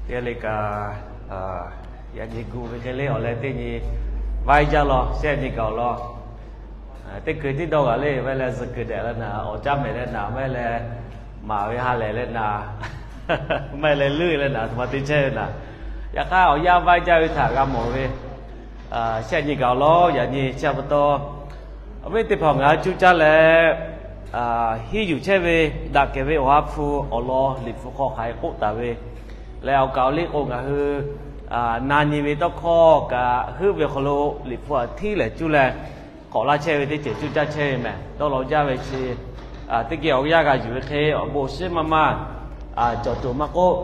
Teˇ g'aˇ le kaꞈ, yaꞈ nyi gu ve hk'e le awˬ leh teˇ nyi vaiˇ jaˇ law shehˆ nyi kaꞈ awˬ lawn, teˇ kuiˬ tiˉ dawˇ g'a le, vaiˇ leh zuhꞈ kuiˬ dehꞈ leh naˍ, awˬ caˉ mehˍ leh naˍ, vaiˇ leh maˍ ve ha lehˬ leh naˍ, vaiˇ leh leuˆ leh naˍ, a htoꞈ ma te chehˇ ve naˍ. Yaꞈ hk'aˇ awˬ yanˇ vaiˇ jaˇ ve htaꞈ g'a mawˬ ve shehˆ nyi kaꞈ awˬ lawn yaꞈ nyi chi pa taw, awˬ viˉ teˇ hpaˍ ngaˬ hui cuˇ caˇ leh, hiˇ yuˬ chehˇ ve daꞈ kehˬ ve Awˬ ha hpu awˬ lawn Liꞈ hpu hk'aw hk'aˬ hk'e k'oˆ taˍ ve leh, awˬ kaˍ awˬ liˇ k'o ngaˬ hui na nyi ve tawˇ hkawˇ kaꞈ heuˆ ve awˬ hk'aw lo Liꞈ hpu aꞈ htiˉ lehˍ cuˇ leh k'awꞈ laˇ chehˇ ve teˇ ceuˬ cuˇ caˇ chehˇ ve mehˍ. Dawˇ law jaˇ ve chi teˇ geh awˬ yanˇ g'a yuˬ ve hk'e awˬ bon awˬ shinˉ maˇ maˇ cawˬ tuˬ maˇ k'oˆ,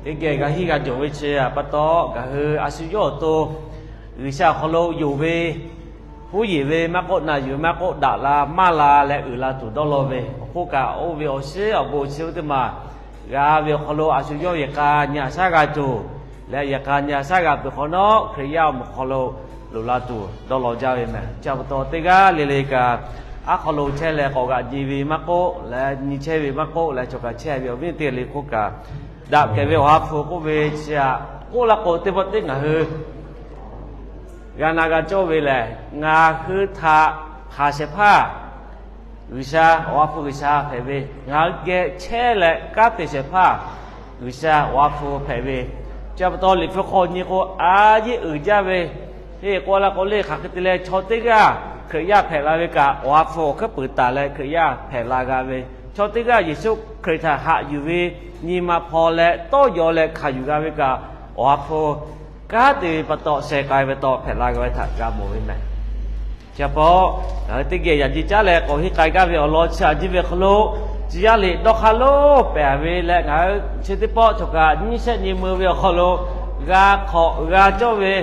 teˇ geh g'a hiˇ g'a cawˬ ve chi pa taw, ngaˬ hui a shu yawˇ awˬ to G'uiˬsha awˬ hk'aw lo yonˍ ve, huˉ yeˬ ve maˇ k'oˆ, na yuˬ maˇ k'oˆ, daꞈ la maˇ la leh uiˍ la tuˬ dawˇ law ve awˬ hk'oˆ kaꞈ, oˇ ve awˬ shinˉ awˬ bon chi oˇ teˇ maˬ g'a ve awˬ hk'aw lo a shu yawˇ yehˬ k'a nyi a shaˉ g'a tuˬ leh, yehˬ k'a nyi a shaˉ g'a peuˬ hk'awꞈ nawˉ, Hkriꞈ yaˇ awˬ moˍ hk'aw lo loꞈ la tuˬ dawˇ law jaˇ ve mehˍ. Chi pa taw teˇ g'aˇ le le kaꞈ, aˉ hk'aw lo chehˇ leh k'awꞈ g'aꞈ nyi ve maˇ k'oˆ leh, nyi chehˇ ve maˇ k'oˆ leh, chaw kaꞈ chehˇ ve awˬ viˉ teˇ g'aˇ le hk'oˆ kaꞈ, daꞈ kehˬ ve Awˬ ha hpu k'oˆ ve chi aꞈ k'oˆ laˇ k'o, teˇ pawˆ teˇ ngaˬ hui g'a na g'a cawˇ ve lehˬ, ngaˬ hui htaꞈ haˍ shehˍ hpaˇ G'uiˬsha, Awˬ ha hpu G'uiˬsha hpehꞈ ve, ngaˬ hui geh chehˇ leh kanˉ te shehˍ hpaˇ G'uiˬsha Awˬ ha hpu hpehꞈ ve. Chi pa taw Liꞈ hpu hk'aw nyi k'o, a yeˇ uiˍ jaˇ ve, heˆ k'oˆ laˇ k'o le, hk'aˬ hk'e te leh chaw teˇ g'aˇ Hkriꞈ yaˇ hpehꞈ la ve kaꞈ, Awˬ ha hpu awˬ hkuiˉ puiˍ taˍ leh Hkriꞈ yaˇ hpehꞈ la g'a ve, chaw teˇ g'aˇ Yeˍsuˆ Hkriꞈ htaꞈ haꞈ yuˬ ve nyi ma hpaw leh tawˇ yaw leh hkanˍ yuˬ g'a ve kaꞈ, Awˬ ha hpu kanˉ te ve pa taw, sheh k'ai ve taw hpehꞈ la g'a ve htaꞈ g'a mawˬ ve mehˍ. Chi pa taw, ngaˬ hui teˇ geh yaꞈ nyi caˉ leh k'awꞈ henˇ k'ai gaˇ ve awˬ lawn chi aꞈ nyi ve hk'aw lo, tcuh yaˇ liꞈ dawˇ hk'aˇ lonˉ pehˍ ve leh, ngaˬ hui chi teˇ pawˆ cawˬ kaꞈ nyiˇ shehˆ nyi meuˇ ve awˬ hk'aw lo g'a hk'awꞈ g'a cawˇ ve,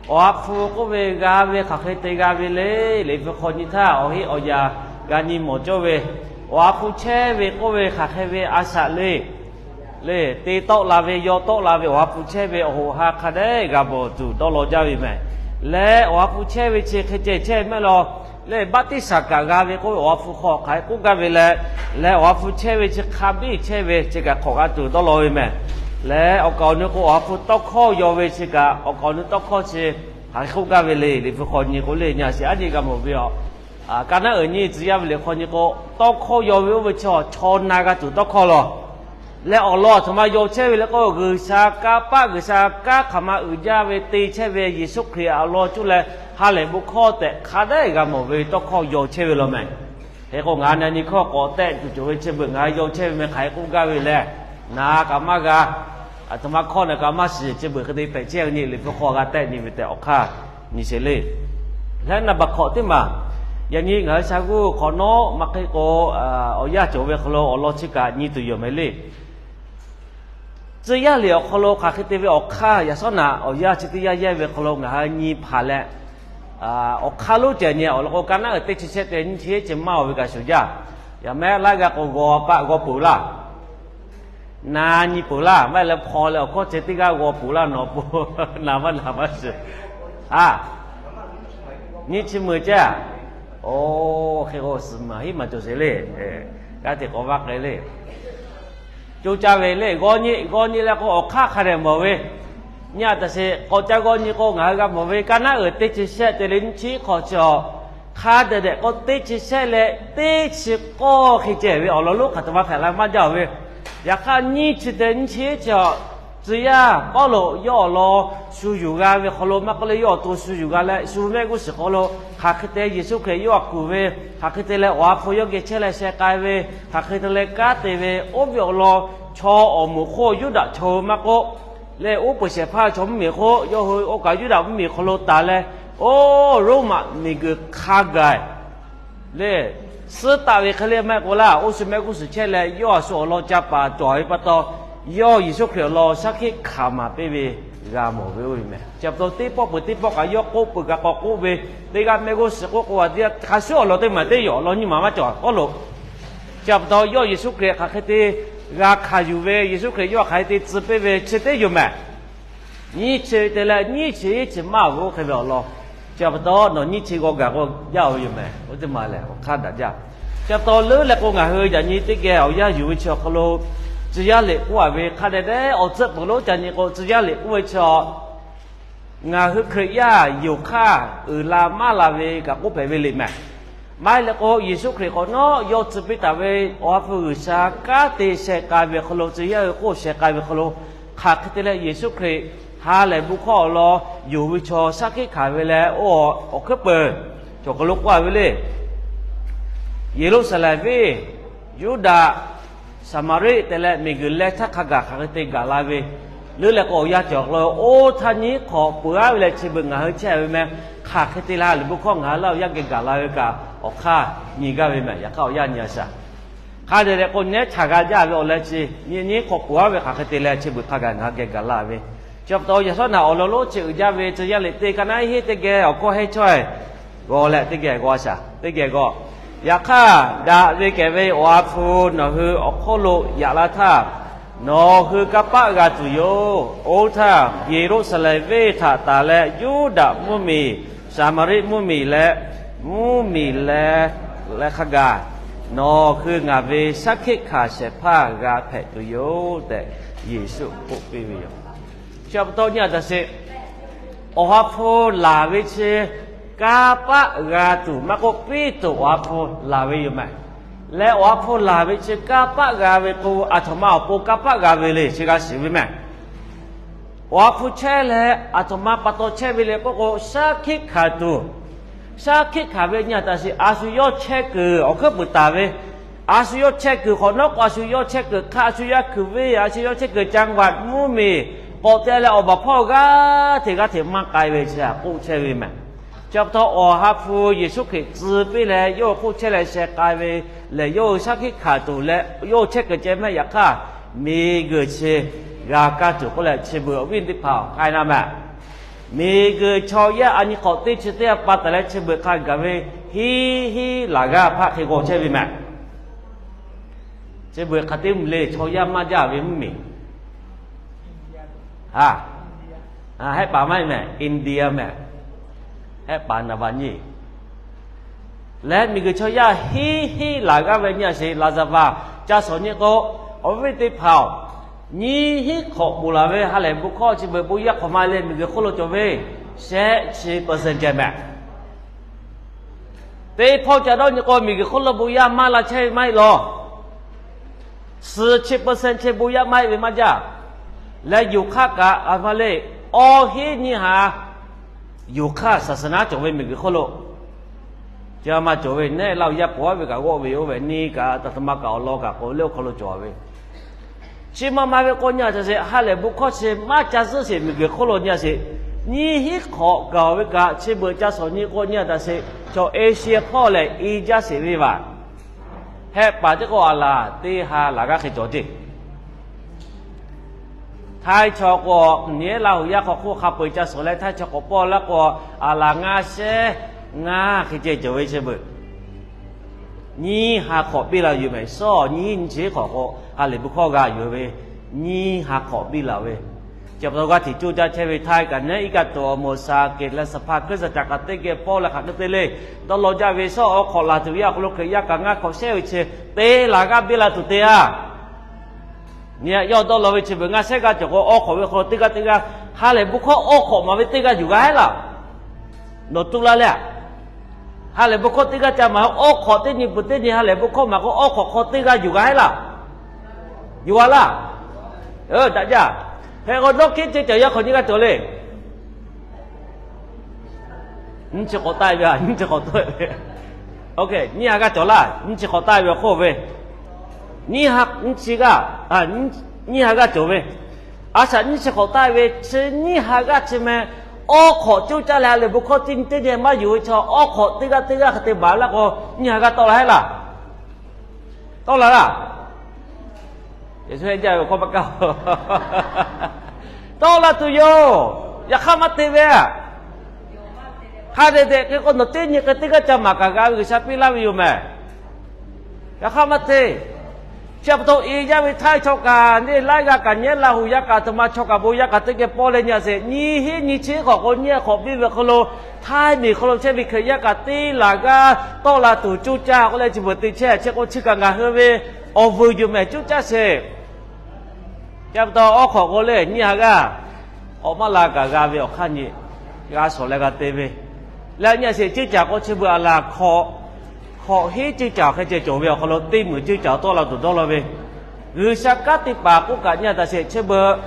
Awˬ ha hpu k'oˆ ve g'a ve hk'aˬ hk'e te g'a ve le. Liꞈ hpu hk'aw nyi htaˇ awˬ heˆ awˬ yaꞈ g'a nyi mawˬ cawˇ ve, Awˬ ha hpu chehˇ ve k'oˆ ve hk'aˬ hk'e ve a shaꞈ le. Le te tawˆ la ve, yaw tawˆ la ve Awˬ ha hpu chehˇ ve awˬ hoꞈ ha hk'a dehꞈ g'a bawˬ tuˬ dawˇ law jaˇ ve mehˍ. Leh Awˬ ha hpu chehˇ ve chi hk'e ceh chehˇ mehˆ law. Leh baˆtiˆsaˬ kaꞈ g'a ve k'oˆ ve Awˬ ha hpu hk'aw hk'aˬ hk'e k'oˆ gaˇ ve leh, leh Awˬ ha hpu chehˇ ve chi hk'a biˇ chehˇ ve chi kaꞈ hk'awꞈ g'a tuˬ dawˇ law ve mehˍ. Leh awˬ kaˍ awˬ nu k'o, Awˬ ha hpu tawˇ hkawˇ yaw ve chi kaꞈ, awˬ kaˍ awˬ nu tawˇ hkawˇ chi hk'aˬ hk'e k'oˆ gaˇ ve le. Liꞈ hpu hk'aw nyi k'o le, nyi a shiˍ aˉ nyi g'a mawˬ ve aˬ. Ka naˉ uiˍ nyi tcuh yaˇ ve liꞈ hk'aw nyi k'o, tawˇ hkawˇ yaw ve oˇ ve chi chaw na g'a tuˬ tawˇ hkawˇ law. Leh awˬ lawn a htoꞈ ma yaw chehˇ ve le k'o, G'uiˬsha kanˇ paˆ, G'uiˬsha kanˉ hk'aˬ ma uiˍ jaˇ ve te chehˇ ve Yeˍsuˆ Hkriꞈ awˬ lawn cuˇ leh ha lehˬ bon hkawˇ tehꞈ hk'a dehꞈ g'a mawˬ ve tawˇ hkawˇ yaw chehˇ ve law mehˍ. Hk'e k'o ngaˬ na nyi hkawˇ k'awꞈ tehˆ tuˬ cawˬ ve chi beuꞈ ngaˬ yaw chehˇ ve meh hk'aˬ hk'e k'oˆ gaˇ ve leh, na kaꞈ maˇ g'a, aˬ htoꞈ ma hkawˇ na kaꞈ maˇ shiˍ chi beuꞈ hk'e te hpehꞈ chehˇ ve nyi Liꞈ hpu hk'aw g'a tehˆ nyi ve tehꞈ awˬ hk'aˇ nyi sheˍ le. Leh naˍ baˬ hk'awꞈ teˇ maˬ, yaꞈ nyi ngaˬ hui sha g'uˇ hk'awꞈ nawˉ maˇ hk'e k'o, awˬ yanˇ cawˬ ve hk'aw lo awˬ lawn chi kaꞈ nyi tuˬ yoˬ mehˍ le. Tcuh yaˇ liꞈ awˬ hk'aw lo hk'aˬ hk'e te ve awˬ hk'aˇ, yaꞈ shawˉ naꞈ awˬ yanˇ chi teˇ yanˇ yehˇ ve hk'aw lo ngaˬ hui nyi hpanˍ leh, awˬ hk'aˇ lonˉ ceh nyi awˬ lawn k'o, ka naˉ uiˍ teˇ chi shehˆ te nyiˇ chi eˉ chi maˇ oˬ ve kaꞈ shuˍ jaˇ. Yaꞈ mehˉ laˇ g'a k'o, g'aw paˆ g'aw peuˬ laˇ. Na nyi peuˬ laˇ, maˇ heˆ leh hpaw leh awˬ hkawˇ ceh teˇ g'aˇ g'aw peuˬ laˇ nawˬ po, na maˇ na maˇ shiˍ. A, nyiˇ chi meuˍ ceh. Oˇ, hk'e k'o suhˍ maˬ hiˉ maˬ cawˬ sheˍ le. G'aˇ teꞈ k'awꞈ vaˇ k'ai le. Co caˇ ve le, g'aw nyi, g'aw nyi leh k'o awˬ hk'aˇ hk'a dehꞈ mawˬ ve. Nyi a taꞈ sheˍ, k'awꞈ ca g'aw nyi k'o ngaˬ hui g'a mawˬ ve, ka naˉ uiˍ teˇ chi shehˆ te leh nyiˇ chi k'awꞈ chi awˬ hk'a dehꞈ dehꞈ k'o, teˇ chi shehˆ leh teˇ chi k'awˇ hk'e ceh ve awˬ lawn lonˉ hk'aˬ htoꞈ ma hpehꞈ la maˇ jaˇ oˬ ve. Yaꞈ hk'aˇ nyiˇ chi te nyiˇ chi chi awˬ tcuh yaˇ Pawˇluꞈ yawˇ awˬ lawn shu yuˬ g'a ve hk'aw lo maˇ k'oˆ leh, yawˇ awˬ to shu yuˬ g'a leh shu mehˆ g'uˇ suhˍ hk'aw lo hk'aˬ hk'e te Yeˍsuˆ Hkriꞈ yawˇ htaꞈ kuˬ ve, hk'aˬ hk'e te leh Awˬ ha hpu yawˇ geh chehˇ leh sheh k'ai ve, hk'aˬ hk'e te leh kanˉ te ve, oˇ ve awˬ lawn chaw awˬ moˍ hk'oˆ Yuˇdaꞈ chaw hui maˇ k'oˆ, leh uˉ peunˍ shehˍ hpaˇ chaw mvuhˇmiˬ hk'oˆ, yawˇ hui oˇ kaꞈ Yuˇdaꞈ mvuhˇmiˬ hk'aw lo taˍ leh, oˇ Roˉmaꞈ miˬguiˬ hk'a gaˬ leh suhˉ taˆ ve hk'e le mehˆ k'o laˇ, oˇ shu mehˆ g'uˇ suhˍ chehˇ leh yawˇ a shu awˬ lawn ca paˍ cawˬ ve pa taw, yawˇ Yeˍsuˆ Hkriꞈ awˬ lawn shaˉ hkiˆ hkanˍ maˍ piˇ ve g'a mawˬ ve oˇ ve meh. Chi pa taw teˇ pawˆ peuˬ teˇ pawˆ kaꞈ yawˇ k'oˆ peuˬ kaꞈ k'awꞈ k'oˆ ve, teˇ g'aˇ mehˆ g'uˇ suhˍ k'oˆ k'o a, hk'a shuˉ awˬ lawn teˇ maˬ teˇ yawˬ awˬ lawn nyiˇ maˬ maˇ cawˬ Pawˇluꞈ. Chi pa taw yawˇ Yeˍsuˆ Hkriꞈ hk'aˬ hk'e te g'a hkanˍ yuˬ ve, Yeˍsuˆ Hkriꞈ yawˇ hk'aˬ hk'e te tcuh piˇ ve chi teˇ yoˬ mehˍ. Nyiˇ chi te leh nyiˇ chi iˉ chi maˇ ve oˇ hk'e ve awˬ lawn. Chi pa taw nawˬ nyiˇ chi g'aw gaˬ k'o jaˇ oˬ ve yoˬ mehˍ. Oˇ teˇ maˬ lehˬ awˬ hk'aˇ daꞈ jaˇ. Chi pa taw leuˉ leh k'o, ngaˬ hui yaꞈ nyi teˇ geh awˬ yanˇ yuˬ ve chi awˬ hk'aw lo tcuh yaˇ liꞈ k'oˆ a ve hk'a dehꞈ dehꞈ awˬ tcuhˆ peuˬ lonˉ ca nyi k'o, tcuh yaˇ liꞈ k'oˆ ve chi a, ngaˬ hui Hkriꞈ yaˇ yonˍ hk'aˇ uiˍ la maˇ la ve kaꞈ k'oˆ hpehꞈ ve le mehˬ. Maˇ heˆ leh k'o, Yeˍsuˆ Hkriꞈ k'awꞈ nawˉ yaw tcuh piˇ taˍ ve Awˬ ha hpu G'uiˬsha kanˉ te sheh k'ai ve awˬ hk'aw lo, tcuh yaˇ hui hk'oˆ sheh k'ai ve awˬ hk'aw lo, hk'aˬ hk'e te leh Yeˍsuˆ Hkriꞈ ha lehˬ bon hkawˇ awˬ lawn yonˍ ve chaw shaˉ hkiˆ hkanˍ ve leh, oˇ awˬ hkuiˉ peuˬ cawˬ hk'aw lo k'oˆ a ve le. Yeˍruˆsaˍlehnˍ venˇ, Yuˇdaꞈ, Saˍmaˍriˆ tehꞈ leh miˬguiˬ leh htaˇ hk'a gaˬ hk'aˬ hk'e te gaˬ la ve, leuˉ leh k'o awˬ yanˇ cawˬ hk'aw lo oˇ htaˇ nyiˉ hk'awꞈ peuˬ aˉ ve leh chi beuꞈ ngaˬ hui chehˇ ve meh. Hk'aˬ hk'e te la lehˬ bon hkawˇ ngaˬ hui laˇ awˬ yanˇ geh gaˬ la ve kaꞈ awˬ hk'aˇ nyi gaˇ ve mehˬ. Yaꞈ hk'aˇ awˬ yanˇ nyi a shaˍ. Hk'a dehꞈ dehꞈ k'o, nehˉ htaꞈ g'a jaˇ ve awˬ leh chi nyiˉ hk'awꞈ peuˬ aˉ ve hk'aˬ hk'e te leh chi beuꞈ hk'a gaˬ ngaˬ hui geh gaˬ la ve. Chi pa taw yaꞈ shawˉ naꞈ awˬ lawn lonˉ chi uiˍ jaˇ ve tcuh yaˇ liꞈ teˇ ka naˉ heˉ teˇ geh awˬ hkawˇ heˆ chaweh g'aw leh teˇ geh g'aw a shaˍ, teˇ geh g'aw. Yaꞈ hk'aˇ, daꞈ ve kehˬ ve Awˬ ha hpu nawˬ hui awˬ hk'oˆ lo yaꞈ la htaˇ, nawˬ hui kanˇ paˆ g'a tuˬ yoˬ. Oˇ htaˇ Yeˍruˆsaˍlehnˍ venˇ htaꞈ tanˬ leh Yuˇdaꞈ mvuhˇmiˬ, Saˍmaˍriˆ mvuhˇmiˬ leh mvuhˇmiˬ leh leh hk'a gaˬ nawˬ hui ngaˬ ve shaˉ hkiˆ hkanˍ shehˍ hpaˇ g'a hpehꞈ tuˬ yoˬ tehꞈ Yeˍsuˆ k'oˆ piˇ ve yoˬ. Chi pa taw nyi a taꞈ sheˍ, Awˬ ha hpu laˬ ve chi kanˇ paˆ g'a tuˬ maˇ k'oˆ, piˇ tuˬ Awˬ ha hpu laˬ ve yoˬ mehˬ. Leh Awˬ ha hpu laˬ ve chi kanˇ paˆ g'a ve k'o, aˬ htoꞈ ma awˬ pon kanˇ paˆ g'a ve le chi g'a shiˍ ve mehˬ. Awˬ ha hpu chehˇ leh aˬ htoꞈ ma pa taw chehˇ ve le k'oˆ k'o, shaˉ hkiˆ hkanˍ tuˬ. Shaˉ hkiˆ hkanˍ ve nyi a taꞈ sheˍ, a shu yawˇ chehˇ kuiˬ awˬ hkuiˉ puiˍ taˍ ve, a shu yawˇ chehˇ kuiˬ hk'awꞈ nawˉ k'o, a shu yawˇ chehˇ kuiˬ hk'aˆ, a shu yawˇ kuiˬ venˇ, a shu yawˇ chehˇ kuiˬ จังหวัด mvuhˇmiˬ k'awꞈ te leh awˬ baˬ hpawˇ g'aˇ hteꞈ g'aˇ hteꞈ maˇ k'ai ve chi htaꞈ k'oˆ chehˇ ve mehˬ. Chi pa taw Awˬ ha hpu Yeˍsuˆ Hkriꞈ tcuh piˇ leh yawˇ hk'oˆ chehˇ leh sheh k'ai ve lehˬ, yawˇ hui shaˉ hkiˆ hkanˍ tuˬ leh yawˇ hui chehˇ kuiˬ ceh mehˆ. Yaꞈ hk'aˇ, miˬguiˬ chi g'a kaˇ tuˬ k'oˆ leh chi beuꞈ awˬ viˉ teˇ hpaˍ awˬ k'ai na mehˬ. Miˬguiˬ chaw yaˇ a nyi hk'awꞈ teˇ chi teˇ g'aˇ pa taˍ leh chi beuꞈ hk'a gaˬ ve hiˉ hiˉ laˬ g'aˇ hpaˆ hk'e g'aw chehˇ ve mehˬ. Chi beuꞈ hk'aˬ te mvuhˇ le, chaw yaˇ maˇ jaˇ ve mvuhˇmiˬ. A, hehˆ paˍ maˇ heˆ mehˬ, India mehˬ. Hehˆ paˍ naˍ baˬ nyi. Leh miˬguiˬ chaw yaˇ hiˉ hiˉ laˬ g'aˇ ve nyi a sheˍ, laˍzaˍvaˍ ca shawˍ nyi k'o, awˬ viˉ teˇ hpaˍ-oˬ, nyiˇ hinˉ hk'awꞈ ponˬ laˬ ve ha lehˬ bon hkawˇ chi beuꞈ bon yaˇ hk'awꞈ ma leh miˬguiˬ hk'oˆ lo cawˬ ve shehˆ chi percent ceh mehˬ. Teˇ hpawˇ ca dawˇ nyi k'o, miˬguiˬ hk'oˆ lo bon yaˇ maˇ la chehˇ ve maˇ heˆ law. Suhˍ chi percent chi bon yaˇ maˇ heˆ ve maˇ jaˇ. Leh yonˍ hk'aˇ kaꞈ a ma le, awˇ hinˉ nyiˇ ha yonˍ hk'aˇ ศาสนา cawˬ ve miˬguiˬ hk'oˆ lo. Chi a ma cawˬ ve nehˆ laˇ yaˇ k'oˍ aˉ ve kaꞈ g'awˆ ve yoˬ ve nyi kaꞈ, taꞈ htoꞈ ma kaꞈ awˬ lawn kaꞈ k'o leh awˬ hk'aw lo cawˬ ve. Chi ma ma ve k'o nyi a taꞈ sheˍ, ha lehˬ bon hkawˇ chi maˇ ca zuhˆ sheˍ miˬguiˬ hk'oˆ lo nyi a sheˍ, nyiˇ hinˉ hk'awꞈ gaˬ ve kaꞈ chi beuꞈ ca shawˍ nyi k'o nyi a taꞈ sheˍ, chaw Asia hpawˇ lehˬ i jaˇ sheˍ ve vaˬ. Hehˆ paˍ teˇ k'o a laˬ teˇ ha laˬ g'aˇ hk'e cawˬ ceˇ. Htaiˇ chaw k'o, nehˆ laˇ yaˇ hk'aw hk'oˆ hk'a peu-eˬ ca shawˍ leh, Htaiˇ chaw k'awꞈ pawˆ laˇ k'o, a laˬ ngaˇ shehˉ ngaˇ hk'e ceh cawˬ ve chi beuꞈ. Nyiˇ ha hk'awꞈ piˇ la yuˬ mehˬ. Sawˉ nyiˇ hinˉ nyiˇ chi hk'awꞈ k'o, ha lehˬ bon hkawˇ g'a yuˬ ve nyiˇ ha hk'awꞈ piˇ la ve. Chi pa taw g'aˇ hteꞈ coˇ caˇ chehˇ ve Htaiˇ kaꞈ nehˉ iˉ kaˆ tuˬ awˬ moˍ shaˍ keꞈ leh สภา hkuiˉ saˍ caꞈ kaꞈ teˇ geh pawˆ leh hk'aˬ hk'e te le, dawˇ law jaˇ ve sawˉ awˬ hk'awꞈ laˬ tuˬ yaˇ awˬ hk'aw lo Hkriꞈ yaˇ kaꞈ ngaˇ hk'awꞈ shehˉ ve chi te laˬ g'aˇ biˇ la tuˬ te a. Nyi a yawˇ dawˇ law ve chi beuꞈ ngaˇ shehˉ g'aˇ cawˬ k'o, awˇ hk'awꞈ ve hk'aw lo teˇ g'aˇ teˇ g'aˇ ha lehˬ bon hkawˇ awˇ hk'awꞈ maˍ ve teˇ g'aˇ yuˬ g'a heˆ laˇ. Nawˬ tu la leh, ha lehˬ bon hkawˇ teˇ g'aˇ ca maˍ, awˇ hk'awꞈ teˇ nyi peuˬ teˇ nyi ha lehˬ bon hkawˇ maˍ k'o, awˇ hk'awꞈ hk'aw teˇ g'aˇ yuˬ g'a heˆ laˇ. Yuˬ g'a laˇ. Daꞈ jaˇ. Hk'e k'o dawˇ hkiˉ ceh caˬ yaˇ hk'awꞈ nyiˇ g'aˇ cawˬ le. Nyiˇ chi hk'awꞈ taˆ ve, nyiˇ chi hk'awꞈ taˆ ve, nyiˇ ha g'aˇ cawˬ laˇ. Nyiˇ chi hk'awꞈ taˆ ve awˬ hk'oˆ ve, nyiˇ ha, nyiˇ chi g'aˇ, nyiˇ ha g'aˇ cawˬ ve. A shaꞈ nyiˇ chi hk'awꞈ taˆ ve chi nyiˇ ha g'aˇ chi meh, awˇ hk'awꞈ coˇ caˇ leh ha lehˬ bon hkawˇ teˇ nyi teˇ nyi maˇ yuˬ ve chaw, awˇ hk'awꞈ teˇ g'aˇ teˇ g'aˇ hk'e te baˬ laˇ k'o, nyiˇ ha g'aˇ tawˆ la heˆ laˇ. Tawˆ la laˇ. Yeˍsuˆ hehˆ jaˇ ve awˬ hkawˇ maˇ kaˇ. Tawˆ la tuˬ yoˬ. Yaꞈ hk'aˇ maˇ te ve. Hk'a dehꞈ dehꞈ hk'e k'o, nawˬ teˇ nyi hk'e teˇ g'aˇ ca maˍ kaꞈ g'a ve G'uiˬsha piˇ laˇ ve yoˬ mehˬ. Yaꞈ hk'aˇ maˇ te. Chi pa taw e yaˇ ve htaiˇ chaw kaꞈ neˇ laiˉ g'aˇ kaꞈ nyi, Laˇ huˍ yaˇ kaꞈ, aˬ htoꞈ ma chaw kaꞈ bon yaˇ kaꞈ teˇ geh pawˇ leh nyi a sheˍ, nyiˇ hinˉ nyiˇ chi hk'awꞈ k'o nyiˇ hk'awꞈ biˇ ve hk'aw lo, htaiˇ miˬ hk'aw lo chehˇ ve Hkriꞈ yaˇ kaꞈ teˇ laˬ g'aˇ tawˆ la tuˬ cuˇ caˇ k'oˆ leh chi beuꞈ te chehˇ. Chi k'o chi kaꞈ ngaˬ hui ve awˬ vuiˬ yoˬ mehˍ, cuˇ caˇ sheˍ. Chi pa taw awˬ hk'awꞈ k'o lehˬ nyiˇ ha g'aˇ k'awꞈ maˇ la kaꞈ g'a ve awˬ hk'aˇ nyi g'a shawˍ leh g'a te ve. Leh nyi a sheˍ, ceuˇ caˬ k'o chi beuꞈ aˬ laˬ hkawꞈ, hkawꞈ hiˉ ceuˇ caˬ hk'e ceh cawˬ ve awˬ hk'aw lo teˇ meunˍ ceuˇ caˬ tawˆ la tuˬ dawˇ law ve, G'uiˬsha kanˉ te paˍ k'oˆ kaꞈ nyi a taꞈ sheˍ, chi beuꞈ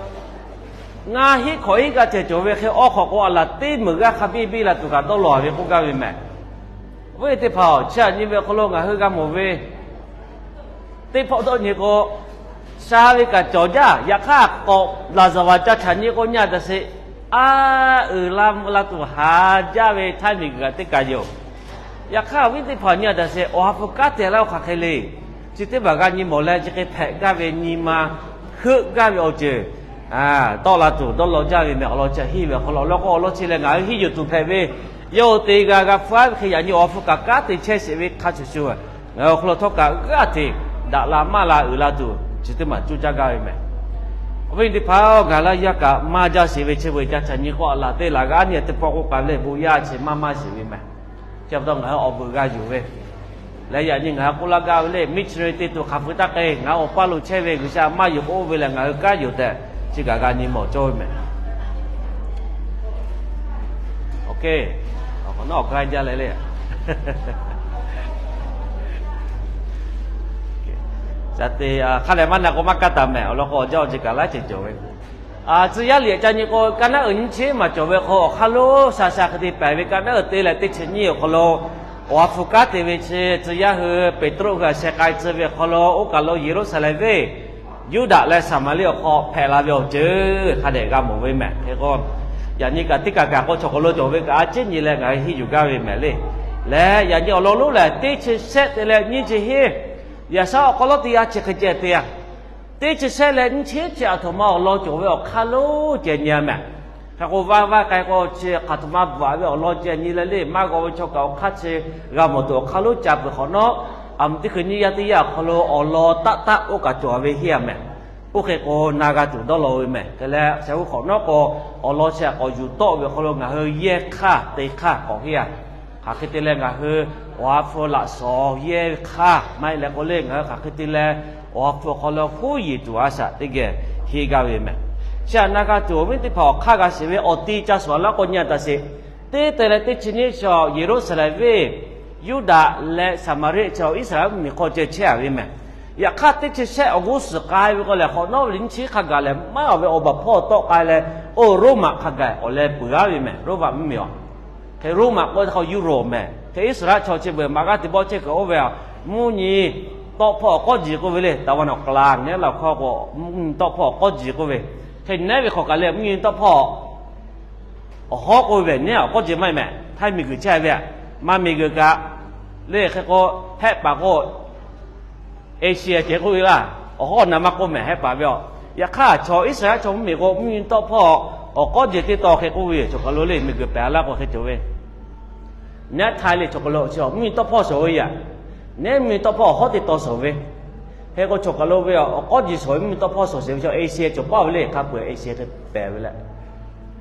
ngaˇ hiˉ hkawꞈ hiˉ g'aˇ ceh cawˬ ve hk'e awˬ hk'awꞈ k'o aˬ laˬ teˇ meunˍ g'aˇ hk'a biˇ biˇ la tuˬ kaꞈ dawˇ law ve k'oˆ gaˇ ve mehˍ. Awˬ viˉ teˇ hpaˍ-oˬ, chi aꞈ nyi ve awˬ hk'aw lo ngaˬ hui g'a mawˬ ve teˇ hpawˇ dawˇ nyi k'o, sha ve kaꞈ cawˬ jaˇ. Yaꞈ hk'aˇ k'awꞈ laˍzaˍvaˍ ca htaꞈ nyi k'o nyi a taꞈ sheˍ, a, uiˍ la mvuh la tuˬ haˍ jaˇ ve htaiˇ miˬguiˬ kaꞈ teˇ kaˬ yoˬ. Yaꞈ hk'aˇ awˬ viˉ teˇ hpaˍ nyi a taꞈ sheˍ, awˬ ha hpu kanˉ te laˇ oˬ hk'aˬ hk'e le. Chi teˇ hpaˍ g'a nyi mawˬ leh chi hk'e hpehꞈ gaˇ ve nyi ma heuˆ gaˇ ve awˬ ceuˬ tawˆ la tuˬ dawˇ law jaˇ ve mehˍ. Awˬ lawn chi hiˆ ve awˬ hk'aw lo awˬ lawn k'o awˬ lawn chi leh ngaˬ hui hiˆ yuˬ tuˬ hpehꞈ ve, yawˇ hui te g'a g'a hpfuhˇ ve hk'e yaꞈ nyi awˬ ha hpu kaꞈ kanˉ te chehˇ sheˍ ve hk'a shuˍ shuˍ, ngaˬ hui awˬ hk'aw lo htawˇ kaꞈ g'aˇ hteꞈ daꞈ la maˇ la uiˍ la tuˬ chi teˇ maˬ cuˇ caˇ gaˇ ve mehˍ. Awˬ viˉ teˇ hpaˍ-oˬ, ngaˬ hui laˇ yaˇ kaꞈ maˇ jaˇ sheˍ ve chi beuꞈ ca htaꞈ nyi k'o aˬ laˬ teˇ laˬ g'aˇ nyi teˇ pawˆ k'oˆ k'ai ve lehˬ bon yaˇ chi maˇ maˇ sheˍ ve mehˍ. Chi pa taw ngaˬ hui awˬ vuiˬ g'a yuˬ ve lehˬ, yaꞈ nyi ngaˬ hui k'oˆ laˇ gaˇ ve lehˬ, missionary te tuˬ hk'aˬ hpu taˇ k'ai, ngaˬ hui awˬ paˇ lo chehˇ ve G'uiˬsha maˇ yuˬ k'oˆ ve lehˬ, ngaˬ hui kanˉ yuˬ tehꞈ chi kaꞈ g'a nyi mawˬ cawˇ ve mehˍ. Awˬ, awˬ hk'awꞈ nawˉ awˬ hk'aˇ jaˇ leh le, ca te hk'a dehꞈ maˇ na k'o maˇ kaˇ taˍ mehˍ. Awˬ lawn k'o awˬ jaˇ awˬ ceuˬ kaꞈ laiˉ ceuˬ cawˬ ve. Tcuh yaˇ liꞈ ca nyi k'o, ka naˉ uiˍ nyiˇ chi maˬ cawˬ ve hk'aw awˬ hk'aˇ lonˉ sha sha hk'e te pehˍ ve ka naˉ uiˍ te leh teˇ chi nyiˇ awˬ hk'aw lo, awˬ ha hpu kanˉ te ve chi tcuh yaˇ hui Peˍtruˆ hui a sheh k'ai tcuh ve awˬ hk'aw lo oˇ kaˬ lo Yeˍruˆsaˍlehnˍ venˇ, Yuˇdaꞈ leh Saˍmaˍriˆ awˬ hk'aw hpehꞈ la ve awˬ ceuˬ hk'a dehꞈ g'a mawˬ ve mehˍ. Hk'e k'o, yaꞈ nyi kaꞈ teˇ kaˬ kaꞈ k'o chaw hk'aw lo cawˬ ve kaꞈ a ciˉ nyi leh ngaˬ hui henˇ yuˬ gaˇ ve mehˍ le. Leh yaꞈ nyi awˬ lawn lonˉ lehˬ, teˇ chi shehˆ te leh nyiˇ chi hiˉ, yaꞈ shaˉ awˬ hk'aw lo teˇ yanˇ chi hk'e ceh te a. Teˇ chi shehˆ leh nyiˇ chi hiˉ chi aˬ htoꞈ ma awˬ lawn cawˬ ve awˬ hk'aˇ lonˉ ceh nyi a mehˍ. Hk'e k'o, vaˇ vaˇ k'ai k'o chi hk'aˬ htoꞈ ma bvuhꞈ ve awˬ lawn ceh nyi leh le, maˇ g'aw ve chaw kaꞈ awˬ hk'aˇ chi g'a mawˬ tuˬ awˬ hk'aˇ lonˉ ca peuˬ hk'awꞈ nawˉ, aˬ miˍ teˇ hkui nyiˇ yaˇ teˇ yanˇ awˬ hk'aw lo awˬ lawn taˆ taˆ oˇ kaˬ cawˬ ve henˇ a mehˍ. Oˇ hk'e k'o na g'a tuˬ dawˇ law ve mehˍ. Hk'e leh sheh g'uˇ hk'awꞈ nawˉ k'o, awˬ lawn chi aꞈ k'awꞈ yuˬ tawˆ ve awˬ hk'aw lo ngaˬ hui yehˇ hk'aˇ te hk'aˇ k'awꞈ henˇ a. Hk'aˬ hk'e te leh ngaˬ hui awˬ ha hpu laꞈ shawˍ yehˇ ve hk'aˇ maˇ heˆ leh k'o le, ngaˬ hui hk'aˬ hk'e te leh awˬ ha hpu awˬ hk'aw lo huˉ yeˬ tuˬ a shaꞈ teˇ geh henˇ gaˇ ve mehˍ. Chi aꞈ na g'a tuˬ awˬ viˉ teˇ hpaˍ awˬ hk'aˇ g'a shiˍ ve awˬ ti ca shawˍ laˇ k'o nyi a taꞈ sheˍ. Teˇ te leh teˇ chi nyiˇ chi Yeˍruˆsaˍlehnˍ venˇ, Yuˇdaꞈ leh Saˍmaˍriˆ chi Iˉsaˍreˍlaˆ mvuhˇmiˬ hk'aw ceh chehˇ a ve mehˍ. Yaꞈ hk'aˇ teˇ chi shehˆ awˬ g'uˇ suhˍ k'ai ve k'o lehˬ, hk'awꞈ nawˉ ve nyiˇ chi hk'a gaˬ lehˬ maˇ awˬ ve awˬ baˬ hpawˇ tawˆ k'ai leh, oˇ Roˉmaꞈ hk'a gaˬ awˬ leh peuˬ a ve mehˍ. Roˉmaꞈ mvuhˇmiˬ a. Hk'e Roˉmaꞈ k'o hk'aw Europe mehˍ. Hk'e Iˉsaˍreˍlaˆ chaw chi beuꞈ maꞈ g'aˇ te bawˆ chehˇ kuiˬ oˇ ve a, mvuhˇ nyi tawˆ hpawˇ awˬ k'awˇ jiˬ k'oˆ ve le, taˍ va nawˬ k'laˍ nehˉ laˬ hkawˇ k'o mvuhˇ nyi tawˆ hpawˇ awˬ k'awˇ jiˬ k'oˆ ve. Hk'e nehˉ ve hk'awꞈ kaꞈ leh mvuhˇ nyi tawˆ hpawˇ awˬ hawˉ k'oˆ ve nehˉ awˬ k'awˇ jiˬ maˇ heˆ mehˍ. Htaiˇ miˬguiˬ chehˇ ve a, maˇ miˬguiˬ kaꞈ le hk'e k'o, hehˆ paˍ k'o Asia ceh k'oˆ ve laˇ. Awˬ hawˉ na maˇ k'oˆ mehˍ, hehˆ paˍ ve a. Yaꞈ hk'aˇ chaw Iˉsaˍreˍlaˆ chaw mvuhˇmiˬ k'o mvuhˇ nyi tawˆ hpawˇ awˬ k'awˇ jiˬ teˇ taw hk'e k'oˆ ve yoˬ. Chaw kaˬ lo le miˬguiˬ pehˬ a laˇ k'o hk'e cawˬ ve. Nehˉ Htaiˇ le chaw kaˬ lo chi mvuhˇ nyi tawˆ hpawˇ shawˍ ve yaꞈ, nehˉ mvuhˇ nyi tawˆ hpawˇ awˬ hawˉ teˇ taw shawˍ ve. Hk'e k'o chaw kaˬ lo ve awˬ k'awˇ jiˬ shawˍ ve mvuhˇ nyi tawˆ hpawˇ shawˍ sheˍ ve chaw Asia cawˬ paˇ ve le, hk'a peu-eˬ Asia hk'e pehˬ ve leh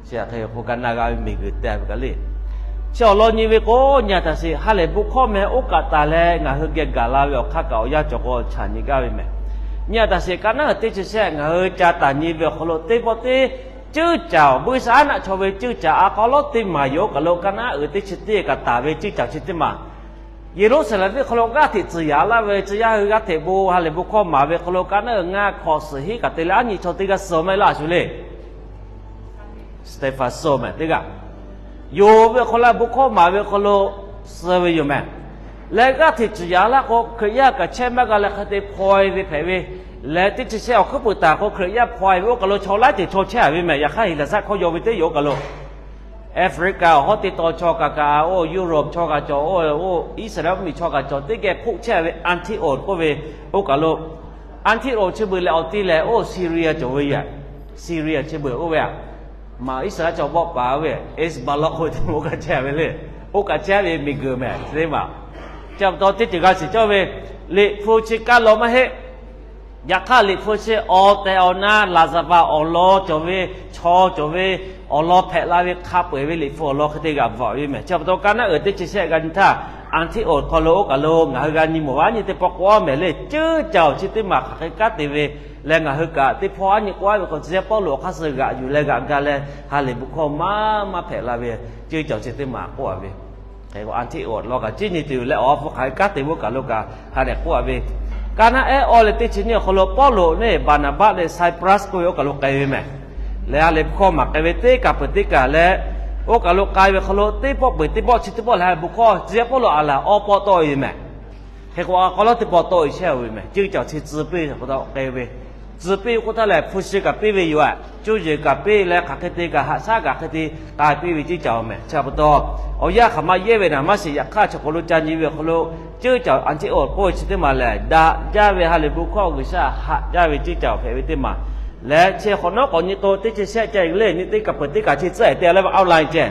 chi hk'e k'o ka na g'a ve miˬguiˬ te ve kaꞈ le. Chi awˬ lawn nyi ve k'o nyi a taꞈ sheˍ, ha lehˬ bon hkawˇ meh oˇ kaꞈ taˍ leh ngaˬ hui geh gaˬ la ve awˬ hk'aˇ kaꞈ awˬ yanˇ cawˬ k'o chaꞈ nyi gaˇ ve mehˍ. Nyi a taꞈ sheˍ, ka naˉ uiˍ teˇ chi shehˆ ngaˬ hui ca taˍ nyi ve awˬ hk'aw lo teˇ pawˆ teˇ ceuˇ caˍ, buiˇshaˆaˉnaˆ chaw ve ceuˇ caˍ a hk'aw lo teˇ maˬ yoˬ. Oˇ kaˬ lo ka naˉ uiˍ teˇ chi teˇ kaꞈ taˍ ve ceuˇ caˍ chi teˇ maˬ Yeˍruˆsaˍlehnˍ venˇ hk'aw lo g'aˇ hteꞈ tcuhˍ yaꞈ laˇ ve, tcuh yaˇ hui g'aˇ hteꞈ bon ha lehˬ bon hkawˇ maˍ ve hk'aw lo ka naˉ uiˍ ngaˇ hk'awꞈ suhˍ hinˉ kaꞈ te leh aˉ nyi chaw teˇ g'aˇ suh maˇ heˆ laˇ a shu le. Stephanus mehˍ teˇ g'aˇ, yonˍ ve awˬ hk'aw lo bon hkawˇ maˍ ve hk'aw lo suh ve yoˬ mehˍ. Leh g'aˇ hteꞈ tcuhˍ yaꞈ laˇ k'o Hkriꞈ yaˇ kaꞈ chehˇ maˇ g'a leh hk'e te hpaw e ve hpehꞈ ve, leh teˇ chi shehˆ awˬ hkuiˉ peuˬ taˍ k'o Hkriꞈ yaˇ hpaw e ve oˇ kaˬ lo chaw laiˉ ceuˬ chaw chehˇ a ve mehˍ. Yaꞈ hk'aˇ Heˍlaˍsaˆ hkawˇ yaw ve teˇ yoˬ oˇ kaˬ lo Africa awˬ hawˉ teˇ taw chaw kaꞈ kaꞈ, oˇ Europe chaw kaꞈ cawˬ, oˇ Iˉsaˍreˍlaˆ mvuhˇmiˬ chaw kaꞈ cawˬ, teˇ geh hpoˆ chehˇ ve Antiok k'oˆ ve oˇ kaˬ lo, Antiok chi beuꞈ lehˬ awˬ ti lehˬ oˇ Syria cawˬ ve yoˬ. Syria chi beuꞈ oˇ ve a, maˬ Iˉsaˍreˍlaˆ chaw bawˆ paˍ ve Hezbollah k'oˆ ve teˇ moˍ oˇ kaꞈ chehˇ ve le. Oˇ kaꞈ chehˇ ve miˬguiˬ mehˍ teˇ maˬ. Chi pa taw teˇ ceuˬ g'a shiˍ cawˇ ve, Liꞈ hpu chi kaˇ law maˇ heˆ. Yaꞈ hk'aˇ, liꞈ hpu chi awˬ tehˬ awˬ na laˍzaˍvaˍ awˬ lawn cawˬ ve, chaw cawˬ ve, awˬ lawn hpehꞈ la ve hk'a peu-eˬ ve liꞈ hpu awˬ lawn hk'e te g'aꞈ bvuhꞈ ve mehˬ. Chi pa taw, kaˇ naˉ uiˍ teˇ chi shehˆ g'a nyi htaˇ, Anˍtiˆawˬ hk'aw lo oˇ kaˬ lo ngaˬ hui g'a nyi mawˬ ve aˉ nyi teˇ pawˆ k'oˆ mehˍ le, ceuˇ caoˬ chi teˇ maˬ hk'aˬ hk'e kanˉ te ve leh, ngaˬ hui kaꞈ teˇ hpawˇ aˉ nyi k'oˆ a ve k'o, tcuh yaˇ Pawˇluꞈ awˬ hk'aˇ suh g'aꞈ yuˬ leh g'aꞈ ga leh, ha lehˬ bon hkawˇ maˇ maˇ hpehꞈ la ve ceuˇ caoˬ chi teˇ maˬ k'oˆ a ve. Hk'e k'o, Anˍtiˆawˬ law kaꞈ ciˉ nyi tuˬ leh awˬ ha hpu hk'aˬ hk'e kanˉ te ve oˇ kaˬ lo kaꞈ ha lehˬ k'oˆ a ve. Kaˇ naˉ ehˉ awˬ leh teˇ chi nyiˇ awˬ hk'aw lo Pawˇluꞈ neˇ Baˍnaˍbaˆ leh Saˍyipluˆ k'oˆ ve oˇ kaˬ lo k'ai ve mehˬ. Leh ha lehˬ bon hkawˇ maˍ k'ai ve teˇ kaˬ peuˬ teˇ kaˬ leh, oˇ kaˬ lo k'ai ve hk'aw lo teˇ pawˆ peuˬ teˇ pawˆ chi teˇ pawˆ lehˬ ha lehˬ bon hkawˇ tcuh yaˇ Pawˇluꞈ a laˬ awˬ pawˆ tawˆ e ve mehˬ. Hk'e k'o, a k'aw lawˉ teˇ pawˆ tawˆ e chehˇ ve mehˬ. Ceuˇ caoˬ chi tcuh piˇ k'oˆ taˇ k'ai ve. Tcuh piˇ k'oˆ htaˇ lehˬ, hpu shi kaꞈ piˇ ve yoˬ. Cuˇ yiˍ kaꞈ piˇ leh, hk'aˬ hk'e te kaꞈ haꞈ shaˉ kaꞈ hk'e te k'ai piˇ ve ceuˇ caoˬ mehˬ. Chi pa taw, awˬ yanˇ hk'aˬ ma yehˇ ve naˍ maˇ shiˍ. Yaꞈ hk'aˇ, chaw hk'aw lo ca nyi ve awˬ hk'aw lo ceuˇ caoˬ Anˍtiˆawˬ k'oˆ ve chi teˇ maˬ lehˬ, daꞈ jaˇ ve ha lehˬ bon hkawˇ G'uiˬsha haꞈ jaˇ ve ceuˇ caoˬ hpehꞈ ve teˇ maˬ. Leh chi hk'awꞈ nawˉ k'awꞈ nyi k'o, teˇ chi shehˆ ca leh nyi teˇ kaˬ peuˬ teˇ kaˬ chi tcuhˉ e te leh ve outline ceh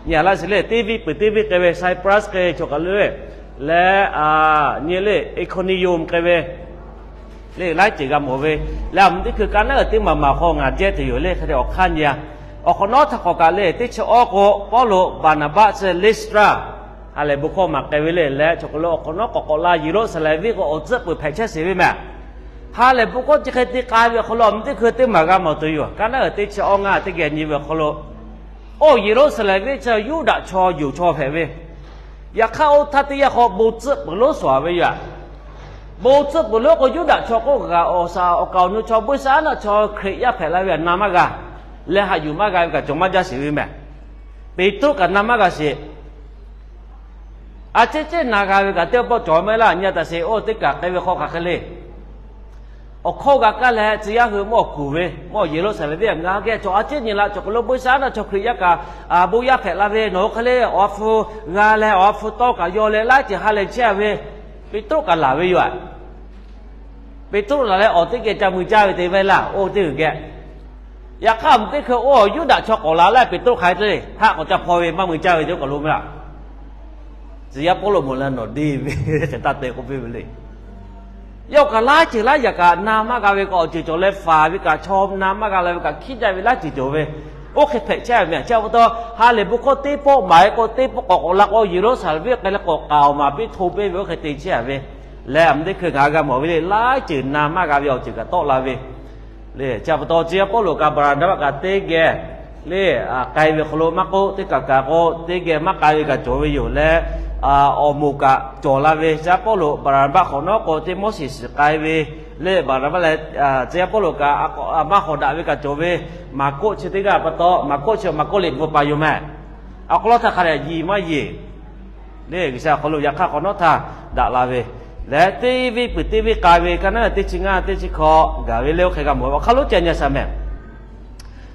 nyi a laˇ sheˍ le. Teˇ viˇ peuˬ teˇ viˇ k'ai ve Saˍyipluˆ k'ai ve chaw kaˬ lo leh, nyi le Iˍkonˍniˍonˍ k'ai ve le laiˉ ceuˬ g'a mawˬ ve. Leh aˬ mvuhˇ teˇ hkui kaˇ naˉ uiˍ teˇ maˬ maˬ hk'aw ngaˬ jehˇ tuˬ yoˬ le. Hk'e te awˬ hk'aˇ nyi a, awˬ hk'awꞈ nawˉ htaˇ k'awꞈ kaꞈ le teˇ chi awˇ k'o, Pawˇluꞈ Baˍnaˍbaˆ chi Liˇstraˆ ha lehˬ bon hkawˇ maˍ k'ai ve le. Leh chaw hk'aw lo awˬ hk'awꞈ nawˉ k'awꞈ k'awꞈ la Yeˍruˆsaˍlehnˍ venˇ k'o awˬ tcuhˉ peuˬ hpehꞈ chehˇ sheˍ ve mehˬ. Ha lehˬ bon hkawˇ chi hk'e te k'ai ve awˬ hk'aw lo aˬ mvuhˇ teˇ hkui teˇ maˬ g'a mawˬ tuˬ yoˬ. Kaˇ naˉ uiˍ teˇ chi awˇ ngaˇ teˇ geh nyi ve awˬ hk'aw lo, oˇ Yeˍruˆsaˍlehnˍ venˇ chi Yuˇdaꞈ chaw yonˍ chaw hpehꞈ ve, yaꞈ hk'aˇ oˇ htaˇ teˇ yanˇ hk'aw bon tcuhˆ peuˬ lonˉ shawˍ ve yoˬ. Bon tcuhˆ peuˬ lonˉ k'o, Yuˇdaꞈ chaw k'oˆ g'a awˬ shaˍ awˬ kaˍ awˬ nu chaw buiˇshaˆaˉnaˆ chaw Hkriꞈ yaˇ hpehꞈ la ve aꞈ na maˇ g'a, leh haꞈ yuˬ maˇ g'a ve kaꞈ cawˬ maˇ jaˇ sheˍ ve mehˬ. Peˍtruˆ kaꞈ na maˇ g'a sheˍ. A ciˉ ciˉ na g'a ve kaꞈ teˇ pawˆ cawˬ maˇ laˇ. Nyi a taꞈ sheˍ, oˇ teˇ kaˬ k'ai ve hk'aw hk'aˬ hk'e le. Awˬ hkawˇ g'a kaˇ leh tcuh yaˇ hui mawˇ kuˬ ve, mawˇ Yeˍruˆsaˍlehnˍ venˇ aꞈ ngaˬ hui geh cawˬ a ciˉ nyi la, chaw hk'aw lo buiˇshaˆaˉnaˆ chaw Hkriꞈ yaˇ kaꞈ bon yaˇ hpehꞈ la ve, nawˬ hui hk'e le awˬ ha hpu g'a leh awˬ ha hpu tawˇ kaꞈ yaw leh laiˉ ceuˬ ha lehˬ chehˇ a ve, Peˍtruˆ kaꞈ laˬ ve yoˬ. Peˍtruˆ laˬ leh awˬ teˇ geh ca mui caˇ ve te ve laˇ, oˇ teˇ g'uiˬ geh. Yaꞈ hk'aˇ aˬ mvuhˇ teˇ hkui oˇ Yuˇdaꞈ chaw k'awꞈ la leh Peˍtruˆ hk'aˬ hk'e te le, haˆ k'awꞈ ca hpaw ve maˇ mui caˇ ve ceh oˇ kaˬ lo mehˬ laˇ. Tcuh yaˇ Pawˇluꞈ mawˬ leh nawˬ deˇ ve hk'e taˇ te k'oˆ piˇ ve le. Yawˇ kaꞈ laiˉ ceuˬ laiˉ yaꞈ kaꞈ na maˇ g'a ve kaꞈ awˬ ceuˬ cawˬ leh faˍ ve kaꞈ chaw na maˇ g'a la ve kaꞈ hkiˉ jaˇ ve laiˉ ceuˬ cawˬ ve, oˇ hk'e hpehꞈ chehˇ ve mehˬ. Chi pa taw, ha lehˬ bon hkawˇ teˇ pawˆ maˍ e k'o teˇ pawˆ k'awꞈ k'awꞈ la k'o Yeˍruˆsaˍlehnˍ venˇ k'ai leh k'awꞈ k'aoˍ maˍ piˇ hto piˇ ve oˇ hk'e te chehˇ a ve, leh aˬ mvuhˇ teˇ hkui ngaˬ hui g'a mawˬ ve le laiˉ ceuˬ na maˇ g'a ve awˬ ceuˬ kaꞈ tawˆ la ve le. Chi pa taw, tcuh yaˇ Pawˇluꞈ kaꞈ Baˍnaˍbaˆ kaꞈ teˇ geh le k'ai ve hk'aw lo maˇ k'oˆ, teˇ kaˬ kaꞈ k'o teˇ geh maˇ k'ai ve kaꞈ cawˬ ve yoˬ leh, awˬ moˍ kaꞈ cawˬ la ve. Tcuh yaˇ Pawˇluꞈ Baˍnaˍbaˆ hk'awꞈ nawˉ k'o Tiˆmoˉseˍ shiˍ k'ai ve le. Baˍnaˍbaˆ leh tcuh yaˇ Pawˇluꞈ kaꞈ maˇ hawˍ daꞈ ve kaꞈ cawˬ ve. Maˍkoˆ chi teˇ g'aˇ pa taw, Maˍkoˆ chi Maˍkoˆ liꞈ bvuhꞈ paˍ yoˬ mehˬ. Awˬ hk'aw lo htaˇ hk'a dehꞈ yiˍ maˇ yiˍ le. G'uiˬsha awˬ hk'aw lo yaꞈ hk'aˇ hk'awꞈ nawˉ htaˇ daꞈ la ve leh, teˇ viˇ peuˬ teˇ viˇ k'ai ve kaˇ naˉ teˇ chi ngaˇ teˇ chi hk'awꞈ gaˬ ve le, oˇ hk'e g'a mawˬ ve awˬ hk'aˇ lo ca nyi a shaˍ mehˬ.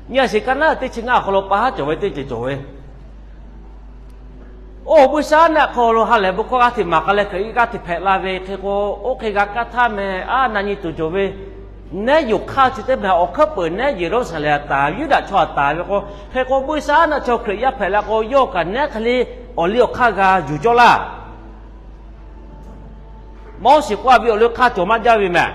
Nyi a sheˍ, kaˇ naˉ teˇ chi ngaˇ awˬ hk'aw lo pa haˉ cawˬ ve teˇ ceuˬ cawˬ ve, oˇ buiˇshaˆaˉnaˆ hk'aw lo ha lehˬ bon hkawˇ g'aˇ hteꞈ maˍ k'ai leh Hkriꞈ g'aˇ hteꞈ hpehꞈ la ve hk'e k'o, oˇ hk'e g'a kaˇ htaˇ mehˬ, a na nyi tuˬ cawˬ ve, nehˉ yoˬ hk'aˇ chi teˇ mehˬ awˬ hkuiˉ peuˬ nehˉ Yeˍruˆsaˍlehnˍ aꞈ taˍ ve Yuˇdaꞈ chaw aꞈ taˍ ve k'o, hk'e k'o buiˇshaˆaˉnaˆ chaw Hkriꞈ yaˇ hpehꞈ la k'o, yawˇ kaꞈ nehˉ hk'e le awˬ liˇ awˬ hk'aˇ g'a yuˬ cawˇ laˇ. Moˉseˍ k'oˆ a ve awˬ liˇ hk'aˇ cawˬ maˇ jaˇ ve mehˬ.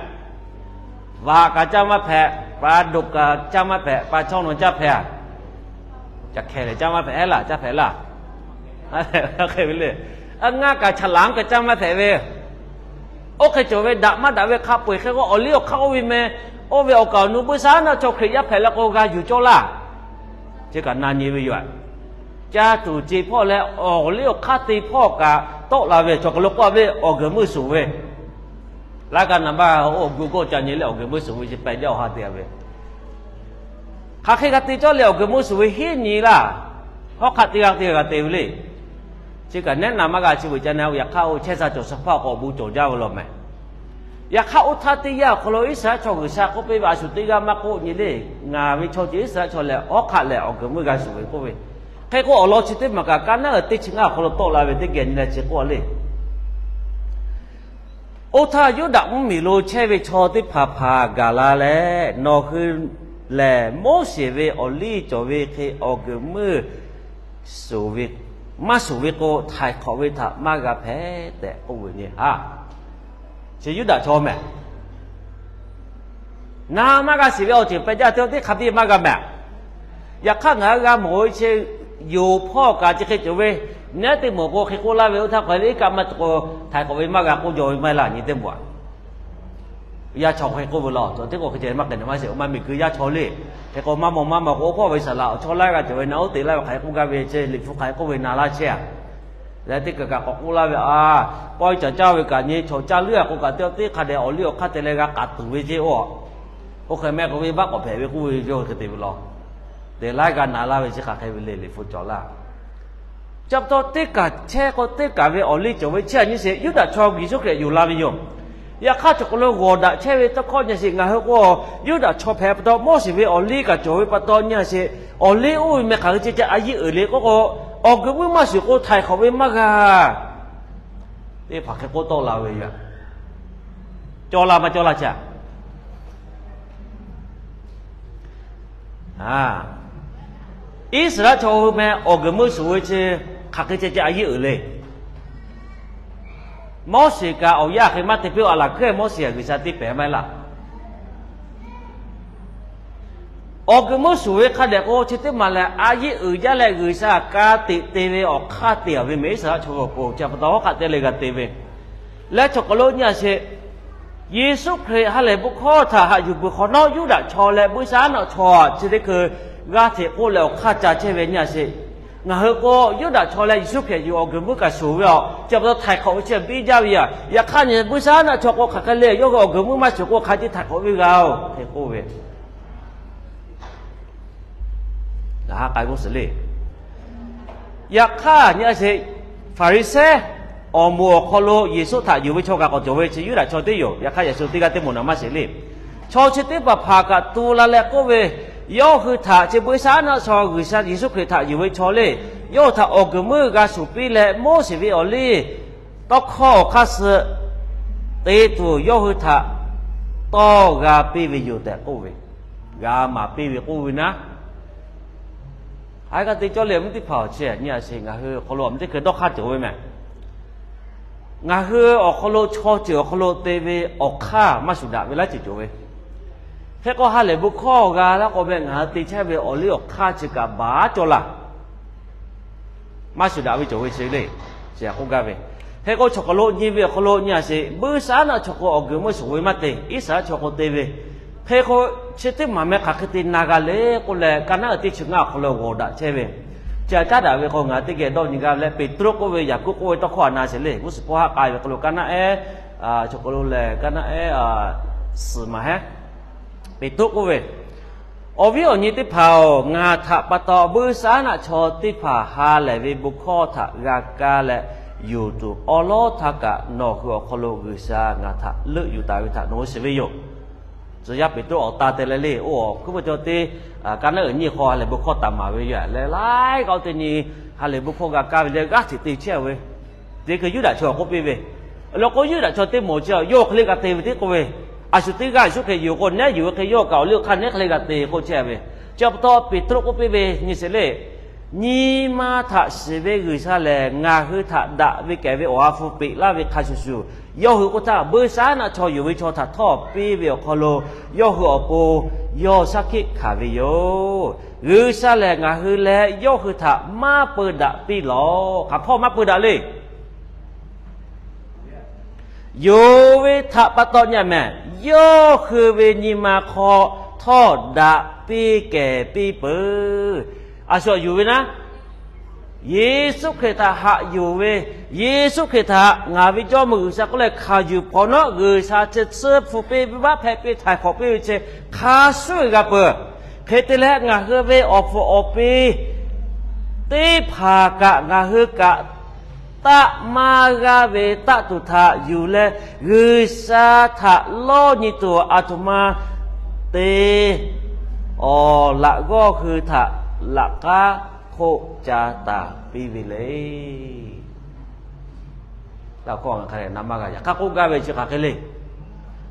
Vaꞈ kaꞈ caˇ maˇ hpehꞈ, pa doꞈ kaꞈ caˇ maˇ hpehꞈ, pa chawˇ naw caˇ hpehꞈ a. Ca hkeh lehˬ caˇ maˇ hpehꞈ, heˉ laˬ caˇ hpehꞈ laˇ. Hk'e ve le. Ngaˇ kaꞈ chaˍ laˍ kaꞈ caˇ maˇ hpehꞈ ve. Oˇ hk'e cawˬ ve daꞈ maˇ daꞈ ve hk'a peu-eˬ hk'e k'o, awˬ liˇ awˬ hk'aˇ oˇ ve meh, oˇ ve awˬ kaˍ awˬ nu buiˇshaˆaˉnaˆ chaw Hkriꞈ yaˇ hpehꞈ la k'o g'a yuˬ cawˇ laˇ. Chi kaꞈ na nyi ve yoˬ. Caˇ tuˬ ce hpawˇ leh awˬ liˇ awˬ hk'aˇ te hpawˇ kaꞈ tawˆ la ve, chaw hk'aw lo k'oˆ ve awˬ guiˬ meuˇ suˍ ve, laˇ ka naˍ baˆ oˇ awˬ gu gawˇ ca nyi leh awˬ guiˬ meuˇ suˍ ve chi pehꞈ jaˇ awˬ ha te ve. Hk'aˬ hk'e g'a te cawˇ leh awˬ guiˬ meuˇ suˍ ve henˇ nyi laˇ. Hawˉ hk'aˆ teˇ g'aˇ teˇ g'aˇ g'a te ve le. Chi kaꞈ nehˉ na maˇ g'a chi veuꞈ ca na, yaꞈ hk'aˇ oˇ chehˇ sha cawˬ sha hpaˇ awˬ k'awꞈ bon cawˬ jaˇ ve law mehˬ. Yaꞈ hk'aˇ, oˇ htaˇ teˇ yanˇ awˬ hk'aw lo Iˉsaˍreˍlaˆ chaw G'uiˬsha k'oˆ piˇ ve, a shu teˇ g'aˇ maˇ k'oˆ nyi le. Ngaˬ ve chaw ceuˬ Iˉsaˍreˍlaˆ chaw lehˬ, hawˉ hk'aˆ lehˬ awˬ guiˬ meuˇ g'a shuˍ ve k'oˆ ve. Hk'e k'o, awˬ lawn chi teˇ maˬ kaꞈ kaˇ naˉ teˇ chi ngaˇ awˬ hk'aw lo tawˆ la ve teˇ geh nyi leh chi k'oˆ le. Oˇ htaˇ, Yuˇdaꞈ mvuhˇmiˬ lo chehˇ ve chaw teˇ hpaˍ hpaˍ gaˬ la leh, nawˬ hui lehˬ Moˉseˍ ve awˬ liˇ cawˬ ve hk'e awˬ guiˬ meuˇ maˇ shuˍ ve k'o, htaiˍ hk'awꞈ ve htaꞈ maˇ g'a hpehꞈ tehꞈ k'oˆ ve nyi ha. Chi Yuˇdaꞈ chaw mehˬ. Na maˇ g'a shiˍ ve awˬ ceuˬ peh jaˇ teˇ teˇ hk'a biˇ maˇ g'a mehˍ. Yaꞈ hk'aˇ ngaˬ hui g'a mawˬ ve chi yonˍ hpawˇ kaꞈ chi hk'e cawˬ ve, neˉ teˇ mawˬ k'o hk'e k'oˆ laˇ ve, oˇ htaˇ k'awꞈ le iˉ kaˆ maˇ tuˬ k'o, htaiˍ k'awꞈ ve maˇ g'a k'oˆ jaw ve maˇ heˆ laˇ nyi teˇ maˬ. Yaˇ chaw hk'e k'oˆ ve law, cawˬ teˇ k'o hk'e ceh maˇ k'ai naˬ maˇ sheˍ, oˇ maˇ miˬ guiˬ yaˇ chaw le. Hk'e k'o maˇ mawˬ maˇ mawˬ k'o, oˇ hpawˇ ve saˍ laꞈ awˬ chawˇ laiˉ g'a cawˬ ve, na oˉ te laˇ ve hk'aˬ hk'e k'oˆ gaˇ ve ceh, Liꞈ hpu hk'aˬ hk'e k'oˆ ve na laˇ chehˇ a. Leh teˇ kaˬ kaꞈ k'awꞈ k'oˆ laˇ ve, a, pawehˇ caˬ caˇ ve kaꞈ nyi chaw caˇ leuˉ a k'o kaꞈ teˇ teˇ hk'a dehꞈ awˬ liˇ awˬ hk'aˇ te leh g'a k'aˍ tuˬ ve ceh oˬ. Oˇ hk'e meh k'oˆ ve baˆ k'awꞈ hpehꞈ ve k'oˆ ve yawˇ hui hk'e te ve law. Te laiˉ g'a na laˇ ve chi hk'aˬ hk'e ve le, Liꞈ hpu cawˬ laˇ. Chi pa taw teˇ kaˬ chehˇ k'o teˇ kaˬ ve awˬ liˇ cawˬ ve chehˇ a nyi sheˍ, Yuˇdaꞈ chaw Yeˍsuˆ Hkriꞈ yonˍ la ve yoˬ. Yaꞈ hk'aˇ chaw hk'aw lo g'awˬ daꞈ chehˇ ve tawˇ hkawˇ nyi sheˍ, ngaˬ hui k'o Yuˇdaꞈ chaw hpehꞈ pa taw Moˉseˍ ve awˬ liˇ kaꞈ cawˬ ve pa taw nyi sheˍ, awˬ liˇ oˇ ve meh hk'aˬ hk'e ceh ceh a yiˇ uiˍ le k'oˆ k'o, awˬ guiˬ meuˇ maˇ shuˍ k'o htaiˍ hk'awꞈ ve maˇ g'a. Teˇ hpaˍ hk'e k'oˆ tawˆ la ve yoˬ. Cawˬ la maˇ cawˬ la caꞈ. Iˉsaˍreˍlaˆ chaw hui meh awˬ guiˬ meuˇ shuˍ ve chi hk'aˬ hk'e ceh ceh a yiˇ uiˍ le. Moˉseˍ kaꞈ awˬ yanˇ hk'e maˇ te piˇ, a laˬ hk'e Moˉseˍ G'uiˬsha teˇ pehˍ maˇ heˆ laˇ. Awˬ guiˬ meuˇ shuˍ ve hk'a dehꞈ k'o chi teˇ maˬ lehˬ a yiˇ uiˍ jaˇ leh G'uiˬsha ka tiꞈ te ve awˬ hk'aˇ te a ve meh Iˉsaˍreˍlaˆ chaw ve awˬ pon chi pa taw hawˉ hk'aˆ te leh g'a te ve. Leh chaw hk'aw lo nyi a sheˍ, Yeˍsuˆ Hkriꞈ ha lehˬ bon hkawˇ htaꞈ haꞈ yuˬ peuˬ hk'awꞈ nawˉ Yuˇdaꞈ chaw leh buiˇshaˆaˉnaˆ chaw chi teˇ hkui g'aˇ hteꞈ k'oˆ leh awˬ hk'aˇ ca chehˇ ve nyi a sheˍ. Ngaˬ hui k'o Yuˇdaꞈ chaw leh Yeˍsuˆ Hkriꞈ yuˬ awˬ guiˬ meuˇ kaꞈ shuˍ ve a, chi pa taw htaiˍ hk'awꞈ ve chi biˇ jaˇ ve yoˬ. Yaꞈ hk'aˇ nyi buiˇshaˆaˉnaˆ chaw k'o hk'aˬ hk'e le, yawˇ hui awˬ guiˬ meuˇ maˇ shuˍ k'o hk'aˬ hk'e te htaiˍ hk'awꞈ ve g'a oˬ hk'e k'oˆ ve. Ngaˬ ha k'ai g'uˇ suhˍ le. Yaꞈ hk'aˇ nyi a sheˍ, Hpaˍriˍsehˇ awˬ moˍ awˬ hk'aw lo Yeˍsuˆ htaꞈ yuˬ ve chaw kaꞈ k'awꞈ cawˬ ve chi Yuˇdaꞈ chaw teˇ yoˬ. Yaꞈ hk'aˇ yaꞈ shu teˇ g'aˇ teˇ moˍ naˍ maˇ sheˍ le. Chaw chi teˇ hpaˍ hpaˍ kaꞈ tu la leh k'oˆ ve, yawˇ hui htaꞈ chi buiˇshaˆaˉnaˆ chaw G'uiˬsha Yeˍsuˆ Hkriꞈ htaꞈ yuˬ ve chaw le, yawˇ hui htaꞈ awˬ guiˬ meuˇ g'a shuˍ piˇ leh Moˉseˍ ve awˬ liˇ tawˇ hkawˇ awˬ hk'aˇ suh te tuˬ yawˇ hui htaꞈ tawˇ g'a piˇ ve yoˬ tehꞈ k'oˆ ve, g'a maˍ piˇ ve k'oˆ ve naˉ, a g'a te cawˇ le mvuhˇ teˇ hpaˍ awˬ chi nyi a sheˍ, ngaˬ hui awˬ hk'aw lo a mvuhˇ teˇ hkui dawˇ hk'aˇ cawˬ ve meh. Ngaˬ hui awˬ hk'aw lo chaw ceuˬ awˬ hk'aw lo te ve awˬ hk'aˇ maˇ shuˍ daꞈ ve laˇ ceuˬ cawˬ ve. Hk'e k'o ha lehˬ bon hkawˇ g'a laˇ k'o meh ngaˬ hui te chehˇ ve awˬ liˇ awˬ hk'aˇ chi kaꞈ baˬ cawˇ laˇ. Maˇ shuˍ daꞈ ve cawˬ ve chi le, chi k'oˆ gaˇ ve. Hk'e k'o chaw hk'aw lo nyi ve awˬ hk'aw lo nyi a sheˍ, buiˇshaˆaˉnaˆ chaw k'o awˬ guiˬ meuˇ shuˍ ve maˇ te, Iˉsaˍreˍlaˆ chaw k'o te ve. Hk'e k'o chi teˇ maˬ meh hk'aˬ hk'e te na g'a le k'oˆ leh, kaˇ naˉ uiˍ teˇ chi ngaˇ awˬ hk'aw lo g'awˬ daꞈ chehˇ ve. Chi a caˉ daꞈ ve k'o ngaˬ teˇ geh dawˇ nyi gaˇ leh, Peˍtruˆ k'oˆ ve, Yaˍkoˆ k'oˆ ve tawˇ hkawˇ a na sheˍ le, g'uˇ suhˍ hpawˇ haˆ k'ai ve hk'aw lo kaˇ naˉ ehˉ, chaw hk'aw lo lehˬ kaˇ naˉ ehˉ suhˍ maˬ hehˉ, Peˍtruˆ k'oˆ ve, Awˬ viˉ awˬ nyi teˇ hpaˍ-oˬ, ngaˬ htaꞈ pa taw buiˇshaˆaˉnaˆ chaw teˇ hpaˍ ha lehˬ ve bon hkawˇ htaꞈ g'a kaˇ leh yuˬ tuˬ awˉ lawˉ htaˇ kaꞈ nawˬ hui awˬ hk'aw lo G'uiˬsha ngaˬ htaꞈ leuˆ yuˬ taˍ ve htaꞈ nawˬ hui shiˍ ve yoˬ. Tcuh yaˇ Peˍtruˆ awˬ ta te leh le, oˇ awˬ hkuiˉ puiˇ cawˇ teˇ kaˇ naˉ uiˍ nyiˇ hk'aw ha lehˬ bon hkawˇ taˍ maˍ ve yoˬ leh, laiˉ g'aˇ teˇ nyi ha lehˬ bon hkawˇ g'a kaˇ ve leh g'aˇ hteꞈ te chehˇ ve, teˇ hkui Yuˇdaꞈ chaw k'oˆ piˇ ve, awˬ lawn k'o Yuˇdaꞈ chaw teˇ moˍ chi yawˇ hk'e le g'a te ve teˇ k'oˆ ve, a shu teˇ g'aˇ Yeˍsuˆ Hkriꞈ yuˬ k'o neˉ yuˬ ve hk'e yawˇ kaꞈ awˬ liˇ awˬ hk'aˇ neˉ hk'e le g'a te k'oˆ chehˇ ve. Chi pa taw Peˍtruˆ k'oˆ piˇ ve, nyi sheˍ le, nyi ma htaꞈ shiˍ ve G'uiˬsha lehˬ ngaˬ hui htaꞈ daꞈ ve kehˬ ve awˬ ha hpu peꞈ laˇ ve hk'a shuˍ shuˍ, yawˇ hui k'oˆ htaˇ buiˇshaˆaˉnaˆ chaw yuˬ ve chaw htaꞈ htawˇ piˇ ve awˬ hk'aw lo yawˇ hui awˬ pon yawˇ shaˉ hkiˆ hkanˍ ve yoˬ. G'uiˬsha lehˬ ngaˬ hui leh yawˇ hui htaꞈ maˇ peu daꞈ piˇ lawˬ. Hk'aˬ hpawˇ maˇ peu daꞈ le. Yonˍ ve htaꞈ pa taw nyi a mehˍ, yawˇ hui ve nyi ma hk'aw htawˇ daꞈ piˇ kehˬ piˇ peuˬ. A shu yonˍ ve naˉ, Yeˍsuˆ Hkriꞈ htaꞈ haꞈ yonˍ ve, Yeˍsuˆ Hkriꞈ htaꞈ ngaˬ ve Jawˇmawˇ G'uiˬsha k'oˆ leh hkanˍ yuˬ hpawnˬ nawˉ, G'uiˬsha chi tsuhˇ hpu piˇ ve, baˆ hpehꞈ piˇ, htaiˍ hk'awꞈ piˇ ve chi hk'a shuˉ g'a peuˬ. Hk'e te leh ngaˬ hui ve awˬ pfuhˍ awˬ pi teˇ hpaˍ kaꞈ ngaˬ hui kaꞈ taˆ maˇ g'aˇ ve taˆ tuˬ htaꞈ yuˬ leh, G'uiˬsha htaꞈ lawˇ nyi tuˬ aˬ htoꞈ ma te awˬ laꞈ g'awˇ hui htaꞈ laꞈ k'aˉ hk'oˆ ca taˍ piˇ ve le. Yaꞈ hk'aˇ k'oˆ gaˇ ve chi hk'aˬ hk'e le.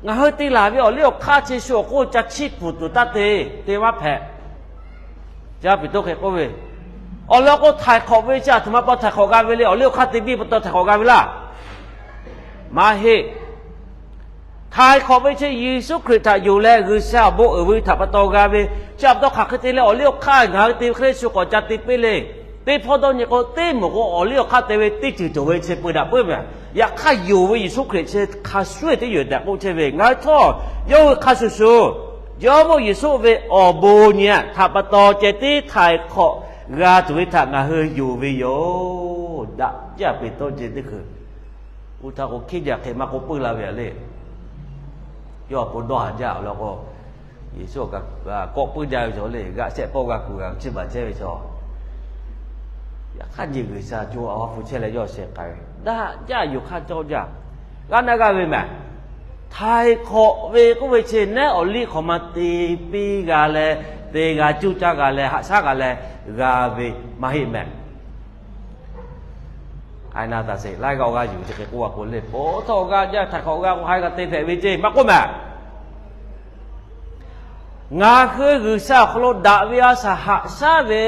Ngaˬ hui te laˬ ve awˬ liˇ awˬ hk'aˇ chi shu awˬ hk'oˆ ca chiˇ pfuhˍ tuˬ taˇ te, te maˇ hpehꞈ. Ca Peˍtruˆ hk'e k'oˆ ve, awˬ lawn k'o htaiˍ hk'awꞈ ve chi aˬ htoꞈ ma pa htaiˍ hk'awꞈ g'a ve le. Awˬ liˇ awˬ hk'aˇ te biˇ pa taw htaiˍ hk'awꞈ g'a ve laˇ. Maˇ heˆ. Htaiˍ hk'awꞈ ve chi Yeˍsuˆ Hkriꞈ htaꞈ yonˍ leh G'uiˬsha awˬ bon uiˍ ve htaꞈ pa taw g'a ve, chi pa taw hk'aˬ hk'e te leh awˬ liˇ awˬ hk'aˇ ngaˬ hui te ve hk'e le shu k'awꞈ ca te piˇ le. Teˇ hpawˇ dawˇ nyi k'o, teˇ moˍ k'o awˬ liˇ awˬ hk'aˇ te ve teˇ ceuˬ cawˬ ve chi peu daꞈ puiˉ ve. Yaꞈ hk'aˇ, yonˍ ve Yeˍsuˆ Hkriꞈ chi hk'a shuˍ shuˍ teˇ yonˍ tehꞈ k'oˆ chehˇ ve, ngaˬ hui htawˇ yawˇ hui hk'a shuˍ shuˍ, Jawˇmawˇ Yeˍsuˆ ve awˬ bon nyi htaꞈ pa taw ceh tiˉ htaiˍ hk'awꞈ g'a tuˬ ve htaꞈ ngaˬ hui yonˍ ve yoˬ. Daꞈ jaˇ ve tawˇ ceh teˇ hkui, oˇ htaˇ k'o hkiˉ jaˇ hk'e maˇ k'oˆ puiˉ la ve le. Yawˇ awˬ pon dawˇ haˍ jaˇ awˬ lawn k'o, Yeˍsuˆ kawˆ puiˉ jaˇ ve chaw le, g'aꞈ shehˆ pawˆ g'a kuˬ g'a chiˇ baˬ chehˇ ve chaw. Yaꞈ hk'aˇ nyi G'uiˬsha co a hpu chehˇ leh yawˇ sheh k'ai ve, daꞈ jaˇ, yoˬ hk'aˇ cawˇ jaˇ. G'a na g'a ve mehˬ. Htaiˍ hk'awꞈ ve k'oˆ ve chi nehˉ awˬ liˇ hk'awꞈ ma te piˇ g'a leh, te g'a cuˇ caˇ g'a leh, haꞈ shaˉ g'a leh g'a ve maˇ heˆ mehˬ. K'ai na taˍ sheˍ, laiˉ g'aˇ awˬ g'aˇ yuˬ ve chi hk'e k'oˆ a k'o le, po htawˇ awˬ g'aˇ jaˇ, htaiˍ hk'awꞈ g'a k'o haiˬ g'a te hpehꞈ ve ceˇ maˇ k'oˆ mehˬ. Ngaˬ hui G'uiˬsha awˬ hk'aw lo daꞈ ve a shaˍ haꞈ shaˉ ve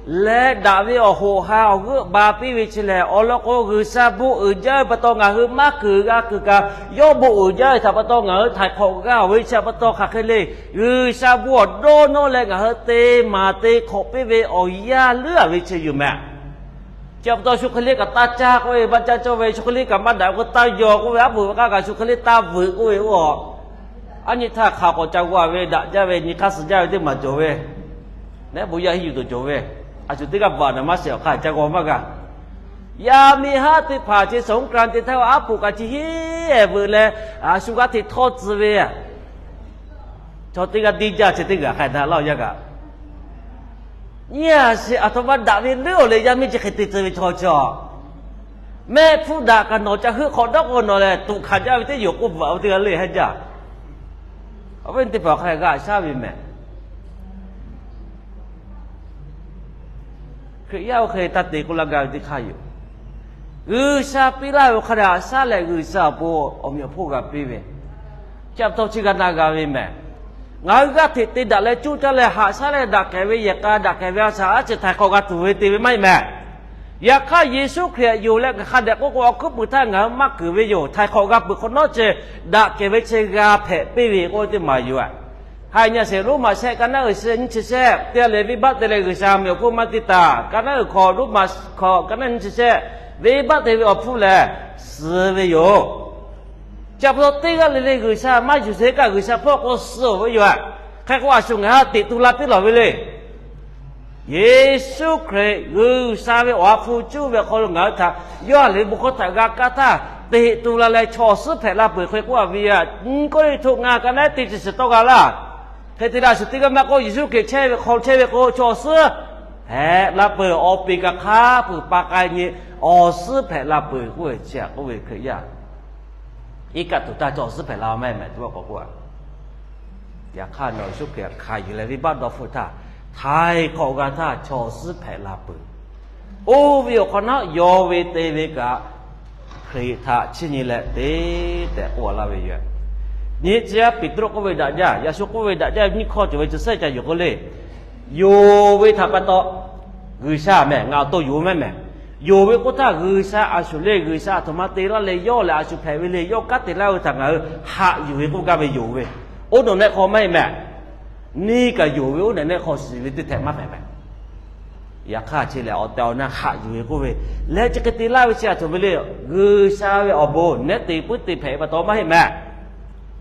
leh, daꞈ ve awˬ hoꞈ ha awˬ g'euˆ ba piˇ ve chi lehˬ, awˬ lawn k'o G'uiˬsha bon uiˍ jaˇ ve pa taw ngaˬ hui maˇ kuiˬ g'a kuiˬ kaꞈ, yawˇ bon uiˍ jaˇ ve htaꞈ pa taw ngaˬ hui htaiˍ hk'awꞈ g'a ve chi pa taw hk'aˬ hk'e le. G'uiˬsha bon awˬ dawˇ nawˇ leh ngaˬ hui te maˍ te hk'awꞈ piˇ ve awˬ yanˇ leuˉ a ve chi yoˬ mehˬ. Chi pa taw shu hk'e le kaꞈ taˇ caˇ k'oˆ ve, maˇ caˇ cawˇ ve, shu hk'e le kaꞈ maˇ daꞈ k'o taˇ yaw k'oˆ ve, aˉ poꞈ ve k'aˇ kaꞈ shu hk'e le taˇ veuꞈ k'oˆ ve, oˇ aˬ nyi htaˇ hk'aˬ k'awꞈ ca g'a ve daꞈ jaˇ ve, nyi hk'aˇ suh jaˇ ve teˇ maˬ cawˬ ve, neˉ bon yaˇ hiˉ yuˬ tuˬ cawˬ ve, a shu teˇ g'aˇ baˬ naˍ maˇ shehˍ awˬ hk'aˇ ca g'a maˇ g'a. Yaˇ miˇ haˉ teˇ hpaˍ chi สงกรานต์ te htaˇ aˉ poꞈ kaꞈ chi hiˉ veuꞈ leh, a shu g'aˇ hteꞈ htawˇ tcuh ve, chaw teˇ g'aˇ diˇ jaˇ chi teˇ g'aˇ hk'a htaꞈ laˇ yaˇ kaꞈ, nyi a sheˍ aˬ htoꞈ ma daꞈ ve leuˉ awˬ leh yaˇ miˇ chi hk'e te tcuh ve chaw chi, mehˆ hpfuhˇ daꞈ kaꞈ nawˬ ca heuˆ hk'awꞈ dawˇ k'o nawˬ lehˬ tuꞈ hkanˍ jaˇ ve teˇ yoˬ k'oˆ bvuhꞈ ve teˇ g'aˇ le hehˉ jaˇ. Awˬ viˉ teˇ hpaˍ hk'a g'a shaˉ ve mehˬ. Hkriꞈ yaˇ oˇ hk'e taˇ te k'oˆ laˇ gaˇ ve teˇ hk'aˇ yoˬ. G'uiˬsha piˇ laˇ ve awˬ hk'aˇ htaꞈ haꞈ shaˉ leh G'uiˬsha awˬ pon awˬ meꞈ awˬ hponˇ g'a piˇ ve, chi pa taw chi g'a na g'a ve mehˬ. Ngaˬ hui g'aˇ hteꞈ te daꞈ leh cuˇ caˇ leh haꞈ shaˉ leh daꞈ kehˬ ve yehˬ k'a daꞈ kehˬ ve a shaꞈ aˉ ceh htaiˍ hk'awꞈ g'a tuˬ ve te ve maˇ heˆ mehˬ. Yaꞈ hk'aˇ Yeˍsuˆ Hkriꞈ yonˍ leh ngaˬ hk'a dehꞈ k'oˆ k'o awˬ hkuiˉ puiˍ htaˇ ngaˬ hui maˇ kuiˬ ve yoˬ. Htaiˍ hk'awꞈ g'a peuˬ hk'awꞈ nawˉ ceh daꞈ kehˬ ve chi g'a hpehꞈ piˇ ve k'oˆ ve teˇ maˬ yoˬ. Haiˬ nyi a sheˍ, Roˉmaꞈ shehˆ ka naˉ uiˍ shehˆ nyiˇ chi shehˆ teˇ g'aˇ lehˬ venˇbaˆ te leh G'uiˬsha awˬ meꞈ awˬ hponˇ maˇ te taˍ. Ka naˉ uiˍ hk'aw, Roˉmaꞈ hk'aw ka naˉ nyiˇ chi shehˆ venˇbaˆ te ve awˬ hpfuhˇ lehˬ suh ve yoˬ. Chi pa taw teˇ g'aˇ le le G'uiˬsha maˇ yuˬ sheˍ kaꞈ G'uiˬsha hpawˇ k'o suh ve yoˬ. Hk'e k'o a shu ngaˬ hui teꞈ tu la piˇ lawˬ ve le. Yeˍsuˆ Hkriꞈ G'uiˬsha ve awˬ ha hpu cuˇ ve awˬ hk'aw lo ngaˬ hui htaꞈ yawˇ a lehˬ ve bon hkawˇ htaꞈ g'a kaˇ htaˇ, teꞈ tu la leh chaw awˬ suhˉ hpehꞈ la peuˬ. Hk'e k'oˆ a ve yaꞈ nyi k'oˆ ve htoꞈ ngaˬ ka naˉ teˇ chi shiˍ tawˇ g'a laˇ. Hk'e te leh a shu teˇ g'aˇ maˇ k'oˆ, Yeˍsuˆ Hkriꞈ chehˇ ve hk'aw chehˇ ve k'o chaw awˬ suhˉ hpehꞈ la peuˬ. Awˬ peˍ kaꞈ hk'a peuˬ pa k'ai nyi awˬ suhˉ hpehꞈ la peuˬ k'oˆ ve chi a k'oˆ ve Hkriꞈ yaˇ iˉ kaˆ tuˬ htaˇ chaw awˬ suhˉ hpehꞈ la maˇ heˆ mehˬ. Tuˬ a k'awꞈ k'oˆ a, yaꞈ hk'aˇ nawˬ Yeˍsuˆ Hkriꞈ hk'aˬ yuˬ leh venˇbaˆ dawˇ hpfuhˆ htaˇ, htaiˍ hk'awꞈ g'a htaˇ chaw awˬ suhˉ hpehꞈ la peuˬ. Oˇ ve awˬ hk'awꞈ nawˉ yawˇ ve te ve kaꞈ Hkriꞈ htaꞈ chiˇ nyi leh te tehꞈ k'oˆ laˇ ve yoˬ. Nyi chi a Peˍtruˆ k'oˆ ve daꞈ jaˇ, Yaꞈ shu k'oˆ ve daꞈ jaˇ, nyiˇ hkawˇ cawˬ ve chi suhˉ ca yuˬ k'o le. Yonˍ ve htaꞈ pa taw G'uiˬsha mehˬ ngaˬ awˬ to yonˍ ve maˇ mehˬ. Yonˍ ve k'oˆ htaˇ G'uiˬsha a shu le, G'uiˬsha aˬ htoꞈ ma te laˇ leh yawˇ lehˬ a shu hpehꞈ ve le, yawˇ kanˉ te laˇ ve htaꞈ ngaˬ hui haꞈ yuˬ ve k'oˆ gaˇ ve yonˍ ve. Oˇ nawˬ nehˆ hk'aw maˇ heˆ mehˬ. Neˇ kaꞈ yonˍ ve oˇ nawˬ nehˆ hk'aw shiˍ ve teˇ htehꞈ maˇ hpehꞈ mehˬ. Yaꞈ hk'aˇ chi lehˬ awˬ tehˬ awˬ na haꞈ yuˬ ve k'oˆ ve, leh chi hk'e te laˇ ve chi a htoꞈ ve le. G'uiˬsha ve awˬ bon nehˉ te puiˉ te hpehꞈ ve pa taw maˇ heˆ mehˬ.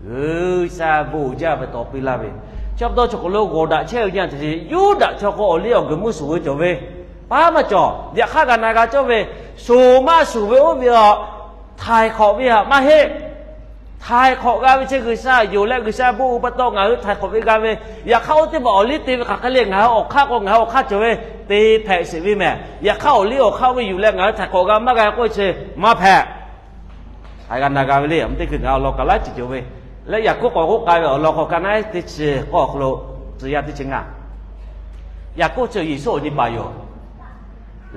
G'uiˬsha bon jaˇ ve pa taw piˇ laˇ ve. Chi pa taw chaw hk'aw lo g'awˬ daꞈ chehˇ ve nyi a teꞈ, Yuˇdaꞈ chaw k'o awˬ liˇ awˬ guiˬ mvuhˇ suˍ ve cawˬ ve, paˉ maˇ cawˬ. Yaꞈ hk'aˇ g'a na g'a cawˇ ve, shuˍ maˇ shuˍ ve oˇ ve a, htaiˍ hk'awꞈ ve htaꞈ maˇ heˆ. Htaiˍ hk'awꞈ g'a ve chi G'uiˬsha yonˍ leh G'uiˬsha bon uiˍ pa taw ngaˬ hui htaiˍ hk'awꞈ ve g'a ve. Yaꞈ hk'aˇ oˇ teˇ maˬ awˬ liˇ te ve hk'aˬ hk'e le, ngaˬ hui awˬ hk'aˇ k'o ngaˬ hui awˬ hk'aˇ cawˬ ve te hpehꞈ sheˍ ve mehˬ. Yaꞈ hk'aˇ awˬ liˇ awˬ hk'aˇ oˇ ve yuˬ leh ngaˬ hui htaiˍ hk'awꞈ g'a maˇ g'a k'oˆ ve chi maˇ hpehꞈ. Hk'aˬ g'a na g'a ve le, teˇ hkui ngaˬ hui awˬ lawn kaꞈ laiˉ ceuˬ cawˬ ve. Leh Yaˍkoˆ k'awꞈ k'oˆ k'ai ve awˬ lawn k'awꞈ ka naˉ teˇ chi k'awˇ awˬ hk'aw lo tcuh yaˇ teˇ chi ngaˇ. Yaˍkoˆ chi Yeˍsuˆ awˬ nyi paˍ yoˬ.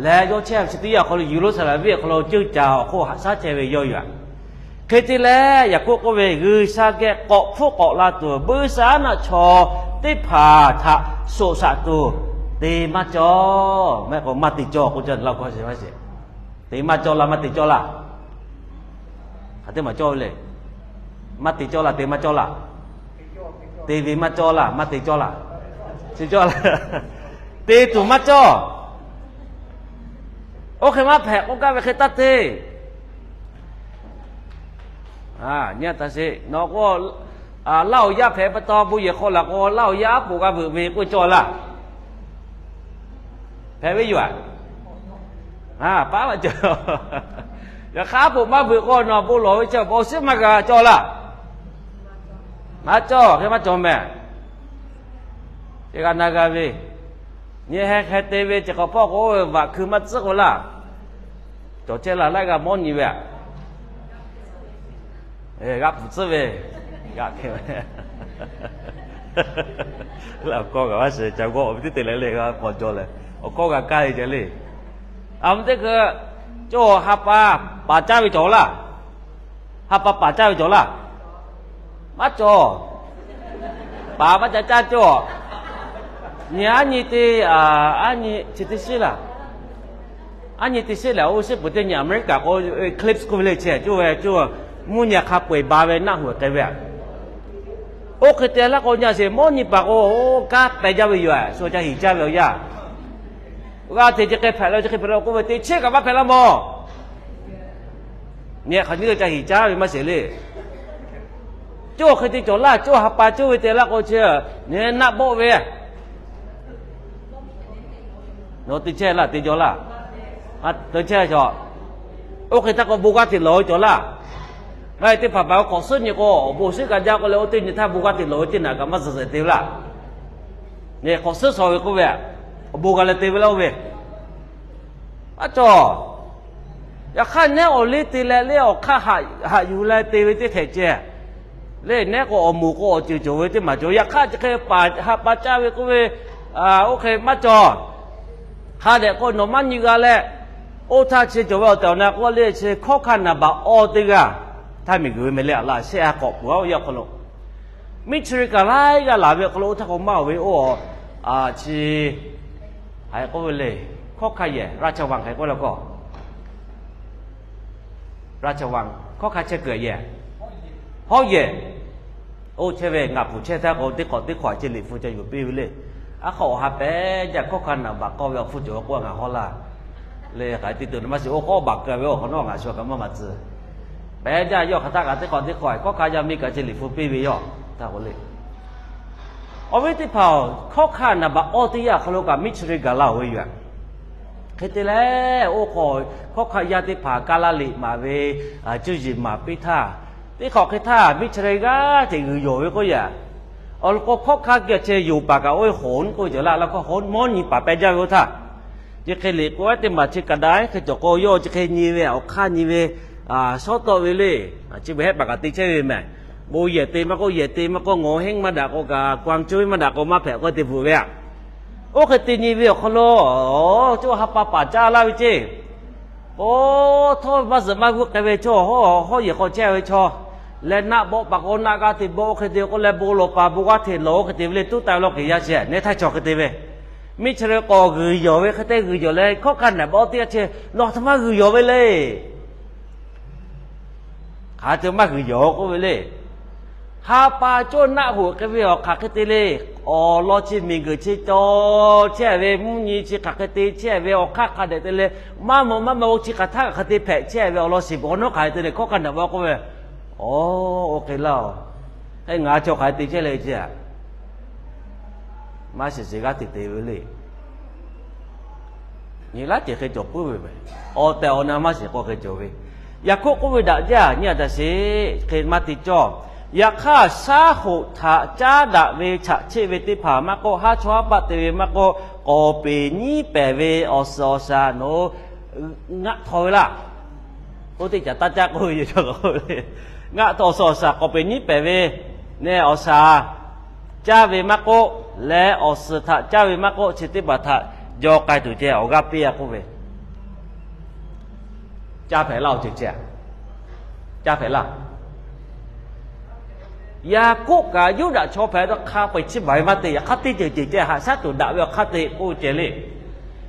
Leh yawˇ chehˇ ve chi teˇ yanˇ awˬ hk'aw lo Yeˍruˆsaˍlehnˍ venˇ awˬ hk'aw lo ceuˇ caˍ awˬ hk'oˆ haꞈ shaˉ chehˇ ve yawˇ yoˬ. Hk'e te leh Yaˍkoˆ k'oˆ ve, G'uiˬsha geh k'awꞈ hpfuhˆ k'awꞈ la tuˬ buiˇshaˆaˉnaˆ chaw teˇ hpaˍ htaꞈ shoꞈ shaꞈ tuˬ te maˇ cawˇ. Maˇ heˆ k'o maˇ te cawˇ k'oˆ cawˇ laˇ k'o, te maˇ cawˇ laˇ, maˇ te cawˇ laˇ. Hk'aˬ teˇ maˬ cawˇ ve le. Maˇ te cawˇ laˇ, te maˇ cawˇ laˇ. Te ve maˇ cawˇ laˇ, maˇ te cawˇ laˇ. Te cawˇ laˇ. Te tuˬ maˇ cawˇ. Oˇ hk'e maˇ hpehꞈ k'oˆ gaˇ ve hk'e taˇ te. Nyi taˇ sheˍ. Nawˬ k'o, Laˇ hoˍ yaˇ hpehꞈ pa taw, bon yehˬ hk'aw laˬ k'o Laˇ hoˍ yaˇ aˉ poꞈ g'a veuꞈ ve k'oˆ cawˇ laˇ. Hpehꞈ ve yoˬ. Paˉ maˇ cawˬ. Yaꞈ hk'aˇ aˉ poꞈ maˇ veuꞈ k'o nawˬ bon lawˬ ve chi awˬ bon shiˉ maˇ g'a cawˇ laˇ. Maˇ cawˇ, hk'e maˇ cawˬ mehˍ. Teˇ g'aˇ na g'a ve, nyi heh hk'e te ve chi hk'awꞈ hpawˇ k'o, vaꞈ hkui maˇ tcuhˉ k'o laˇ. Cawˬ chehˇ laˇ laiˉ g'aˇ mawˇ nyi ve aꞈ. G'aꞈ puˍ tcuhˉ ve, g'aꞈ hkeh ve. Awˬ kawˇ g'a maˇ shiˍ ca g'awˇ ve teˇ te leh le g'a k'awꞈ jaw leh, awˬ kawˇ g'a kaˇ ve ceh le. A mvuh teˇ hkui, cawˇ ha pa paˍ caˇ ve cawˬ laˇ. Ha pa paˍ caˇ ve cawˬ laˇ. Maˇ cawˬ. Paˍ maˇ ca caˇ cawˇ. Nyi aˉ nyi te, aˉ nyi chi teˇ shiˉ laˬ. Aˉ nyi teˇ shiˉ lehˬ, oˇ shiˉ peuˬ teˇ nyi America k'o, eclipse k'oˆ ve le chi, cawˇ ve cawˇ, mvuhˇ nyi hk'a peu eˬ ba ve naˆ hoꞈ k'ai ve. Oˇ hk'e te laˇ k'o nyi a sheˍ, mawˇ nyi paˍ k'o, oˇ kanˉ peh jaˇ ve yoˬ. Shu ca hiˍ caˇ ve awˬ yanˇ, g'a te chi hk'e hpehꞈ la, chi hk'e hpehꞈ la k'oˆ ve, teˇ chiˉ kaꞈ maˇ hpehꞈ laˇ mawˬ. Nyi hk'aˬ nyi ca hiˍ caˇ ve maˇ sheˍ le. Cawˇ hk'e te cawˬ laˇ, cawˇ ha pa cawˇ ve te laˇ k'o chi, nyi naˆ bawˆ ve. Nawˬ te chehˇ laˇ, te jaw laˇ. Te chehˇ cawˬ. Oˇ hk'e htaˇ k'o bon g'aˇ hteꞈ lawˬ ve cawˬ laˇ. Ngaˬ hui teˇ hpaˍ hpaˍ k'awꞈ suhˉ nyi k'o, awˬ bon shiˉ kaꞈ jaˇ k'o leh, oˇ teˇ nyi htaˇ bon g'aˇ hteꞈ lawˬ ve teˇ naꞈ kaꞈ maˇ zuhˬ zuhˬ te ve laˇ. Nyi k'awꞈ suhˉ shaw ve k'oˆ ve, awˬ bon g'a leh te ve laˇ oˇ ve. Maˇ cawˬ. Yaꞈ hk'aˇ nehˉ awˬ liˇ te leh le awˬ hk'aˇ haꞈ yuˬ leh te ve teˇ htehꞈ ceh. Le nehˉ k'o awˬ moˍ k'o awˬ ceuˬ cawˬ ve teˇ maˬ cawˬ. Yaꞈ hk'aˇ chi hk'e paˍ ha pa caˇ ve k'oˆ ve, oˇ hk'e maˇ cawˬ. Hk'a dehꞈ k'o nawˬ maˇ nyi g'a leh, oˇ htaˇ chi cawˬ ve awˬ tehˬ awˬ na k'oˆ le chi hkawˉ hkanˇ naˍ baꞈ awˇ teˇ g'aˇ htaˇ miˬ guiˬ ve meh le a laˇ shehˆ ha k'awꞈ peuˬ a oˇ yaˇ awˬ hk'aw lo, miˇ chi re kaˍ laiˉ g'aˇ laˬ ve awˬ hk'aw lo oˇ htaˇ k'o maˇ oˬ ve oˇ, chi hk'e k'oˆ ve le, hkawˉ hkanˇ yehˬ ราชวัง hk'e k'oˆ le k'o, ราชวัง hkawˉ hkanˇ chehˇ kuiˬ yehˬ, hawˉ yehˬ. Oˇ chehˇ ve ngaˬ puˍ chehˇ htaˇ k'o teˇ hk'awꞈ teˇ hk'awꞈ chi liꞈ hpu ca yuˬ piˇ ve le. Aˉ hk'aw awˬ ha pehˉ jaˇ hkawˉ hkanˇ naˍ baꞈ k'awˇ ve awˬ hpfuhˇ cawˬ ve k'oˆ ngaˬ haw laˇ. Le k'ai te tuˬ na maˇ shiˍ, oˇ k'awˇ baˬ keu ve awˬ hk'awꞈ nawˉ ngaˬ shu kaꞈ maˇ maˍ tcuh. Pehˉ jaˇ yawˇ hk'aˬ htaˇ kaꞈ teˇ hk'awꞈ teˇ hk'awꞈ hkawˉ hkanˇ yaˇ miˇ kaꞈ chi liꞈ hpu piˇ ve yawˇ htaˇ k'o le. Awˬ viˉ teˇ hpaˍ-oˬ, hkawˉ hkanˇ naˍ baꞈ awˇ teˇ yanˇ awˬ hk'aw lo kaꞈ miˇ chi re gaˬ la oˬ ve yoˬ. Hk'e te leh, oˇ hk'awꞈ hkawˉ hkanˇ yaˇ teˇ hpaˍ kaˇ laˇ liꞈ maˍ ve, cuˇ yiˍ maˍ piˇ htaˇ, teˇ hk'awꞈ hk'e htaˇ miˇ chi re g'aˇ hteꞈ g'uiˬ yawˬ ve k'oˆ yaꞈ. Awˬ lawn k'o hkawˉ hkanˇ geh chi yoˬ paˍ kaꞈ oˇ ve hawˍ-oˬ k'oˆ ve cawˬ laˇ, laˇ hkawˇ hawˍ-oˬ mawˇ nyi paˍ peh jaˇ ve oˇ htaˇ, chi hk'e liꞈ k'o aˉ teˇ maˬ chi kaꞈ daꞈ hk'e cawˬ k'o yawˇ chi hk'e nyi ve awˬ hk'aˇ nyi ve, shawˉ tawˆ ve le. Chi beuꞈ hehˆ paˍ kaꞈ te chehˇ ve mehˍ. Bon yehˬ te maˇ k'oˆ, yehˬ te maˇ k'oˆ, ngawˬ hehnˇ maˇ daꞈ k'o kaꞈ, kuan coˇ maˇ daꞈ k'o maˇ hpehꞈ k'oˆ te bvuhꞈ ve aꞈ. Oˇ hk'e te nyi ve awˬ hk'aw lo, cawˇ ha pa paˍ caˇ laˇ ve ceˇ. Oˇ htawˇ maˇ zuhꞈ maˇ g'uˇ k'ai ve chaw, hawˉ yehˬ hk'aw chehˇ ve chaw, leh naˆ bawˆ paˍ k'o naˆ g'aˇ te bawˆ oˇ hk'e te k'oˆ leh bon lawˬ paˍ bon g'aˇ hteꞈ lawˬ oˇ hk'e te ve le. Tuˉ taˍ ve law k'oꞈ yaˇ shehˍ nehˉ htaˇ chaw hk'e te ve, miˇ chi re k'awꞈ g'uiˬ yawˬ ve hk'e te g'uiˬ yawˬ leh hkawˉ hkanˇ naˍ baꞈ awˇ teˇ g'aˇ chi, nawˬ aˬ htoꞈ ma g'uiˬ yawˬ ve le. Hk'aˬ hk'e te maˇ g'uiˬ yawˬ k'oˆ ve le. Ha pa cawˇ naˆ hoꞈ k'ai ve awˬ hk'aˬ hk'e te le. Awˬ lawn chi miˬ guiˬ chi caw chehˇ ve, mvuhˇ nyi chi hk'aˬ hk'e te chehˇ ve, awˬ hk'aˇ hk'a dehꞈ te leh, maˇ mawˬ maˇ mawˬ chi hk'aˬ htaˇ hk'aˬ hk'e te hpehꞈ chehˇ ve awˬ lawn shiˍ bvuhꞈ k'aw nawˉ hk'aˬ hk'e te le hkawˉ hkanˇ naˍ baꞈ k'oˆ ve. Oˇ, oˇ hk'e laˇ oˬ. Hk'e ngaˬ chaw hk'aˬ hk'e te chehˇ le ceˇ. Maˇ shiˍ shiˍ g'aˇ hteꞈ te ve le. Nyi laˉ ceuˬ hk'e cawˬ puiˉ ve mehˍ. Awˬ tehˬ awˬ na maˇ shiˍ k'o hk'e cawˬ ve. Yaˍkoˆ k'oˆ ve daꞈ jaˇ nyi a taꞈ sheˍ hk'e maˇ te cawˇ. Yaꞈ hk'aˇ shaˉ hoꞈ htaꞈ caˉ daꞈ ve chaꞈ cheˆ ve teˇ hpaˍ maˇ k'oˆ, haˉ chawˇ haˉ paˆ te ve maˇ k'oˆ, k'awˍ peˍ nyiˉ pehˍ ve awˬ suhˍ awˬ shaˍ nawˬ ngaˆ htaw ve laˇ. Oˇ teˇ caꞈ taˇ caˇ k'oˆ ve yoˬ. Ngaˆ htaw awˬ suhˍ awˬ shaˍ k'awˍ peˍ nyiˉ pehˍ ve, neh awˬ shaˍ caˇ ve maˇ k'oˆ, leh awˬ suhˍ htaꞈ caˇ ve maˇ k'oˆ, chi teˇ hpaˍ htaꞈ jaw k'ai tuˬ ceh awˬ g'aˇ piˇ a k'oˆ ve, caˇ hpehꞈ laˇ oˬ ceuˬ ceh. Caˇ hpehꞈ laˇ. Yaˍkoˆ kaꞈ Yuˇdaꞈ chaw hpehꞈ taw hk'a peu-eˬ chiˇ baˬ ve maˇ te, yaꞈ hk'aˇ teˇ ceuˬ ceuˬ ceh haꞈ shaˉ tuˬ daꞈ ve awˬ hk'aˇ te k'oˆ ve ceh le.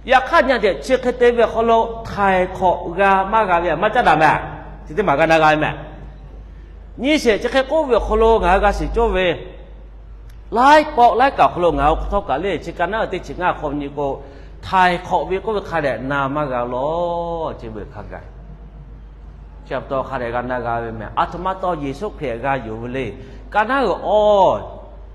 Yaꞈ hk'aˇ nyi a ceh chi hk'e te ve awˬ hk'aw lo htaiˍ hk'awꞈ g'a maˇ g'a ve maˇ caˉ daꞈ mehˍ. Chi teˇ maˬ g'a na g'a ve mehˍ. Nyiˇ shehˍ chi hk'e k'oˆ ve awˬ hk'aw lo ngaˬ hui g'a shiˍ cawˇ ve, laiˉ pawˆ laiˉ kaꞈ awˬ hk'aw lo ngaˬ hui hk'aw htawˇ kaꞈ le, chi ka naˉ teˇ chi ngaˇ hk'aw nyi k'o, htaiˍ hk'awꞈ ve k'oˆ ve hk'a dehꞈ na maˇ g'a lawˬ, chi beuꞈ hk'a gaˬ. Chi pa taw hk'a dehꞈ g'a na g'a ve meh. A htoꞈ ma taw Yeˍsuˆ Hkriꞈ g'a yonˍ ve le. Ka naˉ uiˍ awˬ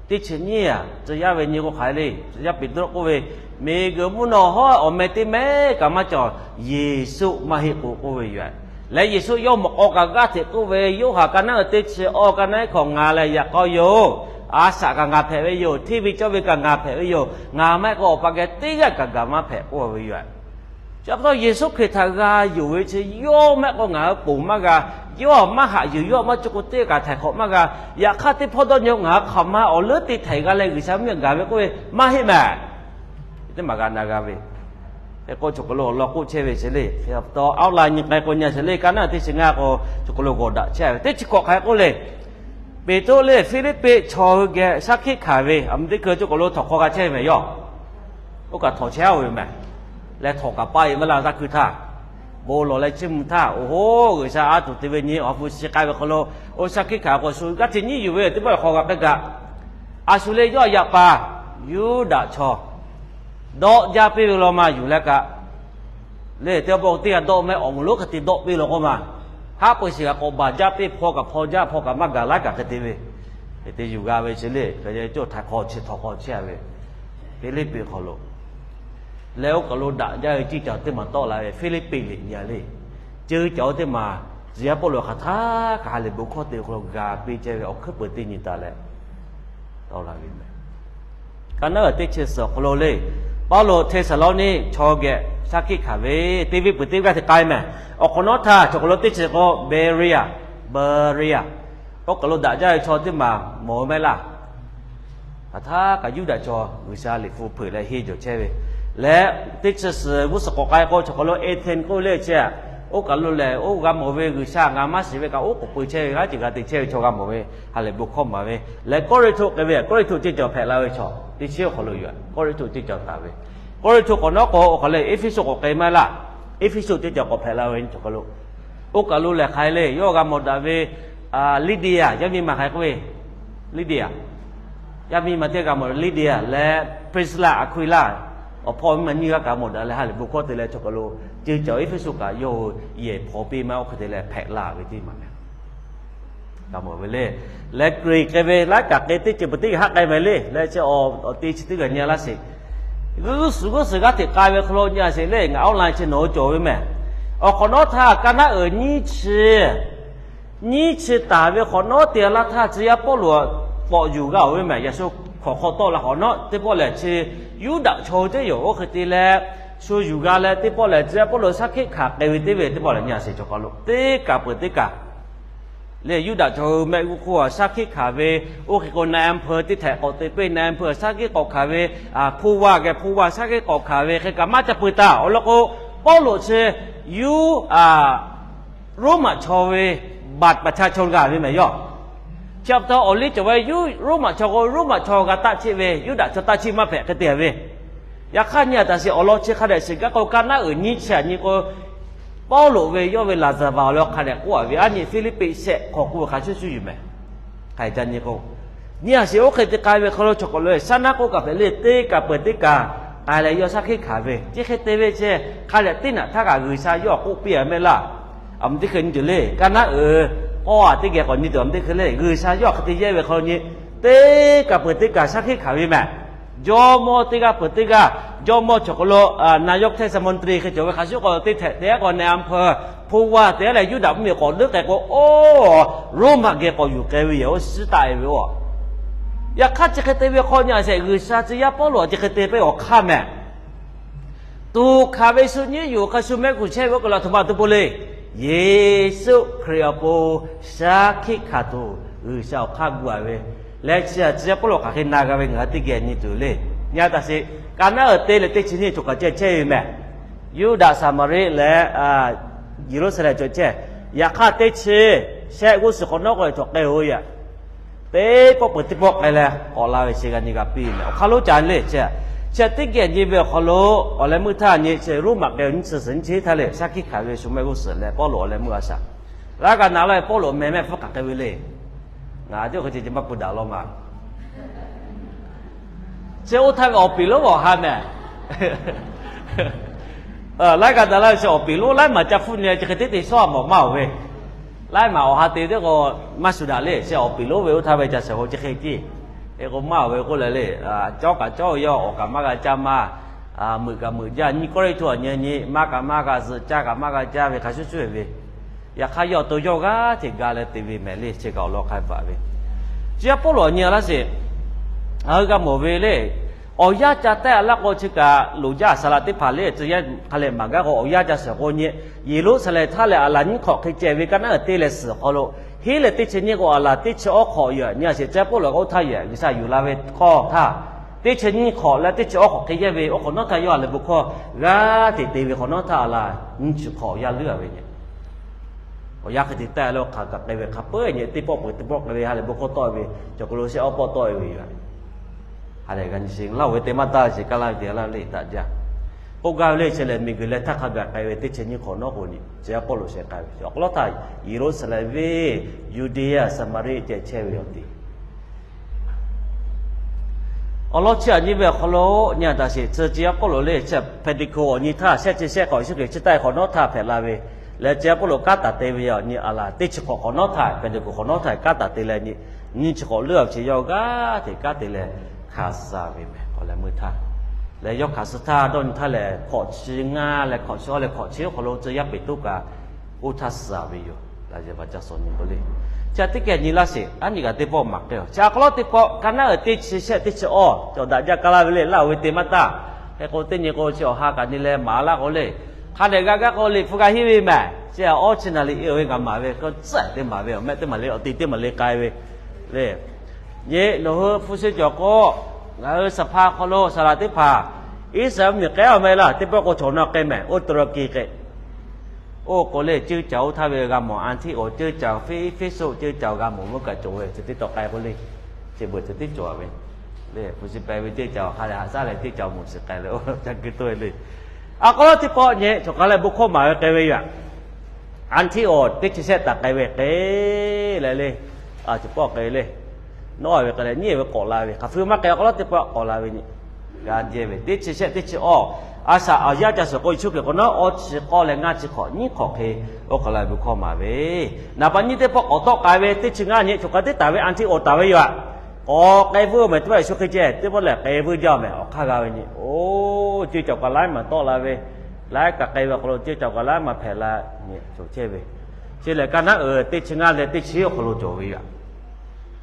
teˇ chi nyiˇ a tcuh yaˇ ve nyi k'o hk'aˬ hk'e le, tcuh yaˇ Peˍtruˆ k'oˆ ve, Miˬguiˬ mvuhˇ naw hawˉ awˬ meh teˇ meh kaꞈ maˇ cawˬ, Yeˍsuˆ maˇ heˆ k'o k'oˆ ve yoˬ. Leh Yeˍsuˆ yawˇ mawꞈ k'aw kaꞈ g'aˇ hteꞈ k'oˆ ve, Yoˇhanˬ ka naˉ uiˍ teˇ chi awˬ ka naˉ hkawꞈ ngaˬ lehˬ yaꞈ k'aw yoˬ. A shaꞈ kaꞈ ngaˬ hpehꞈ ve yoˬ. Hteˇ ve cawˇ ve kaꞈ ngaˬ hpehꞈ ve yoˬ. Ngaˬ maˇ heˆ k'o Awˬ pa geh teˇ g'aˇ kaꞈ gaˬ maˇ hpehꞈ k'oˆ ve yoˬ. Chi pa taw Yeˍsuˆ Hkriꞈ htaꞈ g'a yonˍ ve chi yawˇ mehˆ k'o ngaˬ hui ponˬ maˇ g'a, yawˇ maˇ haꞈ yuˬ, yawˇ maˇ cuˇ k'o teˇ kaꞈ htaiˍ hk'awꞈ maˇ g'a. Yaꞈ hk'aˇ teˇ hpawˇ dawˇ nyi ngaˬ hui hk'aˬ ma awˬ leuˉ teˇ htaiˍ g'a leh G'uiˬsha mvuhˇ miˬ gaˬ ve k'oˆ ve maˇ heˆ meh. Teˇ maˬ g'a na g'a ve, hk'e k'o chaw hk'aw lo awˬ lawn k'oˆ chehˇ ve chi le. Hk'e pa taw outline nyi k'ai k'o nyi a sheˍ le, ka naˉ teˇ chi ngaˇ k'o chaw hk'aw lo g'awˬ daꞈ chehˇ ve teˇ chi hkawꞈ hk'aˬ hk'e k'oˆ le. Peˍtruˆ le Hpiˇliˇpiˆ chaw hui geh shaˉ hkiˆ hkanˍ ve, a meh teˇ hkui chaw hk'aw lo htawnˍ hk'aw g'a chehˇ ve meh yoˬ. Oˇ kaꞈ htawnˍ chehˇ-a ve meh. Leh htawnˍ kaꞈ paˇ ve maˇ laˇ taˇ hkui htaˇ, bon lawˬ leh chiˇ mvuh htaˇ, oˇ hoˉ, G'uiˬsha a tuˬ te ve nyi awˬ ha hpu shi k'ai ve hk'aw lo, oˇ shaˉ hkiˆ hkanˍ k'o shu g'aˇ hteꞈ nyiˉ yuˬ ve teˇ pawˆ hk'aw g'a k'ai kaꞈ, a shu le yawˇ yaꞈ paˍ Yuˇdaꞈ chaw dawˆ jaˇ piˇ ve law ma yuˬ leh kaꞈ, le teˇ pawˆ teˇ g'aˇ dawˆ meh awˬ moˍ lonˉ hk'e te dawˆ piˇ law k'oˆ ma, haˉ pui shiˍ kaꞈ k'awꞈ baˬ jaˇ piˇ, hpaw kaꞈ hpaw jaˇ, hpaw kaꞈ maˇ gaˬ laiˉ kaꞈ hk'e te ve, hk'e te yuˬ g'a ve chi le. Hk'e cawˇ htaiˍ hk'aw chi htawnˍ hk'aw chehˇ ve Hpiˇliˇpiˆ hk'aw lo leh oˇ kaˬ lo daꞈ jaˇ ve ceˇ caˬ teˇ maˬ tawˆ la ve Hpiˇliˇpiˆ liꞈ nyi a le. Ceˇ caˬ oˇ teˇ maˬ tcuh yaˇ Pawˇluꞈ hk'aˬ htaˇ kaꞈ ha lehˬ bon hkawˇ te hk'aw lo g'a piˇ chehˇ ve awˬ hkuiˉ peuˬ teˇ nyi taˍ leh tawˆ la ve meh. Ka naˉ teˇ chi suhˍ awˬ hk'aw lo le, Pawˇluꞈ Hteˇsaˍlawˇniˆ chaw geh shaˉ hkiˆ hkanˍ ve teˇ venˇ peuˬ teˇ g'aˇ hteꞈ k'ai meh. Awˬ hk'awꞈ nawˉ htaˇ chaw hk'aw lo teˇ chi k'o Beˍriˇyaꞈ, Beˍriˇyaꞈ, oˇ kaˬ lo daꞈ jaˇ ve chaw teˇ maˬ mawˬ ve maˇ heˆ laˇ. Hk'aˬ htaˇ kaꞈ Yuˇdaꞈ chaw G'uiˬsha liꞈ hpu hpeuꞈ leh henˇ jawˬ chehˇ ve leh, teˇ chi suhˍ g'uˇ suhˍ k'awꞈ k'ai k'o chaw hk'aw lo Eˇhtenˇ k'oˆ le chi, oˇ kaˬ lo lehˬ oˇ g'a mawˬ ve G'uiˬsha ngaˬ maˇ shiˍ ve kaꞈ oˉ k'oˍ pui chehˇ ve g'aˇ ceuˬ g'a te chehˇ ve chaw g'a mawˬ ve ha lehˬ bon hkawˇ maˍ ve, leh Kawˇrenˍhtuˆ k'ai ve, Kawˇrenˍhtuˆ ceˇ caˬ hpehꞈ la ve chaw teˇ chi oˇ hk'aw lo yoˬ. Kawˇrenˍhtuˆ ceˇ caˬ taˍ ve, Kawˇrenˍhtuˆ k'awꞈ nawˉ k'o oˇ hk'aw lehˬ Eˇfeˇsuꞈ k'awꞈ k'ai maˇ heˆ laˇ. Eˇfeˇsuꞈ ceˇ caˬ k'awꞈ hpehꞈ la ve chaw hk'aw lo, oˇ kaˬ lo lehˬ hk'aˬ hk'e le yawˇ g'a mawˬ daꞈ ve Liˇdiˇyaꞈ yaˇ miˇ ma hk'aˬ hk'e k'oˆ ve, Liˇdiˇyaꞈ yaˇ miˇ ma teˇ g'aˇ g'a mawˬ daꞈ, Liˇdiˇyaꞈ leh Priˇsaˍlaˆ Aˍkwiˇlaˆ awˬ hpawˇ miˇ ma nyiˇ g'aˇ kaꞈ mawˬ daꞈ leh ha lehˬ bon hkawˇ te leh chaw hk'aw lo ceˇ caˬ Eˇfeˇsuꞈ kaꞈ yawˇ hui yehˬ hpaw piˇ maˇ oˇ hk'e te leh hpehꞈ la ve teˇ maˬ meh. G'a mawˬ ve le. Leh Greek k'ai ve laiˉ kaꞈ k'ai teˇ ceuˬ peuˬ teˇ g'aˇ haˆ k'ai meh le. Leh chi awˬ te chi teˇ g'aˇ nyi laˇ sheˍ. G'uˇ suhˍ g'uˇ suhˍ g'aˇ hteꞈ k'ai ve hk'aw lo nyi a sheˍ le, ngaˬ outline chi nawˬ hui cawˬ ve meh. Awˬ hk'awꞈ nawˉ htaˇ ka naˉ uiˍ nyiˇ chi nyiˇ chi taˍ ve hk'awꞈ nawˉ te laˇ htaˇ tcuh yaˇ Pawˇluꞈ k'awꞈ yuˬ g'a oˬ ve meh. Yaꞈ shu hk'awꞈ hk'aw tawˆ la hk'awꞈ nawˉ teˇ pawˆ lehˬ chi Yuˇdaꞈ chaw hui teˇ yoˬ oˇ hk'e te leh shu yuˬ g'a leh teˇ pawˆ lehˬ tcuh yaˇ Pawˇluꞈ shaˉ hkiˆ hkanˍ k'ai ve teˇ ve teˇ pawˆ lehˬ nyi a sheˍ chaw hk'aw lo teˇ kaˬ peuˬ teˇ kaˬ le Yuˇdaꞈ chaw hui mehˆ g'uˇ hk'oˆ shaˉ hkiˆ hkanˍ ve, oˇ hk'e k'o นายอำเภอ teˇ htehꞈ k'awꞈ te piˇ, นายอำเภอ shaˉ hkiˆ k'awꞈ hkanˍ ve, ผู้ว่า geh ผู้ว่า shaˉ hkiˆ k'awꞈ hkanˍ ve hk'e kaꞈ maˇ ca peuˬ taˍ. Awˬ lawn k'o Pawˇluꞈ chi Yuˇ Roˉmaꞈ chaw ve บัตรประชาชน g'a ve meh yoˬ. Chi pa taw awˬ liˇ cawˬ ve Yuˇ Roˉmaꞈ chaw k'o Roˉmaꞈ chaw g'a taˆ cheˆ ve, Yuˇdaꞈ chaw taˆ cheˆ maˇ hpehꞈ hk'e te ve. Yaꞈ hk'aˇ nyi a taˍ sheˍ awˬ lawn chi hk'a dehꞈ shiˍ gaˇ k'o ka naˉ uiˍ nyiˇ chi a nyi k'o Pawˇluꞈ ve yawˇ ve laˍzaˍvaˍ awˬ lawn hk'a dehꞈ k'oˆ a ve, aˉ nyi Hpiˇliˇpiˆ shehˆ hk'aw k'oˆ ve hk'a shuˍ shuˍ yuˬ meh. Hk'aˬ hk'e ca nyi k'o, nyi a sheˍ oˇ hk'e te k'ai ve hk'aw lo chaw hk'aw lo shaˉ naˉ k'oˆ kaꞈ hpehꞈ le, teˇ kaˬ peuˬ teˇ kaˬ k'ai leh yawˇ shaˉ hkiˆ hkanˍ ve, chi hk'e te ve chi hk'a dehꞈ teˇ naꞈ htaˇ kaꞈ G'uiˬsha yawˇ k'oˆ piˇ a meh laˇ. A meh teˇ hkui nyi tuˬ le, ka naˉ uiˍ k'awˇ a teˇ geh k'awꞈ nyi tuˬ a meh teˇ hkui le, G'uiˬsha yawˇ hk'e te yehˇ ve hk'aw lo nyi, teˇ kaˬ peuˬ teˇ kaˬ shaˉ hkiˆ hkanˍ ve meh. Jawˇmawˇ teˇ g'aˇ peuˬ teˇ g'aˇ, jawˇmawˇ chaw hk'aw lo นายกเทศมนตรี hk'e cawˬ ve hk'a shuˍ k'o teˇ htehꞈ te k'o นายอำเภอ ผู้ว่า te leh Yuˇdaꞈ mvuhˇmiˬ k'awꞈ leuˉ k'ai k'o, oˇ, Roˉmaꞈ geh k'awꞈ yuˬ k'ai ve yoˬ, oˇ shiˉ taˆ e ve oˇ. Yaꞈ hk'aˇ chi hk'e te ve hk'aw nyi a sheˍ G'uiˬsha tcuh yaˇ Pawˇluꞈ chi hk'e te pehˇ awˬ hk'aˇ meh. Tuˬ hkanˍ ve shu nyiˉ yuˬ hk'a shu mehˆ g'uˇ chehˇ ve oˇ kaˬ lo a htoꞈ ma tuˬ po le. Yeˍsuˆ Hkriꞈ awˬ pon shaˉ hkiˆ hkanˍ tuˬ G'uiˬsha awˬ hk'aˇ gu a ve, leh chi a tcuh yaˇ Pawˇluꞈ hk'aˬ hk'e na g'a ve ngaˬ hui teˇ geh nyi tuˬ le. Nyi a taˍ sheˍ, ka naˉ uiˍ te leh teˇ chi nyiˇ cawˬ kaꞈ ceh chehˇ ve meh. Yuˇdaꞈ Saˍmaˍriˆ leh Yeˍruˆsaˍlehnˍ cawˬ chehˇ. Yaꞈ hk'aˇ teˇ chi shehˆ g'uˇ suhˍ hk'awꞈ nawˉ k'o cawˬ k'ai-o yaꞈ. Teˇ pawˆ peuˬ teˇ pawˆ k'ai leh k'awꞈ la ve chi g'a nyi g'a piˇ meh. Awˬ hk'aˇ lo ca le chi, chi teˇ geh nyi ve awˬ hk'aw lo awˬ leh meuˇ htaˇ nyi chi Roˉmaꞈ geh nyiˇ chi suhˍ nyiˇ chi htaˇ le shaˉ hkiˆ hkanˍ ve shu mehˆ g'uˇ suhˍ leh Pawˇluꞈ awˬ leh meuˇ a shaꞈ. Laˇ g'a na la ve Pawˇluꞈ meh mehˆ hpfuhˇ hk'aˬ hk'e ve le. Ngaˬ teˇ hk'e ce ce maˇ pu daꞈ law maˬ. Chi oˇ htaˇ ve awˬ piˍ lonˉ awˬ ha mehˬ. Laiˉ g'a daꞈ laˇ ve chi awˬ piˍ lonˉ laiˉ maˬ ca hpfuhˆ nyi, chi hk'e teˇ te shawˉ a mawˬ maˇ oˬ ve. Laiˉ maˬ awˬ ha te teˇ k'o maˇ shuˍ daꞈ le. Chi awˬ piˍ lonˉ ve oˇ htaˇ ve ca shehˍ k'o chi hk'e tiˇ. Hk'e k'o maˇ oˬ ve k'oˆ leh le, cawˇ kaꞈ cawˇ yawˇ, awˬ kaꞈ maˇ g'a caˇ maˇ, meuꞈ kaꞈ meuꞈ jaˇ, nyiˇ Kawˇrenˍhtuˆ awˬ nyi nyi, maˇ kaꞈ maˇ g'a zuhꞈ, caˇ kaꞈ maˇ g'a caˇ ve hk'a shuˍ shuˍ ve. Yaꞈ hk'aˇ yawˇ awˬ to yawˇ g'aˇ hteꞈ ga leh te ve mehˍ le, chi kaꞈ awˬ lawn hk'a ve baˬ ve. Tcuh yaˇ Pawˇluꞈ awˬ nyi a laˇ sheˍ, ngaˬ hui g'a mawˬ ve le. Awˬ yanˇ ca tehˆ a laˇ k'o chi kaꞈ loˍ jaˇ saˍ laꞈ teˇ hpaˍ le, tcuh yaˇ hk'a leh maˍ gaˇ k'o awˬ yanˇ ca shehˍ k'o nyi, Yeˍruˆsaˍlehnˍ htaˇ lehˬ aˬ laˬ nyiˇ hk'awꞈ hk'e ceh ve kaˇ naˉ uiˍ teˇ leh suhˍ awˬ hk'aw lo, henˉ leh teˇ chi nyiˇ k'o aˬ laˬ teˇ chi awˇ hk'awꞈ yoˬ. Nyi a sheˍ, tcuh yaˇ Pawˇluꞈ k'o oˇ htaˇ yoˬ, G'uiˬsha yuˬ la ve hkawˇ htaˇ, teˇ chi nyiˇ hk'awꞈ leh teˇ chi awˇ hk'awꞈ hk'e yehˇ ve, oˇ hk'awꞈ nawˉ htaˇ yawˇ ha lehˬ bon hkawˇ g'aˇ hteꞈ te ve hk'awꞈ nawˉ htaˇ aˬ laˬ nyiˇ chi hk'awꞈ yaˇ leuˉ a ve nyi. Awˬ yanˇ hk'e te tehˆ leh hk'aˬ kaꞈ k'ai ve hk'a peu-eˬ nyi, teˇ pawˆ peuˬ teˇ pawˆ k'ai ve ha lehˬ bon hkawˇ tawˆ ve, cawˬ k'o lo shehˆ awˇ pawˆ tawˆ e ve yoˬ. Ha lehˬ g'a nyi sheˍ, Laˇ huˍ ve te maˇ taˇ sheˍ, kaˇ laˇ ve te laˇ le daꞈ jaˇ. K'oˆ gaˇ ve le, chi lehˬ miˬguiˬ leh htaˇ hk'a gaˬ k'ai ve teˇ chi nyiˇ hk'awꞈ nawˉ k'o nyi, tcuh yaˇ Pawˇluꞈ shehˍ k'ai ve awˬ hk'aw lo htaˇ, Yeˍruˆsaˍlehnˍ venˇ, Yuˇdeˇyaˇ, Saˍmaˍriˆ ceh chehˇ ve awˬ ti awˬ lawn chi aꞈ nyi ve awˬ hk'aw lo nyi a taꞈ sheˍ, tcuh yaˇ Pawˇluꞈ le, chi Hpeˍdeˍkoˍ awˬ nyi htaˇ shehˆ chi shehˆ hk'awꞈ Yeˍsuˆ Hkriꞈ chi taˆ hk'awꞈ nawˉ htaˇ hpehꞈ la ve, leh tcuh yaˇ Pawˇluꞈ kanˉ taˍ te ve awˬ nyi aˬ laˬ teˇ chi hk'awꞈ hk'awꞈ nawˉ htaˇ, Hpeˍdeˍkoˍ hk'awꞈ nawˉ htaˇ kanˉ taˍ te leh nyi, nyiˇ chi hk'awꞈ leuˉ a ve chi yawˇ g'aˇ hteꞈ kanˉ te leh hkanˍ suh ve mehˍ k'awꞈ leh meuˇ htaˇ, leh yawˇ hkanˍ suh htaˇ dawˇ nyi htaˇ lehˬ hk'awꞈ chi ngaˇ leh hk'awꞈ chi awˇ leh hk'awꞈ chi awˬ hk'aw lo tcuh yaˇ Peˍtruˆ kaꞈ oˇ htaˇ suh ve yoˬ. Laꞈ yehˬ baˬ ca suhˍ nyi k'o le, chi aꞈ teˇ geh nyi laˇ sheˍ, aˉ nyi kaꞈ teˇ pawˆ maˍ k'ai a. Chi awˬ hk'aw lo teˇ pawˆ kaˇ naˉ uiˍ teˇ chi shehˆ teˇ chi awˇ cawˬ daꞈ jaˇ kaˇ laˇ ve le, Laˇ huˍ ve te maˇ taˇ. Hk'e k'o teˇ nyi k'o chi awˬ ha kaꞈ nyi leh maˍ laˇ k'o le, hk'a dehꞈ g'a gaˇ k'o liꞈ hpu g'a henˇ ve mehˍ. Chi awˇ chi naˍ liꞈ e ve ngaˬ maˍ ve k'o tcuhˉ teˇ maˍ ve awˬ mehˆ teˇ maˍ le, awˬ te teˇ maˍ le k'ai ve le. Nyi nawˬ hui hpu shi cawˬ k'o, ngaˬ hui saˍ hpa hk'aw lo saˍ laꞈ teˇ hpaˍ Iˉsaˍreˍlaˆ miˬ k'ai a mehˍ laˇ, teˇ pawˆ k'o chaw na k'ai mehˍ, oˇ Taˍraˍkiˍ k'ai oˇ k'o le, ceuˇ caˬ oˇ htaˇ ve g'a mawˬ Anˍtiˆawˍ ceuˇ caˬ, Eˇfeˇsuꞈ ceuˇ caˬ g'a mawˬ meuˇ kaꞈ cawˬ ve, chi teˇ taw k'ai k'o le, chi beuꞈ chi teˇ cawˬ ve le. Hpu shi pehˍ ve ceuˇ caˬ hk'a lehˬ haꞈ shaˉ leh ceuˇ caˬ mawˬ shiˍ k'ai leh oˇ ca keu toˇ ve le. A k'aw teˇ pawˆ nyi chaw hk'a lehˬ bon hkawˇ maˍ ve k'ai ve yoˬ. Anˍtiˆawˍ teˇ chi shehˆ taˍ k'ai ve k'ai leh le, a chi pawˆ k'ai le, nawˉ ve k'ai leh nyiˉ ve k'awꞈ la ve hk'aˬ hpu maˇ k'ai, a k'aw teˇ pawˆ k'awꞈ la ve nyi. G'a jehˇ ve teˇ chi shehˆ teˇ chi awˇ, a shaꞈ awˬ yanˇ ca suhˍ k'o Yeˍsuˆ Hkriꞈ k'awꞈ nawˉ awˇ chi k'awˇ leh ngaˇ chi hk'awꞈ nyiˉ hk'awꞈ hk'e oˇ hk'a lehˬ bon hkawˇ maˍ ve, naˍ baꞈ nyiˇ teˇ pawˆ k'awꞈ tawˆ k'ai ve teˇ chi ngaˇ nyi chaw hk'a teˇ taˍ ve Anˍtiˆawˍ taˍ ve yoˬ. K'awꞈ k'ai veuˇ mehˍ teˇ pawˆ Yeˍsuˆ Hkriꞈ ceh teˇ pawˆ lehˬ k'ai veuˇ jaˇ mehˍ awˬ hk'aˇ g'a ve nyi. Oˇ ceuˇ caˬ kaꞈ laiˉ maˬ tawˆ la ve, laiˉ kaꞈ k'ai ve awˬ hk'aw lo ceuˇ caˬ kaꞈ laiˉ maˬ hpehꞈ la nyi cawˬ chehˇ ve. Chi lehˬ kaˇ naˉ uiˍ teˇ chi ngaˇ leh teˇ chi awˬ hk'aw lo cawˬ ve yoˬ.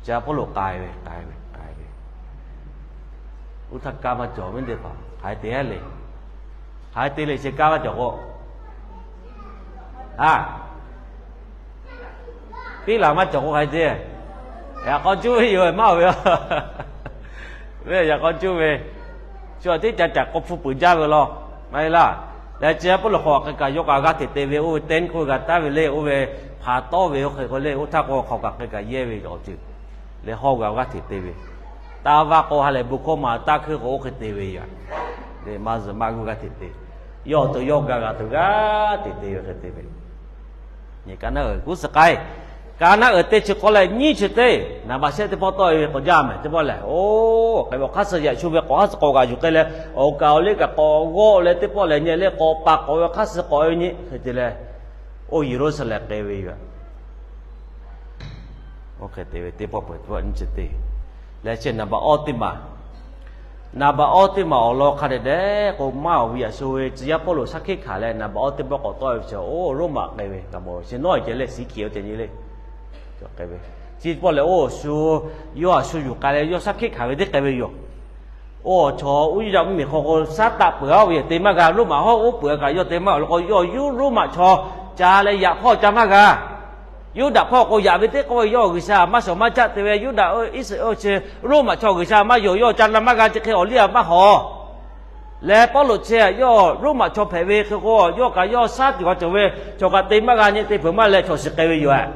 Chi a Pawˇluꞈ k'ai ve k'ai ve k'ai ve, oˇ htaˇ kaˇ maˇ cawˬ ve teˇ hpaˍ hk'aˬ hk'e te le, hk'aˬ hk'e te le chi kaˇ maˇ cawˬ k'o, a, piˉ laˬ maˇ cawˬ k'o hk'aˬ hk'e te, yaꞈ k'aw cuˇ ve yoˬ maˇ oˬ ve, ve yaꞈ k'aw cuˇ ve, chi awˬ teˇ ca caꞈ k'aw hpfuhˇ peuˬ jaˇ ve law, maˇ heˆ laˇ. Leh chi a Pawˇluꞈ hk'aw kaꞈ hk'e kaꞈ yawˇ kaꞈ g'aˇ hteꞈ te ve oˇ ve tent k'oˆ ve g'a taˍ ve le, oˇ ve hpaˍ tawˆ ve oˇ hk'e k'o le, oˇ htaˇ k'o hk'aw kaꞈ hk'e kaꞈ yehˇ ve awˬ ceuˬ leh hawˇ g'a g'aˇ hteꞈ te ve, taˇ vaˇ k'o ha lehˬ bon hkawˇ maˍ taˇ hkuiˇ k'o oˇ hk'e te ve yoˬ. Maˇ zuhꞈ maˇ g'uˇ g'aˇ hteꞈ te, yawˇ awˬ to yawˇ ga g'a tuˬ g'aˇ hteꞈ te ve hk'e te ve. Nyi kaˇ naˉ uiˍ g'uˇ suhˍ k'ai, kaˇ naˉ uiˍ teˇ chi k'awˇ leh nyiˇ chi teˇ naˍ baꞈ shehˆ teˇ pawˆ tawˆ e ve k'awꞈ jaˇ mehˍ teˇ pawˆ lehˬ, oˇ k'ai ve awˬ hk'aˇ suh yaꞈ shu ve k'awꞈ haˉ suh k'awꞈ g'aꞈ yuˬ k'ai leh awˬ kaˍ awˬ liˇ kaꞈ k'awꞈ g'awˆ leh teˇ pawˆ lehˬ nyi leh k'awꞈ paˍ k'awꞈ ve awˬ hk'aˇ suh k'awꞈ ve nyi hk'e te leh, oˇ Yeˍruˆsaˍlehnˍ k'ai ve yoˬ. Oˇ hk'e te ve teˇ pawˆ peuˬ teˇ pawˆ nyiˇ chi teˇ leh chi naˍ baꞈ awˇ teˇ maˬ, naˍ baꞈ awˇ teˇ maˬ awˬ lawn hk'a dehꞈ dehꞈ k'o maˇ awˬ ve yaꞈ shu ve tcuh yaˇ Pawˇluꞈ shaˉ hkiˆ hkanˍ leh naˍ baꞈ awˇ teˇ pawˆ k'awꞈ tawˆ e ve chi oˇ Roˉmaꞈ k'ai ve kaꞈ mawˬ ve chi nawˉ ceh leh shiˍ kiˍ awˬ ceh nyi le. Chi teˇ pawˆ lehˬ oˇ shu, yawˇ a shu yuˬ k'ai leh yawˇ shaˉ hkiˆ hkanˍ ve teˇ k'ai ve yoˬ. Oˇ chaw uˉ yuˇ yaˇ mvuhˇmiˬ hk'aw k'o shaˉ taˆ peuˬ a ve yoˬ, te maˇ g'a. Roˉmaꞈ hawˉ oˉ peuˬ kaꞈ yawˇ te maˇ awˬ lawn k'o yawˇ yuˇ Roˉmaꞈ chaw ca leh yaꞈ hpawˇ ca maˇ g'a. Yuˇdaꞈ hpawˇ k'o yaꞈ ve teˇ k'oˆ ve yawˇ G'uiˬsha maˇ shawˍ maˇ caˆ te ve Yuˇdaꞈ Iˉsaˍreˍlaˆ chi Roˉmaꞈ chaw G'uiˬsha maˇ yonˍ, yawˇ ca na maˇ g'a chi hk'e awˬ liˇ a maˇ hawˍ. Leh Pawˇluꞈ chi yawˇ Roˉmaꞈ chaw hpehꞈ ve hk'e k'o yawˇ kaꞈ yawˇ shaˉ tuˬ g'a cawˬ ve, chaw kaꞈ te maˇ g'a nyi te peuˬ maˇ leh chaw shiˍ k'ai ve yoˬ.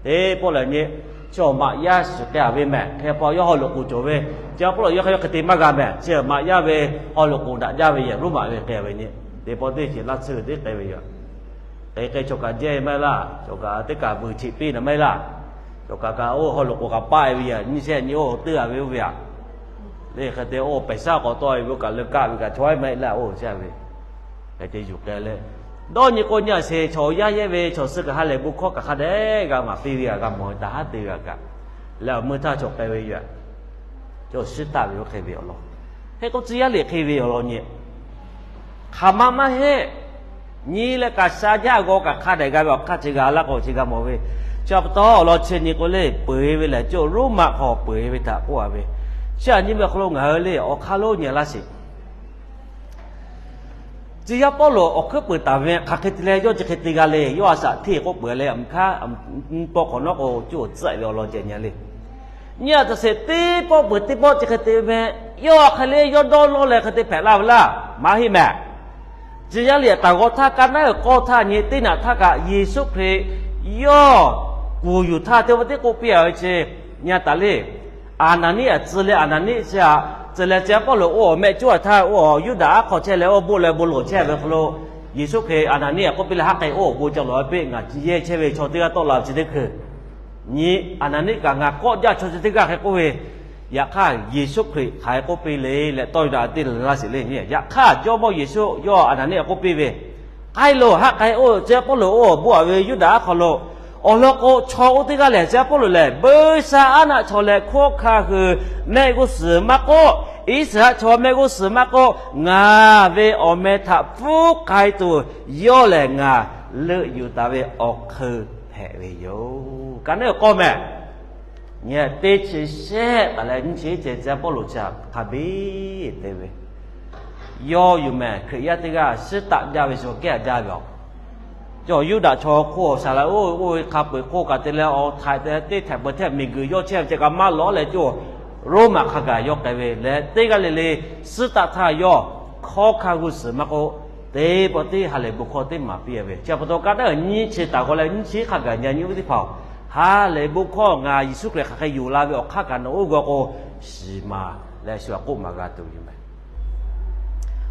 Teˇ pawˆ lehˬ nyi, chi awˬ maꞈ yaˇ shiˍ k'ai a ve mehˍ. Hk'e pa yawˇ haw loꞈ k'oˍ cawˬ ve, chi a Pawˇluꞈ yawˇ hk'e yawˇ hk'e te maˇ g'a mehˍ. Chi awˬ maꞈ yaˇ ve haw loꞈ k'oˍ daꞈ jaˇ ve yehˬ Roˉmaꞈ ve k'ai ve nyi, teˇ pawˆ teˇ ceuˬ laˇ tsuhˇ teˇ k'ai ve yoˬ. K'ai k'ai chaw kaꞈ jehˇ maˇ heˆ laˇ, chaw kaꞈ teˇ kaꞈ vuiˬ cheꞈ piˇ na maˇ heˆ laˇ. Cawˬ kaꞈ kaꞈ oˇ haw loꞈ k'oˍ kaꞈ paˆ e ve yaꞈ nyi shehˆ nyi oˇ teuˆ a ve oˇ ve aꞈ. Le hk'e te oˇ pehˬ shaˉ k'awꞈ tawˆ e ve oˇ kaꞈ leuˆ kaˆ ve kaꞈ chaw e maˇ heˆ laˇ oˇ chehˇ ve. Hk'e te yuˬ k'ai leh, dawˇ nyi k'o nyi a sheˍ chaw yaˇ yehˇ ve chaw suh kaꞈ ha lehˬ bon hkawˇ kaꞈ hk'a dehꞈ g'a maˍ piˇ ve g'a g'a mawˬ ve taˍ haˉ te g'a kaꞈ, leh awˬ meuˇ htaˇ chaw k'ai ve yoˬ. Chaw shiˉ taˆ ve oˇ hk'e ve awˬ lawn, hk'e k'o tcuh yaˇ liꞈ hk'e ve awˬ lawn nyi hk'aˬ ma maˇ heˆ. Nyi leh kaꞈ sha jaˇ g'aw kaꞈ hk'a dehꞈ g'a ve awˬ hk'aˇ chi g'a laˇ k'o chi g'a mawˬ ve. Chi pa taw awˬ lawn chi nyi k'o le peuˬ e ve lehˬ, cawˇ Roˉmaꞈ hk'aw peuˬ e ve htaꞈ k'oˆ a ve. Chi aꞈ nyi ve awˬ hk'aw lo ngaˬ hui le awˬ hk'aˇ lonˉ nyi laˇ sheˍ. Tcuh yaˇ Pawˇluꞈ awˬ hkuiˉ peuˬ taˍ ve hk'aˬ hk'e te leh yawˇ chi hk'e te g'a le, yawˇ a shaꞈ hteˇ k'oˆ peuˬ leh aˬ hk'aˇ, pawˆ hk'awꞈ nawˉ k'o cuˇ awˬ tcuhˆ ve awˬ lawn ceh nyi le. Nyi a taꞈ sheˍ teˇ pawˆ peuˬ teˇ pawˆ chi hk'e te ve meh. Yawˇ hk'e le yawˇ dawˇ lawˇ leh hk'e te hpehꞈ laˇ ve laˇ maˇ heˆ mehˍ. Tcuh yaˇ liꞈ taˍ g'aw htaˇ ka naˉ uiˍ k'awˇ htaˇ nyi teˇ naꞈ htaˇ kaꞈ Yeˍsuˆ Hkriꞈ yawˇ kuˬ yuˬ htaˇ teˇ pawˆ teˇ k'oˆ piˇ a ve chi nyi a taꞈ le. Aˍnaˍniˆ aꞈ tcuh leh Aˍnaˍniˆ chi aꞈ tcuh leh tcuh yaˇ Pawˇluꞈ oˇ awˬ mehˆ cuˉ a htaˇ oˇ Yuˇdaꞈ aˉ hk'aw chehˇ leh oˇ bon leh bon loˍ chehˇ ve hk'aw lo, Yeˍsuˆ Hkriꞈ Aˍnaˍniˆ aꞈ k'oˆ piˇ leh, Haˉ k'ai oˇ awˬ bon ca lawˬ ve peˆ, ngaˬ yehˇ chehˇ ve chaw teˇ g'aˇ tawˆ la ve chi teˇ hkui nyi Aˍnaˍniˆ kaꞈ ngaˬ k'awˆ jaˇ chaw chi teˇ g'aˇ hk'e k'oˆ ve. Yaꞈ hk'aˇ Yeˍsuˆ Hkriꞈ hk'aˬ hk'e k'oˆ piˇ le leh tawˇ daꞈ teˇ laˇ sheˍ le nyi. Yaꞈ hk'aˇ Jawˇmawˇ Yeˍsuˆ yawˇ Aˍnaˍniˆ aꞈ k'oˆ piˇ ve, K'ai loˬ, haˉ k'ai oˇ tcuh yaˇ Pawˇluꞈ oˇ awˬ bon aꞈ ve Yuˇdaꞈ aˉ hk'aw lo. Awˬ lawn k'o chaw oˇ teˇ g'aˇ lehˬ, tcuh yaˇ Pawˇluꞈ lehˬ buiˇshaˆaˉnaˆ chaw leh hkawˇ hkanˇ hui mehˆ g'uˇ suhˍ maˇ k'oˆ, Iˉsaˍreˍlaˆ chaw mehˆ g'uˇ suhˍ maˇ k'oˆ, ngaˬ ve awˬ meh htaꞈ pfuhˇ k'ai tuˬ yawˇ lehˬ ngaˬ leuˆ yuˬ taˍ ve awˬ hk'eun hpehꞈ ve yoˬ. Ka naˉ uiˍ k'awˇ meh. Nyi teˇ chi shehˆ taˍ leh nyiˇ chi ceh tcuh yaˇ Pawˇluꞈ chi hk'a biˇ te ve, yawˇ yuˬ mehˍ Hkriꞈ yaˇ teˇ g'aˇ shiˉ taˆ jaˇ ve shu kehˉ a jaˇ ve aˬ. Cawˬ Yuˇdaꞈ chaw hk'oˆ awˬ shaˍ laꞈ oˇ oˇ ve hk'a peu-eˬ hk'oˆ kaꞈ te leh awˬ htaiꞈ te teˇ htaiꞈ peuˬ hteˇ miˬguiˬ yawˇ chehˇ ve ceh kaꞈ maˇ lawˬ leh cawˬ Roˉmaꞈ hk'a gaˬ yawˇ k'ai ve leh teˇ g'aˇ le le shiˉ taˆ htaˇ yawˇ hkawˇ hkanˇ g'uˇ suhˍ maˇ k'oˆ, teˇ pawˆ teˇ ha lehˬ bon hkawˇ teˇ maˍ piˇ ve. Chi pa taw ka naˉ uiˍ nyiˇ chi taˍ g'aw leh nyiˇ chi hk'a gaˬ nyi nyi ve teˇ hpaˍ-oˬ, ha lehˬ bon hkawˇ ngaˬ Yeˍsuˆ Hkriꞈ hk'aˬ hk'e yonˍ la ve awˬ hk'aˇ kaꞈ nawˬ oˇ g'aw k'o shiˍ maˍ leh shu aꞈ k'oˆ maˍ g'a tuˬ yoˬ meh.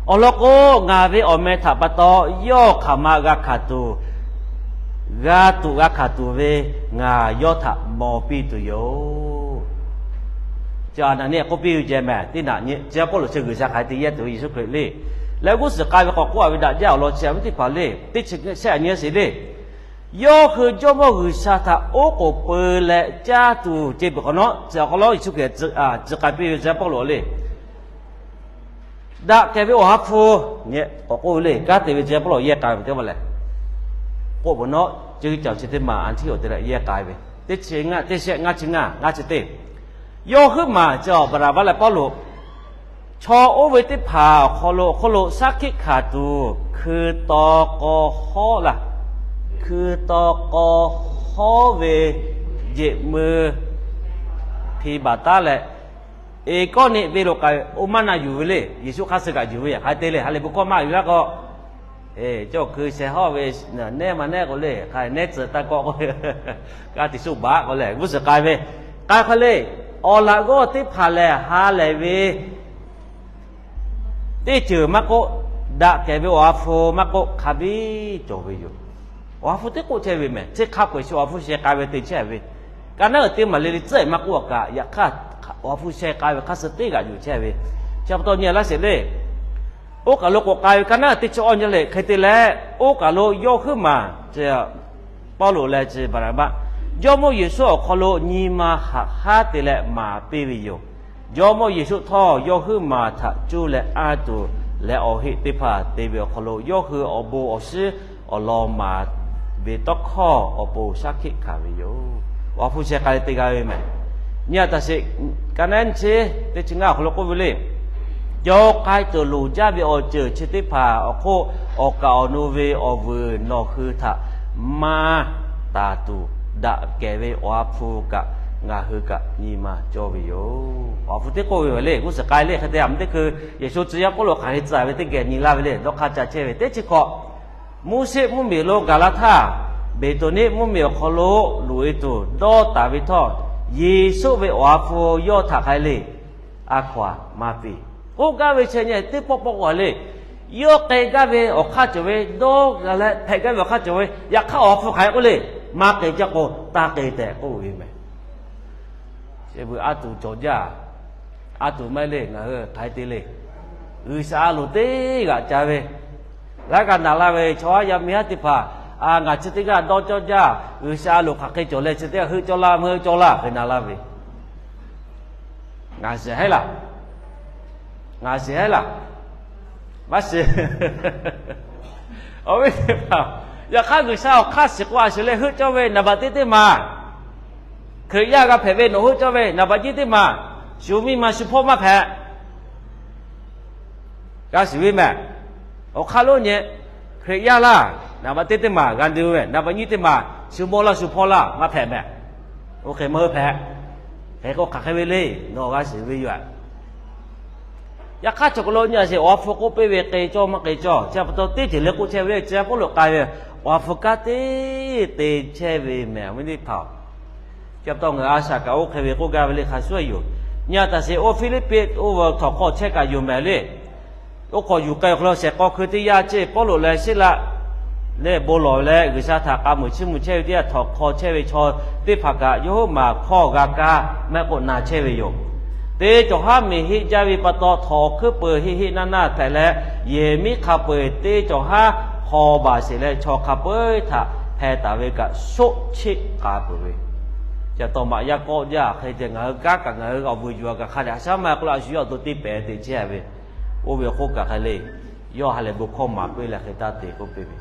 Awˬ lawn k'o, ngaˬ ve awˬ meh htaꞈ pa taw yawˇ hk'aˬ ma g'a hkanˍ tuˬ, g'a tuꞈ g'a hkanˍ tuˬ ve ngaˬ yawˇ htaꞈ maw piˇ tuˬ yoˬ. Chi Aˍnaˍniˆ k'oˆ piˇ ve ceh meh, teˇ naꞈ nyi chi Pawˇluꞈ chi G'uiˬsha hk'aˬ hk'e te yehˇ tuˬ ve Yeˍsuˆ Hkriꞈ le. Leh g'uˇ suhˍ k'ai ve k'awꞈ k'oˆ a ve daꞈ jaˇ awˬ lawn chi a viˉ teˇ hpaˍ le, teˇ chi shehˆ a nyi sheˍ le. Yawˇ hui Jawˇmawˇ G'uiˬsha htaꞈ oˉ k'oˍ peu leh caˇ tuˬ ceh peuˬ hk'awꞈ nawˉ, chi awˬ hk'aw lo Yeˍsuˆ Hkriꞈ tcuh k'ai piˇ ve chi Pawˇluꞈ le. Daꞈ kehˬ ve Awˬ ha hpu, k'awꞈ k'oˆ ve le, kanˉ te ve chi Pawˇluꞈ yehˇ k'ai ve teˇ maˬ lehˬ, k'oˆ peuˬ nawˉ, ceuˇ caˬ chi teˇ maˬ Anˍtiˆ awˬ te leh yehˇ k'ai ve, teˇ chi ngaˇ, teˇ shehˆ ngaˇ chi ngaˇ, ngaˇ chi teˇ. Yawˇ huiˉ maˬ chi Baˍnaˍbaˆ leh Pawˇluꞈ chaw oˇ ve teˇ hpaˍ awˬ hk'aw lo, awˬ hk'oˆ lo shaˉ hkiˆ hkanˍ tuˬ hkui taw k'aw hawˉ laˇ. Hkui taw k'aw hawˉ ve jeꞈ mui hpi baˬ taˉ leh, eˍ kawˇ neˆ ve lo k'ai ve, oˇ maˇ na yuˬ ve le. Yeˍsuˆ hk'aˇ suh kaꞈ yuˬ ve yaꞈ hk'aˇ te le, ha lehˬ bon hkawˇ maˇ yuˬ laˇ k'o, cawˬ hkui sheh hawˉ ve, nehˉ ma nehˉ k'o le, hk'a nehˉ tcuh taˇ kawˆ k'o, kaˇ tiꞈ sho baˬ k'o leh g'uˇ suhˍ k'ai ve, k'ai hk'a le, awˬ laꞈ g'awˇ teˇ hpaˍ lehˬ ha lehˬ ve teˇ ceuˬ maˇ k'oˆ, daꞈ kehˬ ve Awˬ ha hpu maˇ k'oˆ, hk'a biˇ cawˬ ve yoˬ. Awˬ ha hpu teˇ k'oˆ chehˇ ve mehˬ, chi hk'a peu-eˬ shu Awˬ ha hpu sheh k'ai ve te chehˇ ve, ka naˉ uiˍ teˇ maˬ le le tcuhˉ maˇ k'oˆ a kaꞈ, yaꞈ hk'aˇ Awˬ ha hpu sheh k'ai ve hk'aˇ suh teˇ g'aꞈ yuˬ chehˇ ve. Chi pa taw nyi laˇ sheˍ le. Oˇ kaˬ lo k'awꞈ k'ai ve ka naˉ uiˍ teˇ chi awˇ nyi leh hk'e te leh, oˇ kaˬ lo yawˇ huiˉ maˬ Pawˇluꞈ leh chi Baˍnaˍbaˆ Jawˇmawˇ Yeˍsuˆ awˬ hk'aw lo nyi ma haꞈ haˉ te leh maˍ piˇ ve yoˬ. Jawˇmawˇ Yeˍsuˆ htawˇ yawˇ huiˉ maˬ htaꞈ cuˇ leh anˇ tuˬ leh awˬ heˆ teˇ hpaˍ te ve awˬ hk'aw lo yawˇ hui awˬ bon awˬ shinˉ awˬ lawn maˍ ve tawˇ hkawˇ awˬ pon shaˉ hkiˆ hkanˍ ve yoˬ. Awˬ ha hpu sheh k'ai leh te g'a ve mehˬ. Nyi a taꞈ sheˍ, ka naˉ nyi chi teˇ chi ngaˇ awˬ hk'aw lo k'oˆ ve le. Jawˇ k'ai tuˬ loˍ jaˇ ve awˬ ceuˬ chi teˇ hpaˍ awˬ hk'oˆ, awˬ kaˍ awˬ nu ve awˬ vuiˬ nawˬ hui htaꞈ maˇ taˍ tuˬ, daꞈ kehˬ ve Awˬ ha hpu kaꞈ ngaˬ hui kaꞈ nyi ma cawˇ ve yoˬ. Awˬ ha hpu teˇ k'oˆ ve le, g'uˇ suhˍ k'ai le hk'e te a mvuh teˇ hkui, Yeˍsuˆ tcuh yaˇ Pawˇluꞈ hk'aˬ hk'e tcuh ve teˇ geh nyi laˇ ve le, dawˇ hk'aˇ ca chehˇ ve teˇ chi hkawꞈ. Moˉseˆ mvuhˇmiˬ lo gaˬ la htaˇ, Beˍtoˍniˆ mvuhˇmiˬ awˬ hk'aw lo loꞈ-e tuˬ dawˇ taˍ ve htawˇ, Yeˍsuˆ ve Awˬ ha hpu yawˇ htaꞈ hk'aˬ hk'e le, a hkaw-anˬ maˇ piˇ. K'oˆ gaˇ ve chi nyi teˇ pawˆ pawˆ k'o le, yawˇ k'ai gaˇ ve awˬ hk'aˇ cawˬ ve, dawˇ g'a leh hpehꞈ gaˇ ve awˬ hk'aˇ cawˬ ve, yaꞈ hk'aˇ Awˬ ha hpu hk'aˬ hk'e k'oˆ le, maˇ k'ai jaˇ k'o taˇ k'ai tehꞈ k'oˆ ve mehˬ. Te bui a tuˬ cawˬ jaˇ. A tuˬ maˇ heˆ le, ngaˬ hui hk'aˬ hk'e te le. G'uiˬsha a loˍ teˇ g'aꞈ ca ve, laiˉ g'aˇ naˍ laˇ ve chaw haˉ yaˇ miˇ haˉ teˇ hpaˍ, ngaˬ chi teˇ g'aˇ dawˇ cawˇ jaˇ, G'uiˬsha a loˍ hk'aˬ hk'e cawˬ leh chi teˇ g'aˇ heuˆ cawˇ laˇ, meuˆ cawˇ laˇ hk'e na laˇ ve, ngaˬ shiˍ hehˉ laˇ. Ngaˬ shiˍ hehˉ laˇ. Maˇ shiˍ. Awˬ viˉ teˇ hpaˍ, yaꞈ hk'aˇ G'uiˬsha awˬ hk'aˇ shiˍ k'o a shiˍ leh heuˆ cawˇ ve naˍ baꞈ teˇ teˇ maˬ. Hkriꞈ yaˇ g'a hpehꞈ ve nawˬ heuˆ cawˇ ve naˍ baꞈ nyiˇ teˇ maˬ. Shu miˇ ma shu hpawˇ maˇ hpehꞈ. G'a shiˍ ve mehˍ. Awˬ hk'aˇ lonˉ nyi, Hkriꞈ yaˇ laˇ, naˍ baꞈ teˇ teˇ maˬ g'a nyi ve, naˍ baꞈ nyiˇ teˇ maˬ shu mawˇ laˇ shu hpawˇ laˇ maˇ hpehꞈ mehˍ. Oˇ hk'e maˇ heuˆ hpehꞈ. Hk'e k'o hk'aˬ hk'e ve le, nawˬ g'a shiˍ ve yoˬ. Yaꞈ hk'aˇ chaw k'aw lo nyi a sheˍ, awˬ ha hpu k'oˆ piˇ ve k'e cawˇ maˇ k'e cawˇ, chi pa taw teˇ ceuˬ le k'oˆ chehˇ ve le, chi a Pawˇluꞈ k'ai ve, awˬ ha hpu kanˉ te te chehˇ ve mehˍ, awˬ viˉ teˇ hpaˍ. Chi pa taw ngaˬ hui a shaꞈ kaꞈ oˇ hk'e ve k'oˆ gaˇ ve le hk'a shuˍ yoˬ. Nyi a taꞈ sheˍ, oˇ Hpiˇliˇpiˆ oˇ ve htawnˍ hk'aw chehˇ kaꞈ yoˬ mehˍ le. Oˇ hk'awꞈ yuˬ k'ai awˬ hk'aw lo shehˍ k'aw hkui teˇ yanˇ ceˇ, Pawˇluꞈ leh Siˉlaˆ leh bon lawˬ leh G'uiˬsha htaꞈ k'a muiˬ chiˇ mvuh chehˇ ve teˇ yanˇ, htawnˍ hk'aw chehˇ ve chaw teˇ hpaˍ kaꞈ yawˇ huiˉ maˬ hkawˇ g'a kaˇ mehˆ k'o na chehˇ ve yoˬ. Teˇ cawˬ haˉ miˬ heˆ jaˇ ve pa taw, htawnˍ awˬ hkuiˉ peuˬ heˆ heˆ naˇ naˇ hpehꞈ leh, yehˬ miˉ hk'a peu-eˬ teˇ cawˬ haˉ hpaw baˬ sheˍ leh, chaw hk'a peu-eˬ htaꞈ hpeh taˍ ve kaꞈ shoˆ cheˆ k'a peuˬ ve. Chi pa taw maꞈ yaˇ kawˆ jaˇ hk'e te, ngaˬ hui kanˉ kaꞈ ngaˬ hui awˬ vuiˬ yuˬ a kaꞈ hk'a dehꞈ a shaˉ maˇ k'oˆ la, a shu yawˇ awˬ to teˇ pehˍ te chehˇ ve. Oˇ ve hk'oˆ kaꞈ hk'e le, yawˇ ha lehˬ bon hkawˇ maˍ piˇ leh hk'e taˇ te k'oˆ piˇ ve.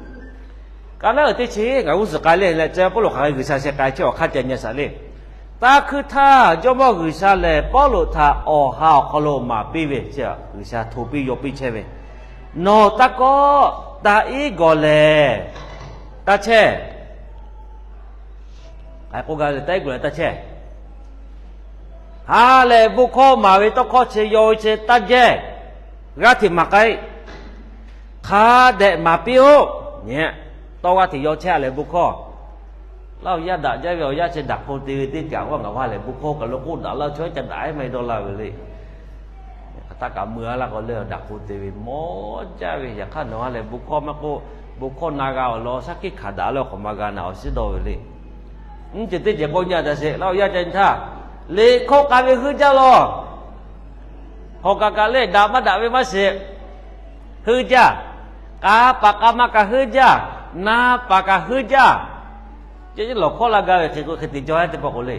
Ka naˉ uiˍ teˇ chi ngaˬ g'uˇ suhˍ k'ai le leh, chi Pawˇluꞈ hk'aˬ hk'e G'uiˬsha sheh k'ai chehˇ awˬ hk'aˇ ca nyi a shaꞈ le. Taˇ hkuiˇ htaˇ Jawˇmawˇ G'uiˬsha lehˬ Pawˇluꞈ htaꞈ awˬ ha awˬ hk'aw lo maˍ piˇ ve, chi G'uiˬsha hto piˇ yaw piˇ chehˇ ve, nawˬ taˇ kawˆ, taꞈ iˉ gawˬ lehˬ taˇ chehˇ. K'ai k'oˆ gaˇ ve, taˇ iˉ gawˬ lehˬ taˇ chehˇ. Ha lehˬ bon hkawˇ maˍ ve tawˇ hkawˇ chi yaw ve chi taˇ jehˇ. G'aˇ hteꞈ maˍ k'ai, hk'a dehꞈ maˍ piˇ-oˆ. Nyi, tawˇ g'aˇ hteꞈ yaw chehˇ a lehˬ bon hkawˇ. Laˇ awˬ yaˇ daꞈ jaˇ ve, awˬ yaˇ chi daꞈ hk'o te ve teˇ kaꞈ, a ngaˬ ha lehˬ bon hkawˇ kaꞈ lo k'oˆ daꞈ laˇ, chaw ca daꞈ ehˉ maˇ heˆ dawˇ laˇ ve le. Htaˇ kaꞈ mui a laˇ k'o lehˬ, daꞈ hk'o te ve mawˇ jaˇ ve. Yaꞈ hk'aˇ nawˬ ha lehˬ bon hkawˇ maˇ k'oˆ, bon hkawˇ na g'a awˬ lawn shaˉ hkiˆ hkanˍ daꞈ leh awˬ hk'awꞈ ma g'a naꞈ awˬ shiˉ dawˇ ve le. Nyiˇ ceuˬ teˇ ceuˬ k'o nyi a taꞈ sheˍ, laˇ awˬ yaˇ ca nyi htaˇ, liꞈ hkawˇ k'a ve heuˆ jaˇ lawˬ. Hawˬ kaꞈ kaꞈ lehˬ, daꞈ maˇ daꞈ ve maˇ shiˍ. Heuˆ jaˇ. K'a paˍ k'a ma kaꞈ heuˆ jaˇ. Na paˍ kaꞈ heuˆ jaˇ. Ceh lawˬ hkawˇ la gaˇ ve hk'e k'o, hk'e te jaw teˇ pawˆ k'o le.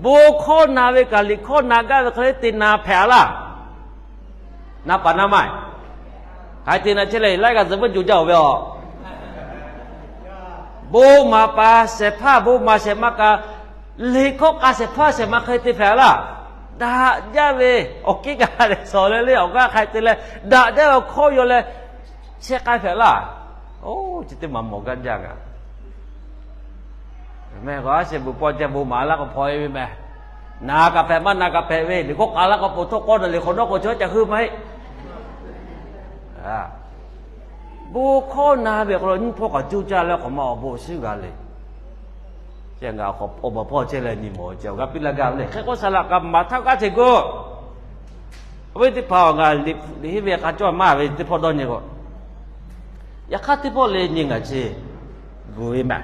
Bon hkawˇ na ve kaꞈ liꞈ hkawˇ na gaˇ ve hk'e le te na hpehꞈ a laˇ. Na paˍ na ma, hk'aˬ hk'e te na chehˇ leh, laiˉ g'aˇ zuhꞈ veuˉ jo jaˇ-oˬ ve a. Bon maˍ paˍ shehˍ hpaˇ, bon maˍ shehˍ ma kaꞈ, liꞈ hkawˇ k'a shehˍ hpaˇ shehˍ ma hk'e te hpehꞈ a laˇ. Daꞈ jaˇ ve awˬ kiˉ kaꞈ leh shawˍ leh le, awˬ g'aˇ hk'a te leh daꞈ jaˇ ve awˬ hkawˇ yaw leh sheh k'ai hpehꞈ laˇ. Oˇ, chi teˇ maˬ mawˬ gaˇ jaˇ kaꞈ. Mehˬ k'o, a sheh beuꞈ paw ceh bon maˍ laˇ k'o hpaw e ve mehˬ. Na kaꞈ hpehꞈ, maˇ na kaꞈ hpehꞈ ve, liꞈ hkawˇ k'a laˇ k'o, po htawˇ k'awˇ na liꞈ hk'awꞈ nawˉ k'o, chaw ca heuˆ maˇ heˆ. Bon hkawˇ na ve awˬ hk'aw lo nyiˇ hpawˇ kaꞈ coˇ caˇ leh, hk'awꞈ ma awˬ bon awˬ shiˉ g'a le. Ceh ngaˬ awˬ hk'aw awˬ baˬ hpawˇ chehˇ leh nyi mawˬ ceh awˬ g'aˇ piˇ laˇ gaˇ ve le. Hk'e k'o, saˍ laꞈ kaꞈ maˍ htaˇ g'aˇ hteꞈ gu. Awˬ viˉ teˇ hpaˍ, ngaˬ liꞈ heˆ ve hk'a cawˇ maˇ ve teˇ hpawˇ dawˇ nyi k'o, yaꞈ hk'aˇ teˇ pawˆ le nyi ngaˬ chi gu ve mehˬ.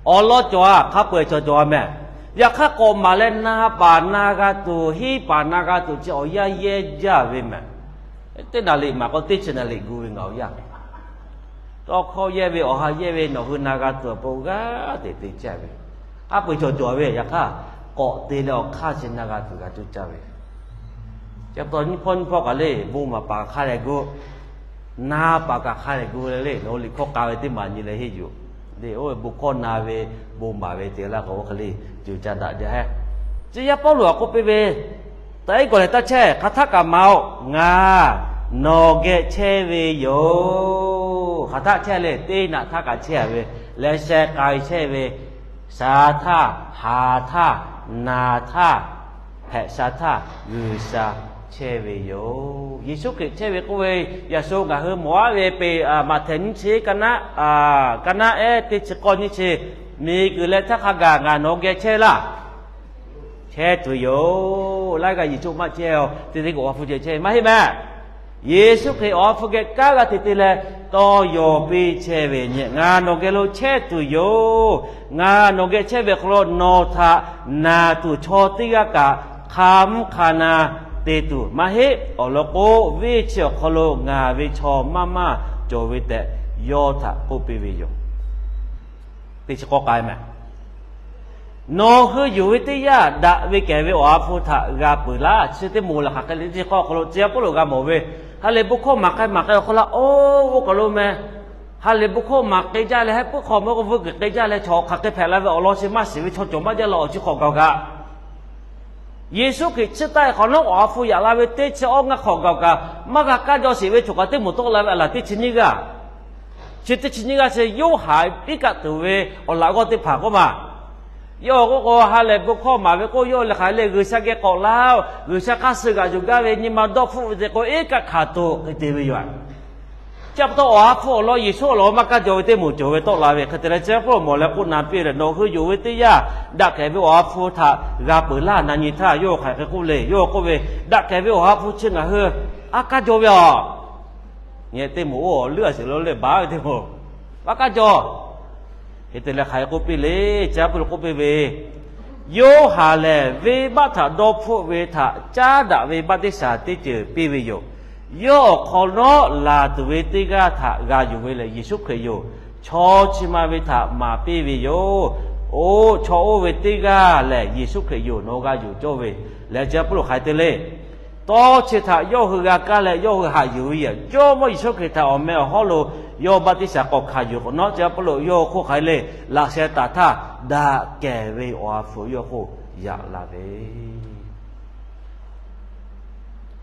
Awˬ lawn cawˬ a, hk'a peu-eˬ cawˬ cawˬ a mehˬ. Yaꞈ hk'aˇ k'awꞈ maˍ leh na paˍ na g'a tuˬ, hiˉ paˍ na g'a tuˬ chi awˬ yanˇ yehˇ jaˇ ve mehˬ. Teˇ naˍ riˍ maˍ k'o, teˇ chi naˍ riˍ gu ve ngaˬ awˬ yanˇ. Tawˇ hkawˇ yehˇ ve, awˬ ha yehˇ ve, nawˬ hui na g'a tuˬ awˬ pon g'aˇ hteꞈ te chehˇ ve. Hk'a peu-eˬ cawˬ cawˬ ve, yaꞈ hk'aˇ k'awꞈ te leh awˬ hk'aˇ chi na g'a tuˬ g'a coˇ caˇ ve. Chi pa taw nyiˇ hpawˇ nyiˇ hpawˇ kaꞈ le, bon maˍ paˍ hk'a dehꞈ gu, na paˍ kaꞈ hk'a dehꞈ gu leh le, nawˬ hui liꞈ hkawˇ k'a ve teˇ maˬ nyi leh henˇ yuˬ. Le, oˇ ve bon hkawˇ na ve, bon maˍ ve te laˇ k'o, oˇ hk'e le, coˇ caˇ daꞈ jaˇ heˆ. Tcuh yaˇ Pawˇluꞈ a k'oˆ piˇ ve, taꞈ iˉ gawˬ lehˬ taˇ chehˇ, hk'aˬ htaˆ kaꞈ maˍ-oˬ, ngaˬ nawˬ geh chehˇ ve yoˬ. Hk'aˬ htaˆ chehˇ le, teˇ naꞈ htaˇ kaꞈ chehˇ ve, leh sheh k'ai chehˇ ve, shaˍ htaˇ, haˍ htaˇ, naˍ htaˇ, hpehꞈ sha htaˇ G'uiˬsha chehˇ ve yoˬ. Yeˍsuˆ Hkriꞈ chehˇ ve k'oˆ ve, yaꞈ shu ngaˬ hui mawˬ aˉ ve peꞈ, Maꞈhtehˍ nyiˇ chi kaˇ naˆ, kaˇ naˆ ehˉ teˇ chi k'awˇ nyiˇ chi, miˬguiˬ leh htaˇ hk'a gaˬ ngaˬ nawˬ geh chehˇ laˇ. Chehˇ tuˬ yoˬ. Laiˉ g'aˇ Yeˍsuˆ maˇ chehˇ-oˬ, teˇ teˇ k'o awˬ ha hpu ceh chehˇ maˇ heˆ mehˬ. Yeˍsuˆ Hkriꞈ Awˬ ha hpu geh kanˉ g'a te te leh tawˇ yaw piˇ chehˇ ve nyi, ngaˬ nawˬ geh lo chehˇ tuˬ yoˬ. Ngaˬ nawˬ geh chehˇ ve awˬ hk'aw lo nawˬ htaꞈ naˬ tuˬ chaw teˇ g'aˇ kaꞈ hk'a mvuhˇ hk'a na te tuˬ maˇ heˆ. Awˬ lawn k'o, venˇ chi awˬ hk'aw lo ngaˬ ve chaw maˇ maˇ cawˬ ve tehꞈ yawˇ htaꞈ k'oˆ piˇ ve yoˬ. Teˇ chi k'awˇ k'ai mehˍ. Nawˬ hui yonˍ ve teˇ yanˇ, daꞈ ve kehˬ ve Awˬ ha hpu htaꞈ g'a peuˬ laˇ. Chi teˇ moˍ lehˬ hk'aˬ hk'e le, teˇ chi k'awˇ awˬ hk'aw lo tcuh yaˇ Pawˇluꞈ g'a mawˬ ve, ha lehˬ bon hkawˇ maˍ k'ai maˍ k'ai awˬ hk'aw lo, oˇ, oˇ kaˬ lo meh, ha lehˬ bon hkawˇ maˍ k'ai jaˇ leh, haˉ puiˉ hk'aw meuˇ k'o vuiˇ kuiˬ k'ai jaˇ leh, chaw hk'aˬ hk'e hpehꞈ la ve awˬ lawn chi maˇ shiˍ ve chaw cawˬ maˇ jaˇ la awˬ chi hk'awꞈ gaˬ kaꞈ Yeˍsuˆ Hkriꞈ chiˇ taˆ-e hk'awꞈ nawˉ Awˬ ha hpu yaꞈ la ve teˇ chi awˇ ngaˇ hk'awꞈ gaˬ kaꞈ, maˇ g'a kaˇ jaw sheˍ ve choˬ kaꞈ teˇ moˍ tawˆ la ve a laˬ teˇ chi nyiˇ g'aˇ. Chi teˇ chi nyiˇ g'aˇ chi Yoˇhanˬ iˉ kaˆ tuˬ ve awˬ laꞈ g'awˇ teˇ hpaˍ k'oˆ ma. Yawˇ k'oˆ k'o, ha lehˬ bon hkawˇ maˍ ve k'o, yawˇ lehˬ hk'aˬ hk'e le, G'uiˬsha geh k'awꞈ laˇ-oˬ, G'uiˬsha hk'aˇ suh g'aꞈ yuˬ gaˇ ve nyi ma dawˇ hpfuhˆ ve te k'o, iˉ kaˆ hkanˍ tuˬ hk'e te ve yoˬ. Chi pa taw Awˬ ha hpu awˬ lawn Yeˍsuˆ awˬ lawn maˇ kaˇ jaw ve teˇ moˍ cawˬ ve tawˆ la ve hk'e te leh, chi pa taw mawˬ leh k'oˆ na piˇ leh, nawˬ hui yonˍ ve teˇ yanˇ, daꞈ kehˬ ve Awˬ ha hpu htaꞈ g'a peuˬ laˇ. Na nyi htaˇ yawˇ hk'aˬ hk'e k'oˆ le. Yawˇ k'oˆ ve, daꞈ kehˬ ve Awˬ ha hpu chi ngaˬ hui aˉ kaˇ jaw ve aˬ. Nyi teˇ moˍ oˇ leuˉ a shiˍ lo leh baˬ ve teˇ moˍ, aˉ kaˇ jaw. Hk'e te leh hk'aˬ hk'e k'oˆ piˇ le. Chi pa taw k'oˆ piˇ ve, Yoˇhanˬ lehˬ venˇbaˆ htaꞈ dawˇ hpfuhˆ ve htaꞈ caˉ daꞈ ve baˆtiˆsaˬ teˇ ceuˬ piˇ ve yoˬ. Yawˇ awˬ hk'awꞈ nawˉ laˬ tuˬ ve teˇ g'aˇ htaꞈ g'a yuˬ ve lehˬ Yeˍsuˆ Hkriꞈ yoˬ. Chaw chi ma ve htaꞈ maˍ piˇ ve yoˬ. Oˇ, chaw oˇ ve teˇ g'aˇ lehˬ Yeˍsuˆ Hkriꞈ yoˬ. Nawˬ g'a yuˬ cawˇ ve lehˬ, chi pa taw hk'aˬ hk'e te le. Tawˇ chi htaꞈ yawˇ hui g'a kaˇ leh yawˇ hui haꞈ yuˬ ve yoˬ. Jawˇmawˇ Yeˍsuˆ Hkriꞈ htaꞈ awˬ meh awˬ hawˉ lo yawˇ baˆtiˆsaˬ k'awꞈ hkanˍ yuˬ k'awꞈ nawˉ, chi pa taw yawˇ hui hk'oˆ hk'aˬ hk'e le, laꞈ sheh taˍ htaˇ daꞈ kehˬ ve Awˬ ha hpu yawˇ hk'oˆ yaꞈ la ve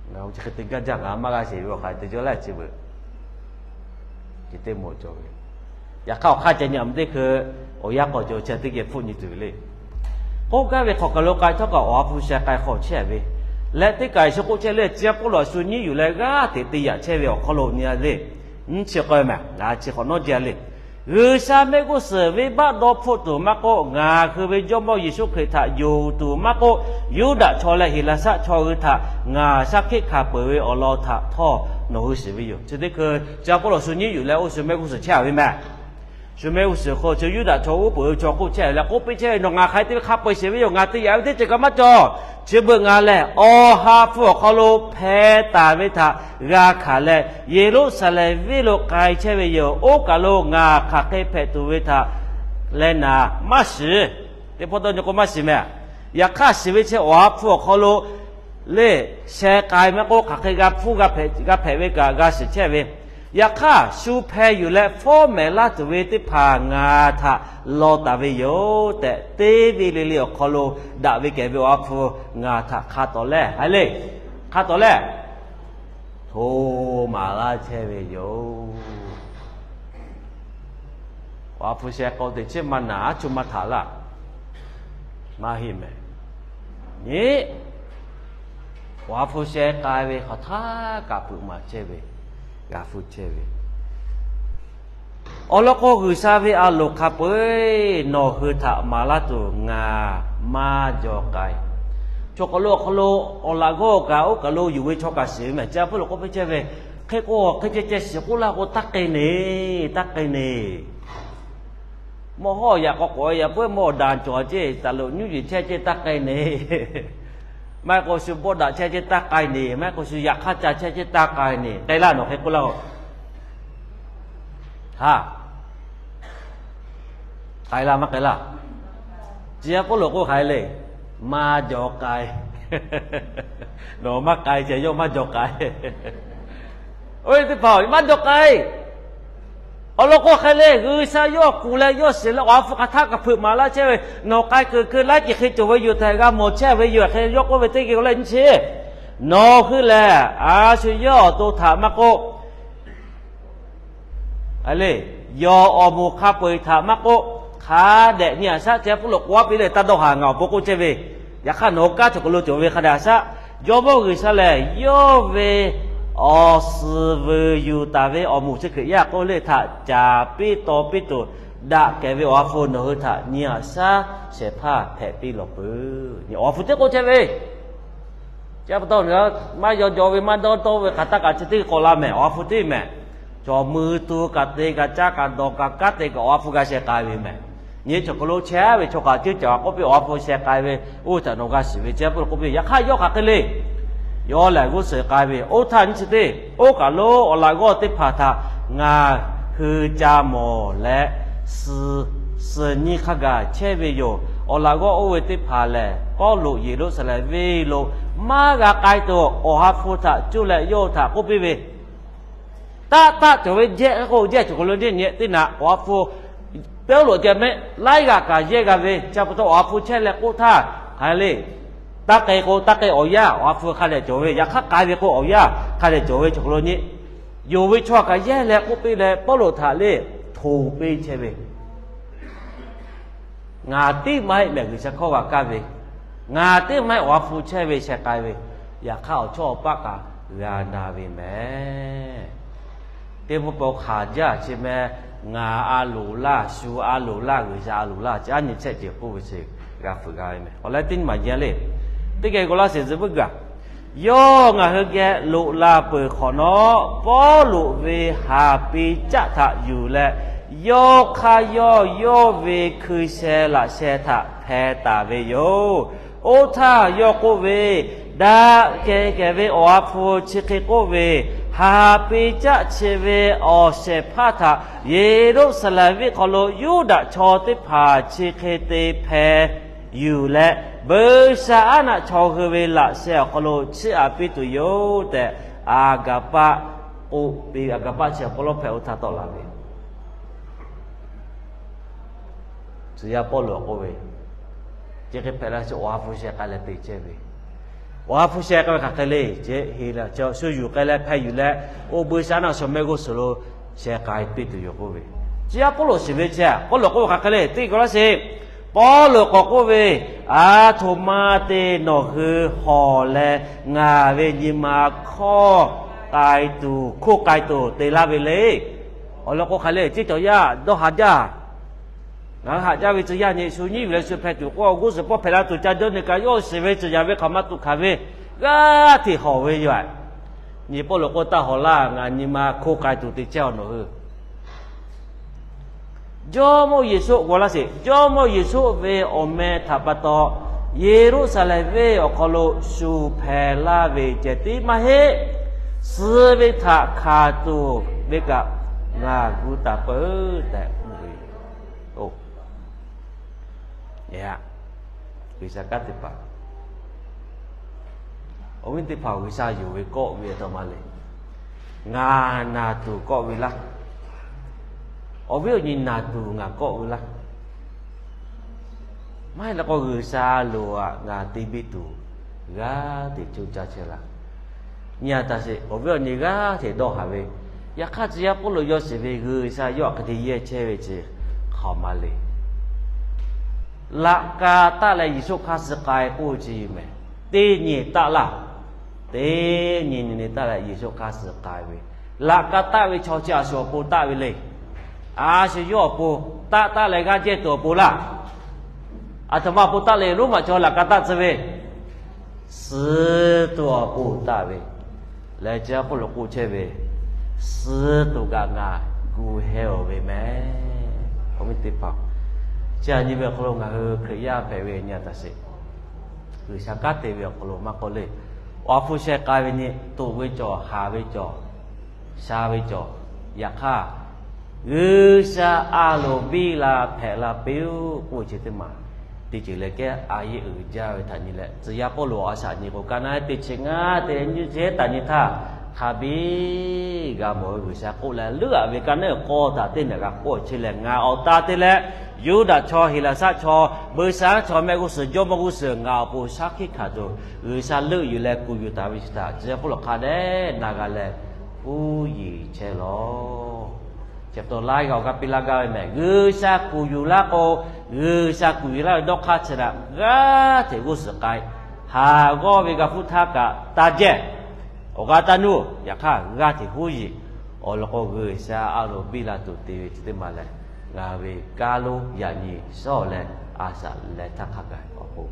Ngaˬ hui chi hk'e te gaˇ jaˇ, ngaˬ maˇ g'a sheˍ ve awˬ hk'aˬ te cawˇ laˇ chi beuꞈ. Chi teˇ moˍ cawˬ ve. Yaꞈ hk'aˇ awˬ hk'aˇ ca nyi a mvuh teˇ hkui awˬ yanˇ k'awꞈ cawˬ chi teˇ geh hpfuhˆ nyi tuˬ ve le. K'oˆ gaˇ ve hk'awꞈ kaˬ lo k'ai htawˇ kaꞈ Awˬ ha hpu sheh k'ai hk'aw chehˇ ve leh teˇ kaˬ Yeˍsuˆ k'oˆ chehˇ le, chi pa taw Pawˇluꞈ a shu nyiˉ yuˬ leh g'aˇ hteꞈ te yaꞈ chehˇ ve awˬ hk'aw lo nyi a le. Nyiˇ chi k'awˇ mehˍ, ngaˬ chi hk'awꞈ nawˉ jaˇ le. G'uiˬsha mehˆ g'uˇ suhˍ venˇbaˆ dawˇ hpfuhˆ tuˬ maˇ k'oˆ, ngaˬ hui ve Jawˇmawˇ Yeˍsuˆ Hkriꞈ htaꞈ yonˍ tuˬ maˇ k'oˆ, Yuˇdaꞈ chaw leh Heˍlaˍsaˆ chaw hui htaꞈ ngaˬ shaˉ hkiˆ hkanˍ peuˬ ve awˬ lawn htaꞈ htawˇ nawˬ hui shiˍ ve yoˬ. Chi teˇ hkui chi pa taw Pawˇluꞈ shu nyiˉ yuˬ leh oˇ shu mehˆ g'uˇ suhˍ chehˇ ve mehˍ. Shu mehˆ g'uˇ suhˍ hk'oˆ chi Yuˇdaꞈ chaw uˉ peunˍ ve chaw hk'oˆ chehˇ leh k'oˆ piˇ chehˇ ve, Nawˬ ngaˬ hk'aˬ hk'e te ve hk'a peu-eˬ shiˍ ve yoˬ. Ngaˬ te yaꞈ ve teˇ ceuˬ kaꞈ maˇ cawˬ. Chi beuꞈ ngaˬ lehˬ Awˬ ha hpu awˬ hk'aw lo hpeh taˍ ve htaꞈ g'a hkanˍ leh, Yeˍruˆsaˍlehnˍ venˇ lo k'ai chehˇ ve yoˬ. Oˇ kaˬ lo ngaˬ hk'aˬ hk'e hpehꞈ tuˬ ve htaꞈ leh naˍ maˇ shiˍ. Teˇ hpawˇ dawˇ nyi k'o maˇ shiˍ mehˍ. Yaꞈ hk'aˇ shiˍ ve chi Awˬ ha hpu awˬ hk'aw lo le sheh k'ai maˇ k'oˆ, hk'aˬ hk'e g'a hpfuhˇ g'a hpehꞈ ve kaꞈ g'a shiˍ chehˇ ve. Yaꞈ hk'aˇ shu hpeh yuˬ leh fawˉ mehˍ laˇ tuˬ ve teˇ hpaˍ ngaˬ htaꞈ law taˍ ve yoˬ tehꞈ, teˇ ve le le awˬ hk'aw lo daꞈ ve kehˬ ve Awˬ ha hpu ngaˬ htaꞈ hk'a tawˍ lehˇ, haiˬ le, hk'a tawˍ lehˇ, hto maˍ laˇ chehˇ ve yoˬ. Awˬ ha hpu sheh k'ai teꞈ chiˉ maˇ naˍ, aˉ chuˇ maˇ htaꞈ laˇ. Maˇ heˆ mehˍ. Nyi, Awˬ ha hpu sheh k'ai ve hk'aˬ htaˇ kaꞈ peuꞈ maˍ chehˇ ve, g'a hpfuhˇ chehˇ ve. Awˬ lawn k'o, G'uiˬsha ve a loˍ hk'a peu-eˬ nawˬ hui htaꞈ maˍ laˇ tuˬ ngaˬ maˇ jaw k'ai. Chaw hk'aw lo awˬ hk'aw lo awˬ laꞈ g'awˇ kaꞈ oˇ kaˬ lo yuˬ ve chaw kaꞈ shiˍ ve mehˍ. Chi pa taw k'oˆ piˇ chehˇ ve, hk'e k'o hk'e ceh ceh shiˍ k'oˆ laˇ k'o, taˇ k'ai neˬ, taˇ k'ai neˬ. Mawˇ hawˉ yaꞈ k'aw k'awꞈ yaꞈ puiˉ mawˇ daꞈ cawˬ ceˇ, taˍ loꞈ nyuˇ yeˬ chehˇ ceˇ taˇ k'ai neˬ. Maˇ heˆ k'o shu bawˆ daꞈ chehˇ ceˇ taˇ k'ai neˬ. Maˇ heˆ k'o shu yaꞈ hk'aˇ ca chehˇ ceˇ taˇ k'ai neˬ. K'ai laˇ, nawˬ hk'e k'oˆ laˇ-oˬ. Ha, k'ai laˇ maˇ k'ai laˇ? Chi pa taw Pawˇluꞈ k'oˆ hk'aˬ hk'e le, maˇ jaw k'ai. Nawˬ maˇ k'ai ceh yawˇ maˇ jaw k'ai. Oˇ ve teˇ hpaˍ maˇ jaw k'ai. Awˬ lawn k'o hk'e le, G'uiˬsha yawˇ kuˬ leh yawˇ shiˍ leh Awˬ ha hpu hk'aˬ htaˇ kaꞈ hpeuꞈ maˍ laˇ chehˇ ve, nawˬ k'ai kuiˬ keu laiˉ ceuˬ hk'e cawˬ ve yoˬ tehꞈ g'a mawˬ chehˇ ve yoˬ. Hk'e yawˇ k'oˆ ve teˇ geh k'o lehˬ nyi chi, nawˬ hui lehˬ a shu yawˇ awˬ to htaꞈ maˇ k'oˆ, le, yawˬ awˬ moˍ hk'a peu-eˬ htaꞈ maˇ k'oˆ, hk'a dehꞈ nyi aꞈ shaˉ ceh Pawˇluꞈ k'oˆ piˇ leh taˇ dawˇ haˍ, ngaˬ awˬ pon k'oˆ chehˇ ve. Yaꞈ hk'aˇ nawˬ hui kanˉ cawˬ k'o lo cawˬ ve hk'a dehꞈ aꞈ shaˉ, Jawˇmawˇ G'uiˬsha lehˬ yawˇ ve awˬ suhˍ vuiˬ yuˬ taˍ ve awˬ moˍ chi Hkriꞈ yaˇ k'oˆ le htaꞈ caˍ piˇ taw piˇ tuˬ, daꞈ kehˬ ve Awˬ ha hpu nawˬ hui htaꞈ nyi aꞈ shaˉ shehˍ hpaˇ hpehꞈ piˇ lawˬ peuˬ. Awˬ ha hpu teˇ k'oˆ chehˇ ve, Yaˇ pa taw, maˇ yaw jaw ve maˇ dawˇ tawˆ ve hk'aˬ htaˇ kaꞈ chi teˇ k'awꞈ la mehˍ, awˬ ha hpu teˇ mehˍ. Cawˬ mui tu kaꞈ te kaꞈ caˇ kaꞈ dawˬ kaꞈ kanˉ te kaꞈ awˬ ha hpu g'a sheh k'ai ve mehˍ. Nyi chaw hk'aw lo chehˇ ve chaw kaꞈ ceuˇ caˬ k'oˆ piˇ, awˬ ha hpu sheh k'ai ve, oˇ ve htaꞈ nawˬ g'a shiˍ ve ceh k'oˆ piˇ. Yaꞈ hk'aˇ yawˇ hk'aˬ hk'e le. Yawˇ lehˬ g'uˇ suhˍ k'ai ve, oˇ htaˇ nyi chi teˇ, oˇ kaˬ lo awˬ laꞈ g'awˇ teˇ hpaˍ htaꞈ ngaˬ hui ca mawˬ leh, suhˍ nyi hk'a gaˬ chehˇ ve yoˬ. Awˬ laꞈ g'awˇ oˇ ve teˇ hpaˍ lehˬ, Pawˇluꞈ Yeˍruˆsaˍlehnˍ venˇ lo maˇ g'a k'ai tuˬ, awˬ ha hpu htaꞈ cuˇ leh yawˇ htaꞈ k'oˆ piˇ ve, Taˆ taˆ cawˬ ve jehˇ k'o, jehˇ cawˬ k'o lo nyi nyi teˇ naꞈ awˬ ha hpu, Pawˇluꞈ ceh mehˆ laiˉ g'aꞈ kaꞈ yehˇ g'a ve, chi pa taw awˬ ha hpu chehˇ leh k'oˆ htaˇ hk'aˬ hk'e le. Taˇ k'ai k'o, taˇ k'ai awˬ yanˇ awˬ ha hpu hk'a dehꞈ cawˬ ve, yaꞈ hk'aˇ k'ai ve k'o awˬ yanˇ hk'a dehꞈ cawˬ ve cawˬ k'o lo nyi. Yonˍ ve chaw kaꞈ yehˇ leh k'oˆ piˇ leh Pawˇluꞈ htaꞈ le hto piˇ chehˇ ve, Ngaˬ tiˉ maˇ heˆ mehˍ G'uiˬsha hkawˇ g'a kaˇ ve, ngaˬ tiˉ maˇ heˆ awˬ ha hpu chehˇ ve sheh k'ai ve, yaꞈ hk'aˇ awˬ chawˇ awˬ paˆ kaꞈ g'a na ve mehˍ. Teˇ pawˆ pawˆ hk'aˬ jaˇ chi mehˍ, ngaˬ a loˍ laˇ, shu a loˍ laˇ, G'uiˬsha a loˍ laˇ, chi aˉ nyi chehˇ ceuˬ k'oˆ ve chi g'a fuiˍ g'a ve mehˍ. Awˬ leh teˇ nyi maˬ nyi a le. Teˇ geh g'aw laˇ sheˍ zuhꞈ vuiˇ gaˬ. Yawˇ ngaˬ hui geh loꞈ la peuˬ hk'awꞈ nawˉ, Pawˇluꞈ ve haˍ pi caˆ htaꞈ yuˬ leh, yawˇ hk'aˇ yawˇ yawˇ ve hkui sheh laꞈ sheh htaꞈ hpeh taˍ ve yoˬ. Oˇ htaˇ yawˇ k'oˆ ve, Daꞈ kehˬ kehˬ ve awˬ ha hpu chi hk'e k'oˆ ve, haˍ pi caˆ chi ve awˬ shehˍ hpaˇ htaꞈ Yeˍruˆsaˍlehnˍ venˇ hk'aw lo Yuˇdaꞈ chaw teˇ hpaˍ chi hk'e te hpeh yuˬ leh, Buiˇshaˆaˉnaˆ chaw hui ve laꞈ sheh awˬ hk'aw lo chiˇ aꞈ piˇ tuˬ yoˬ tehꞈ, Aˍgaˍpaˆ k'oˆ piˇ ve, Aˍgaˍpaˆ chi awˬ hk'aw lo hpehꞈ oˇ htaˇ tawˆ la ve, tcuh yaˇ Pawˇluꞈ k'oˆ ve, chi hk'e hpehꞈ la chi awˬ ha hpu sheh k'ai leh te chehˇ ve, awˬ ha hpu sheh k'ai ve hk'aˬ hk'e le, chi heˍ la shu yuˬ k'ai leh hpeh yuˬ leh, oˇ Buiˇshaˆaˉnaˆ chaw mehˆ g'uˇ suhˍ lo sheh k'ai piˇ tuˬ yoˬ k'oˆ ve, tcuh yaˇ Pawˇluꞈ shiˍ ve chi, Pawˇluꞈ k'oˆ ve hk'aˬ hk'e le, teˇ g'aw laˇ sheˍ. Pawˇluꞈ k'awꞈ k'oˆ ve, Aˬ htoꞈ ma te nawˬ hui hawˬ leh ngaˬ ve nyi ma hkawˇ k'ai tuˬ hkoˇ k'ai tuˬ te laˇ ve le. Awˬ lawn k'o hk'aˬ le, teˇ cawˬ yaˇ dawˇ haˍ jaˇ. Ngaˬ hui haꞈ jaˇ ve tcuh yaˇ nyi shu nyiˉ yuˬ leh shu hpeh tuˬ k'o, awˬ g'uˇ suhˍ pawˆ hpehꞈ la tuˬ ca jawˇ nyi kaꞈ, yawˇ shiˍ ve tcuh yaˇ ve hk'aˬ ma tuꞈ hkanˍ ve g'aˇ hteꞈ hawˬ ve yoˬ. Nyi Pawˇluꞈ k'oˆ, Taˇ hawˬ laˇ, ngaˬ nyi ma hkoˇ k'ai tuˬ te chehˇ awˬ nawˬ hui. Jawˇmawˇ Yeˍsuˆ g'aw laˇ sheˍ. Jawˇmawˇ Yeˍsuˆ ve awˬ meh htaꞈ pa taw, Yeˍruˆsaˍlehnˍ venˇ awˬ hk'aw lo shu hpehꞈ laˇ ve ceh tiˉ maˇ heˆ, suh ve htaꞈ hkanˍ tuˬ ve kaꞈ ngaˬ gu taˍ peuˬ tehꞈ k'oˆ ve yoˬ. G'uiˬsha kanˉ teˇ hpaˍ, awˬ viˉ teˇ hpaˍ, G'uiˬsha yonˍ ve kawˆ ve a htoꞈ ma le. Ngaˬ naˬ tuˬ kawˆ ve laˇ. Awˬ viˉ awˬ nyi naˬ tuˬ ngaˬ kawˆ ve laˇ. Maˇ heˆ leh k'o, G'uiˬsha loˍ aꞈ ngaˬ te biˇ tuˬ g'aˇ hteꞈ coˇ caˇ chehˇ laˇ. Nyi a taˍ sheˍ, awˬ viˉ awˬ nyi g'aˇ hteꞈ dawˇ haˍ ve. Yaꞈ hk'aˇ, tcuh yaˇ Pawˇluꞈ yawˇ shiˍ ve, G'uiˬsha yawˇ hk'e te yehˇ chehˇ ve chi hk'aˬ ma le. Laꞈ ka taˆ leh Yeˍsuˆ hk'aˇ suh k'ai k'oˆ ve chi yoˬ mehˍ. Teˇ nyi taˆ laˇ. Teˇ nyi nyi nyi taˆ leh Yeˍsuˆ hk'aˇ suh k'ai ve. Laꞈ ka taˆ ve chaw chi a shu awˬ pon taˆ ve le. A shu yawˇ awˬ pon taˆ taˆ leh g'aˇ jehˇ tuˬ awˬ pon laˇ. A htoꞈ ma awˬ pon taˆ le, Roˉmaꞈ chaw laꞈ ka taˆ tcuh ve, suh tuˬ awˬ pon taˆ ve. Leh chi a Pawˇluꞈ k'oˆ chehˇ ve, suh tuˬ kaꞈ ngaˬ gu heh awˬ ve mehˍ. Awˬ viˉ teˇ hpaˍ, chi a nyi ve awˬ hk'aw lo ngaˬ hui Hkriꞈ yaˇ hpehꞈ ve nyi a taˍ sheˍ. G'uiˬsha kanˉ te ve awˬ hk'aw lo maˇ k'oˆ le, awˬ ha hpu sheh k'ai ve nyi, toꞈ ve cawˬ, haˍ ve cawˬ, sha ve cawˬ. Yaꞈ hk'aˇ, G'uiˬsha a loˍ biˇ la hpehꞈ la piˇ-oˆ k'oˆ ve chi teˇ maˬ, teˇ ceuˬ leh kehˉ a yeˇ uiˍ jaˇ ve htaꞈ nyi leh, tcuh yaˇ Pawˇluꞈ a shaꞈ nyi k'o, ka naˉ teˇ chi ngaˇ te nyiˇ chi htaꞈ nyi htaˇ, hk'a biˇ g'a mawˬ ve G'uiˬsha k'oˆ leh leuˆ a ve ka naˉ k'aw htaꞈ teˇ naꞈ g'a k'oˆ chehˇ leh, ngaˬ awˬ ta te leh Yuˇdaꞈ chaw, Heˍlaˍsaˆ chaw, Buiˇshaˆaˉnaˆ chaw mehˆ g'uˇ suhˍ, jawˇmawˇ g'uˇ suhˍ ngaˬ awˬ pon shaˉ hkiˆ hkanˍ tuˬ, G'uiˬsha leuˆ yuˬ leh kuˬ yuˬ taˍ ve chi htaꞈ tcuh yaˇ Pawˇluꞈ hk'a dehꞈ na g'a leh, huˉ yiˍ chehˇ lawˬ. Chi pa taw laiˉ g'aˇ awˬ g'aˇ piˇ laˇ gaˇ ve mehˍ. G'uiˬsha kuˬ yuˬ laˇ k'o, G'uiˬsha kuˬ yuˬ laˇ ve dawˇ hk'aˇ chi htaꞈ g'aˇ hteꞈ g'uˇ suhˍ k'ai, haˍ g'awˇ ve g'a hpuˇ htaˇ kaꞈ taˇ jehˇ. Awˬ g'aˇ taˇ nuˇ, yaꞈ hk'aˇ g'aˇ hteꞈ huˉ yiˍ. Awˬ lawn k'o, G'uiˬsha a loˍ biˇ la tuˬ te ve chi teˇ maˬ lehˬ, ngaˬ ve kaˇ lonˉ yaꞈ nyi shawˉ leh a shaꞈ leh htaˇ hk'a gaˬ awˬ pon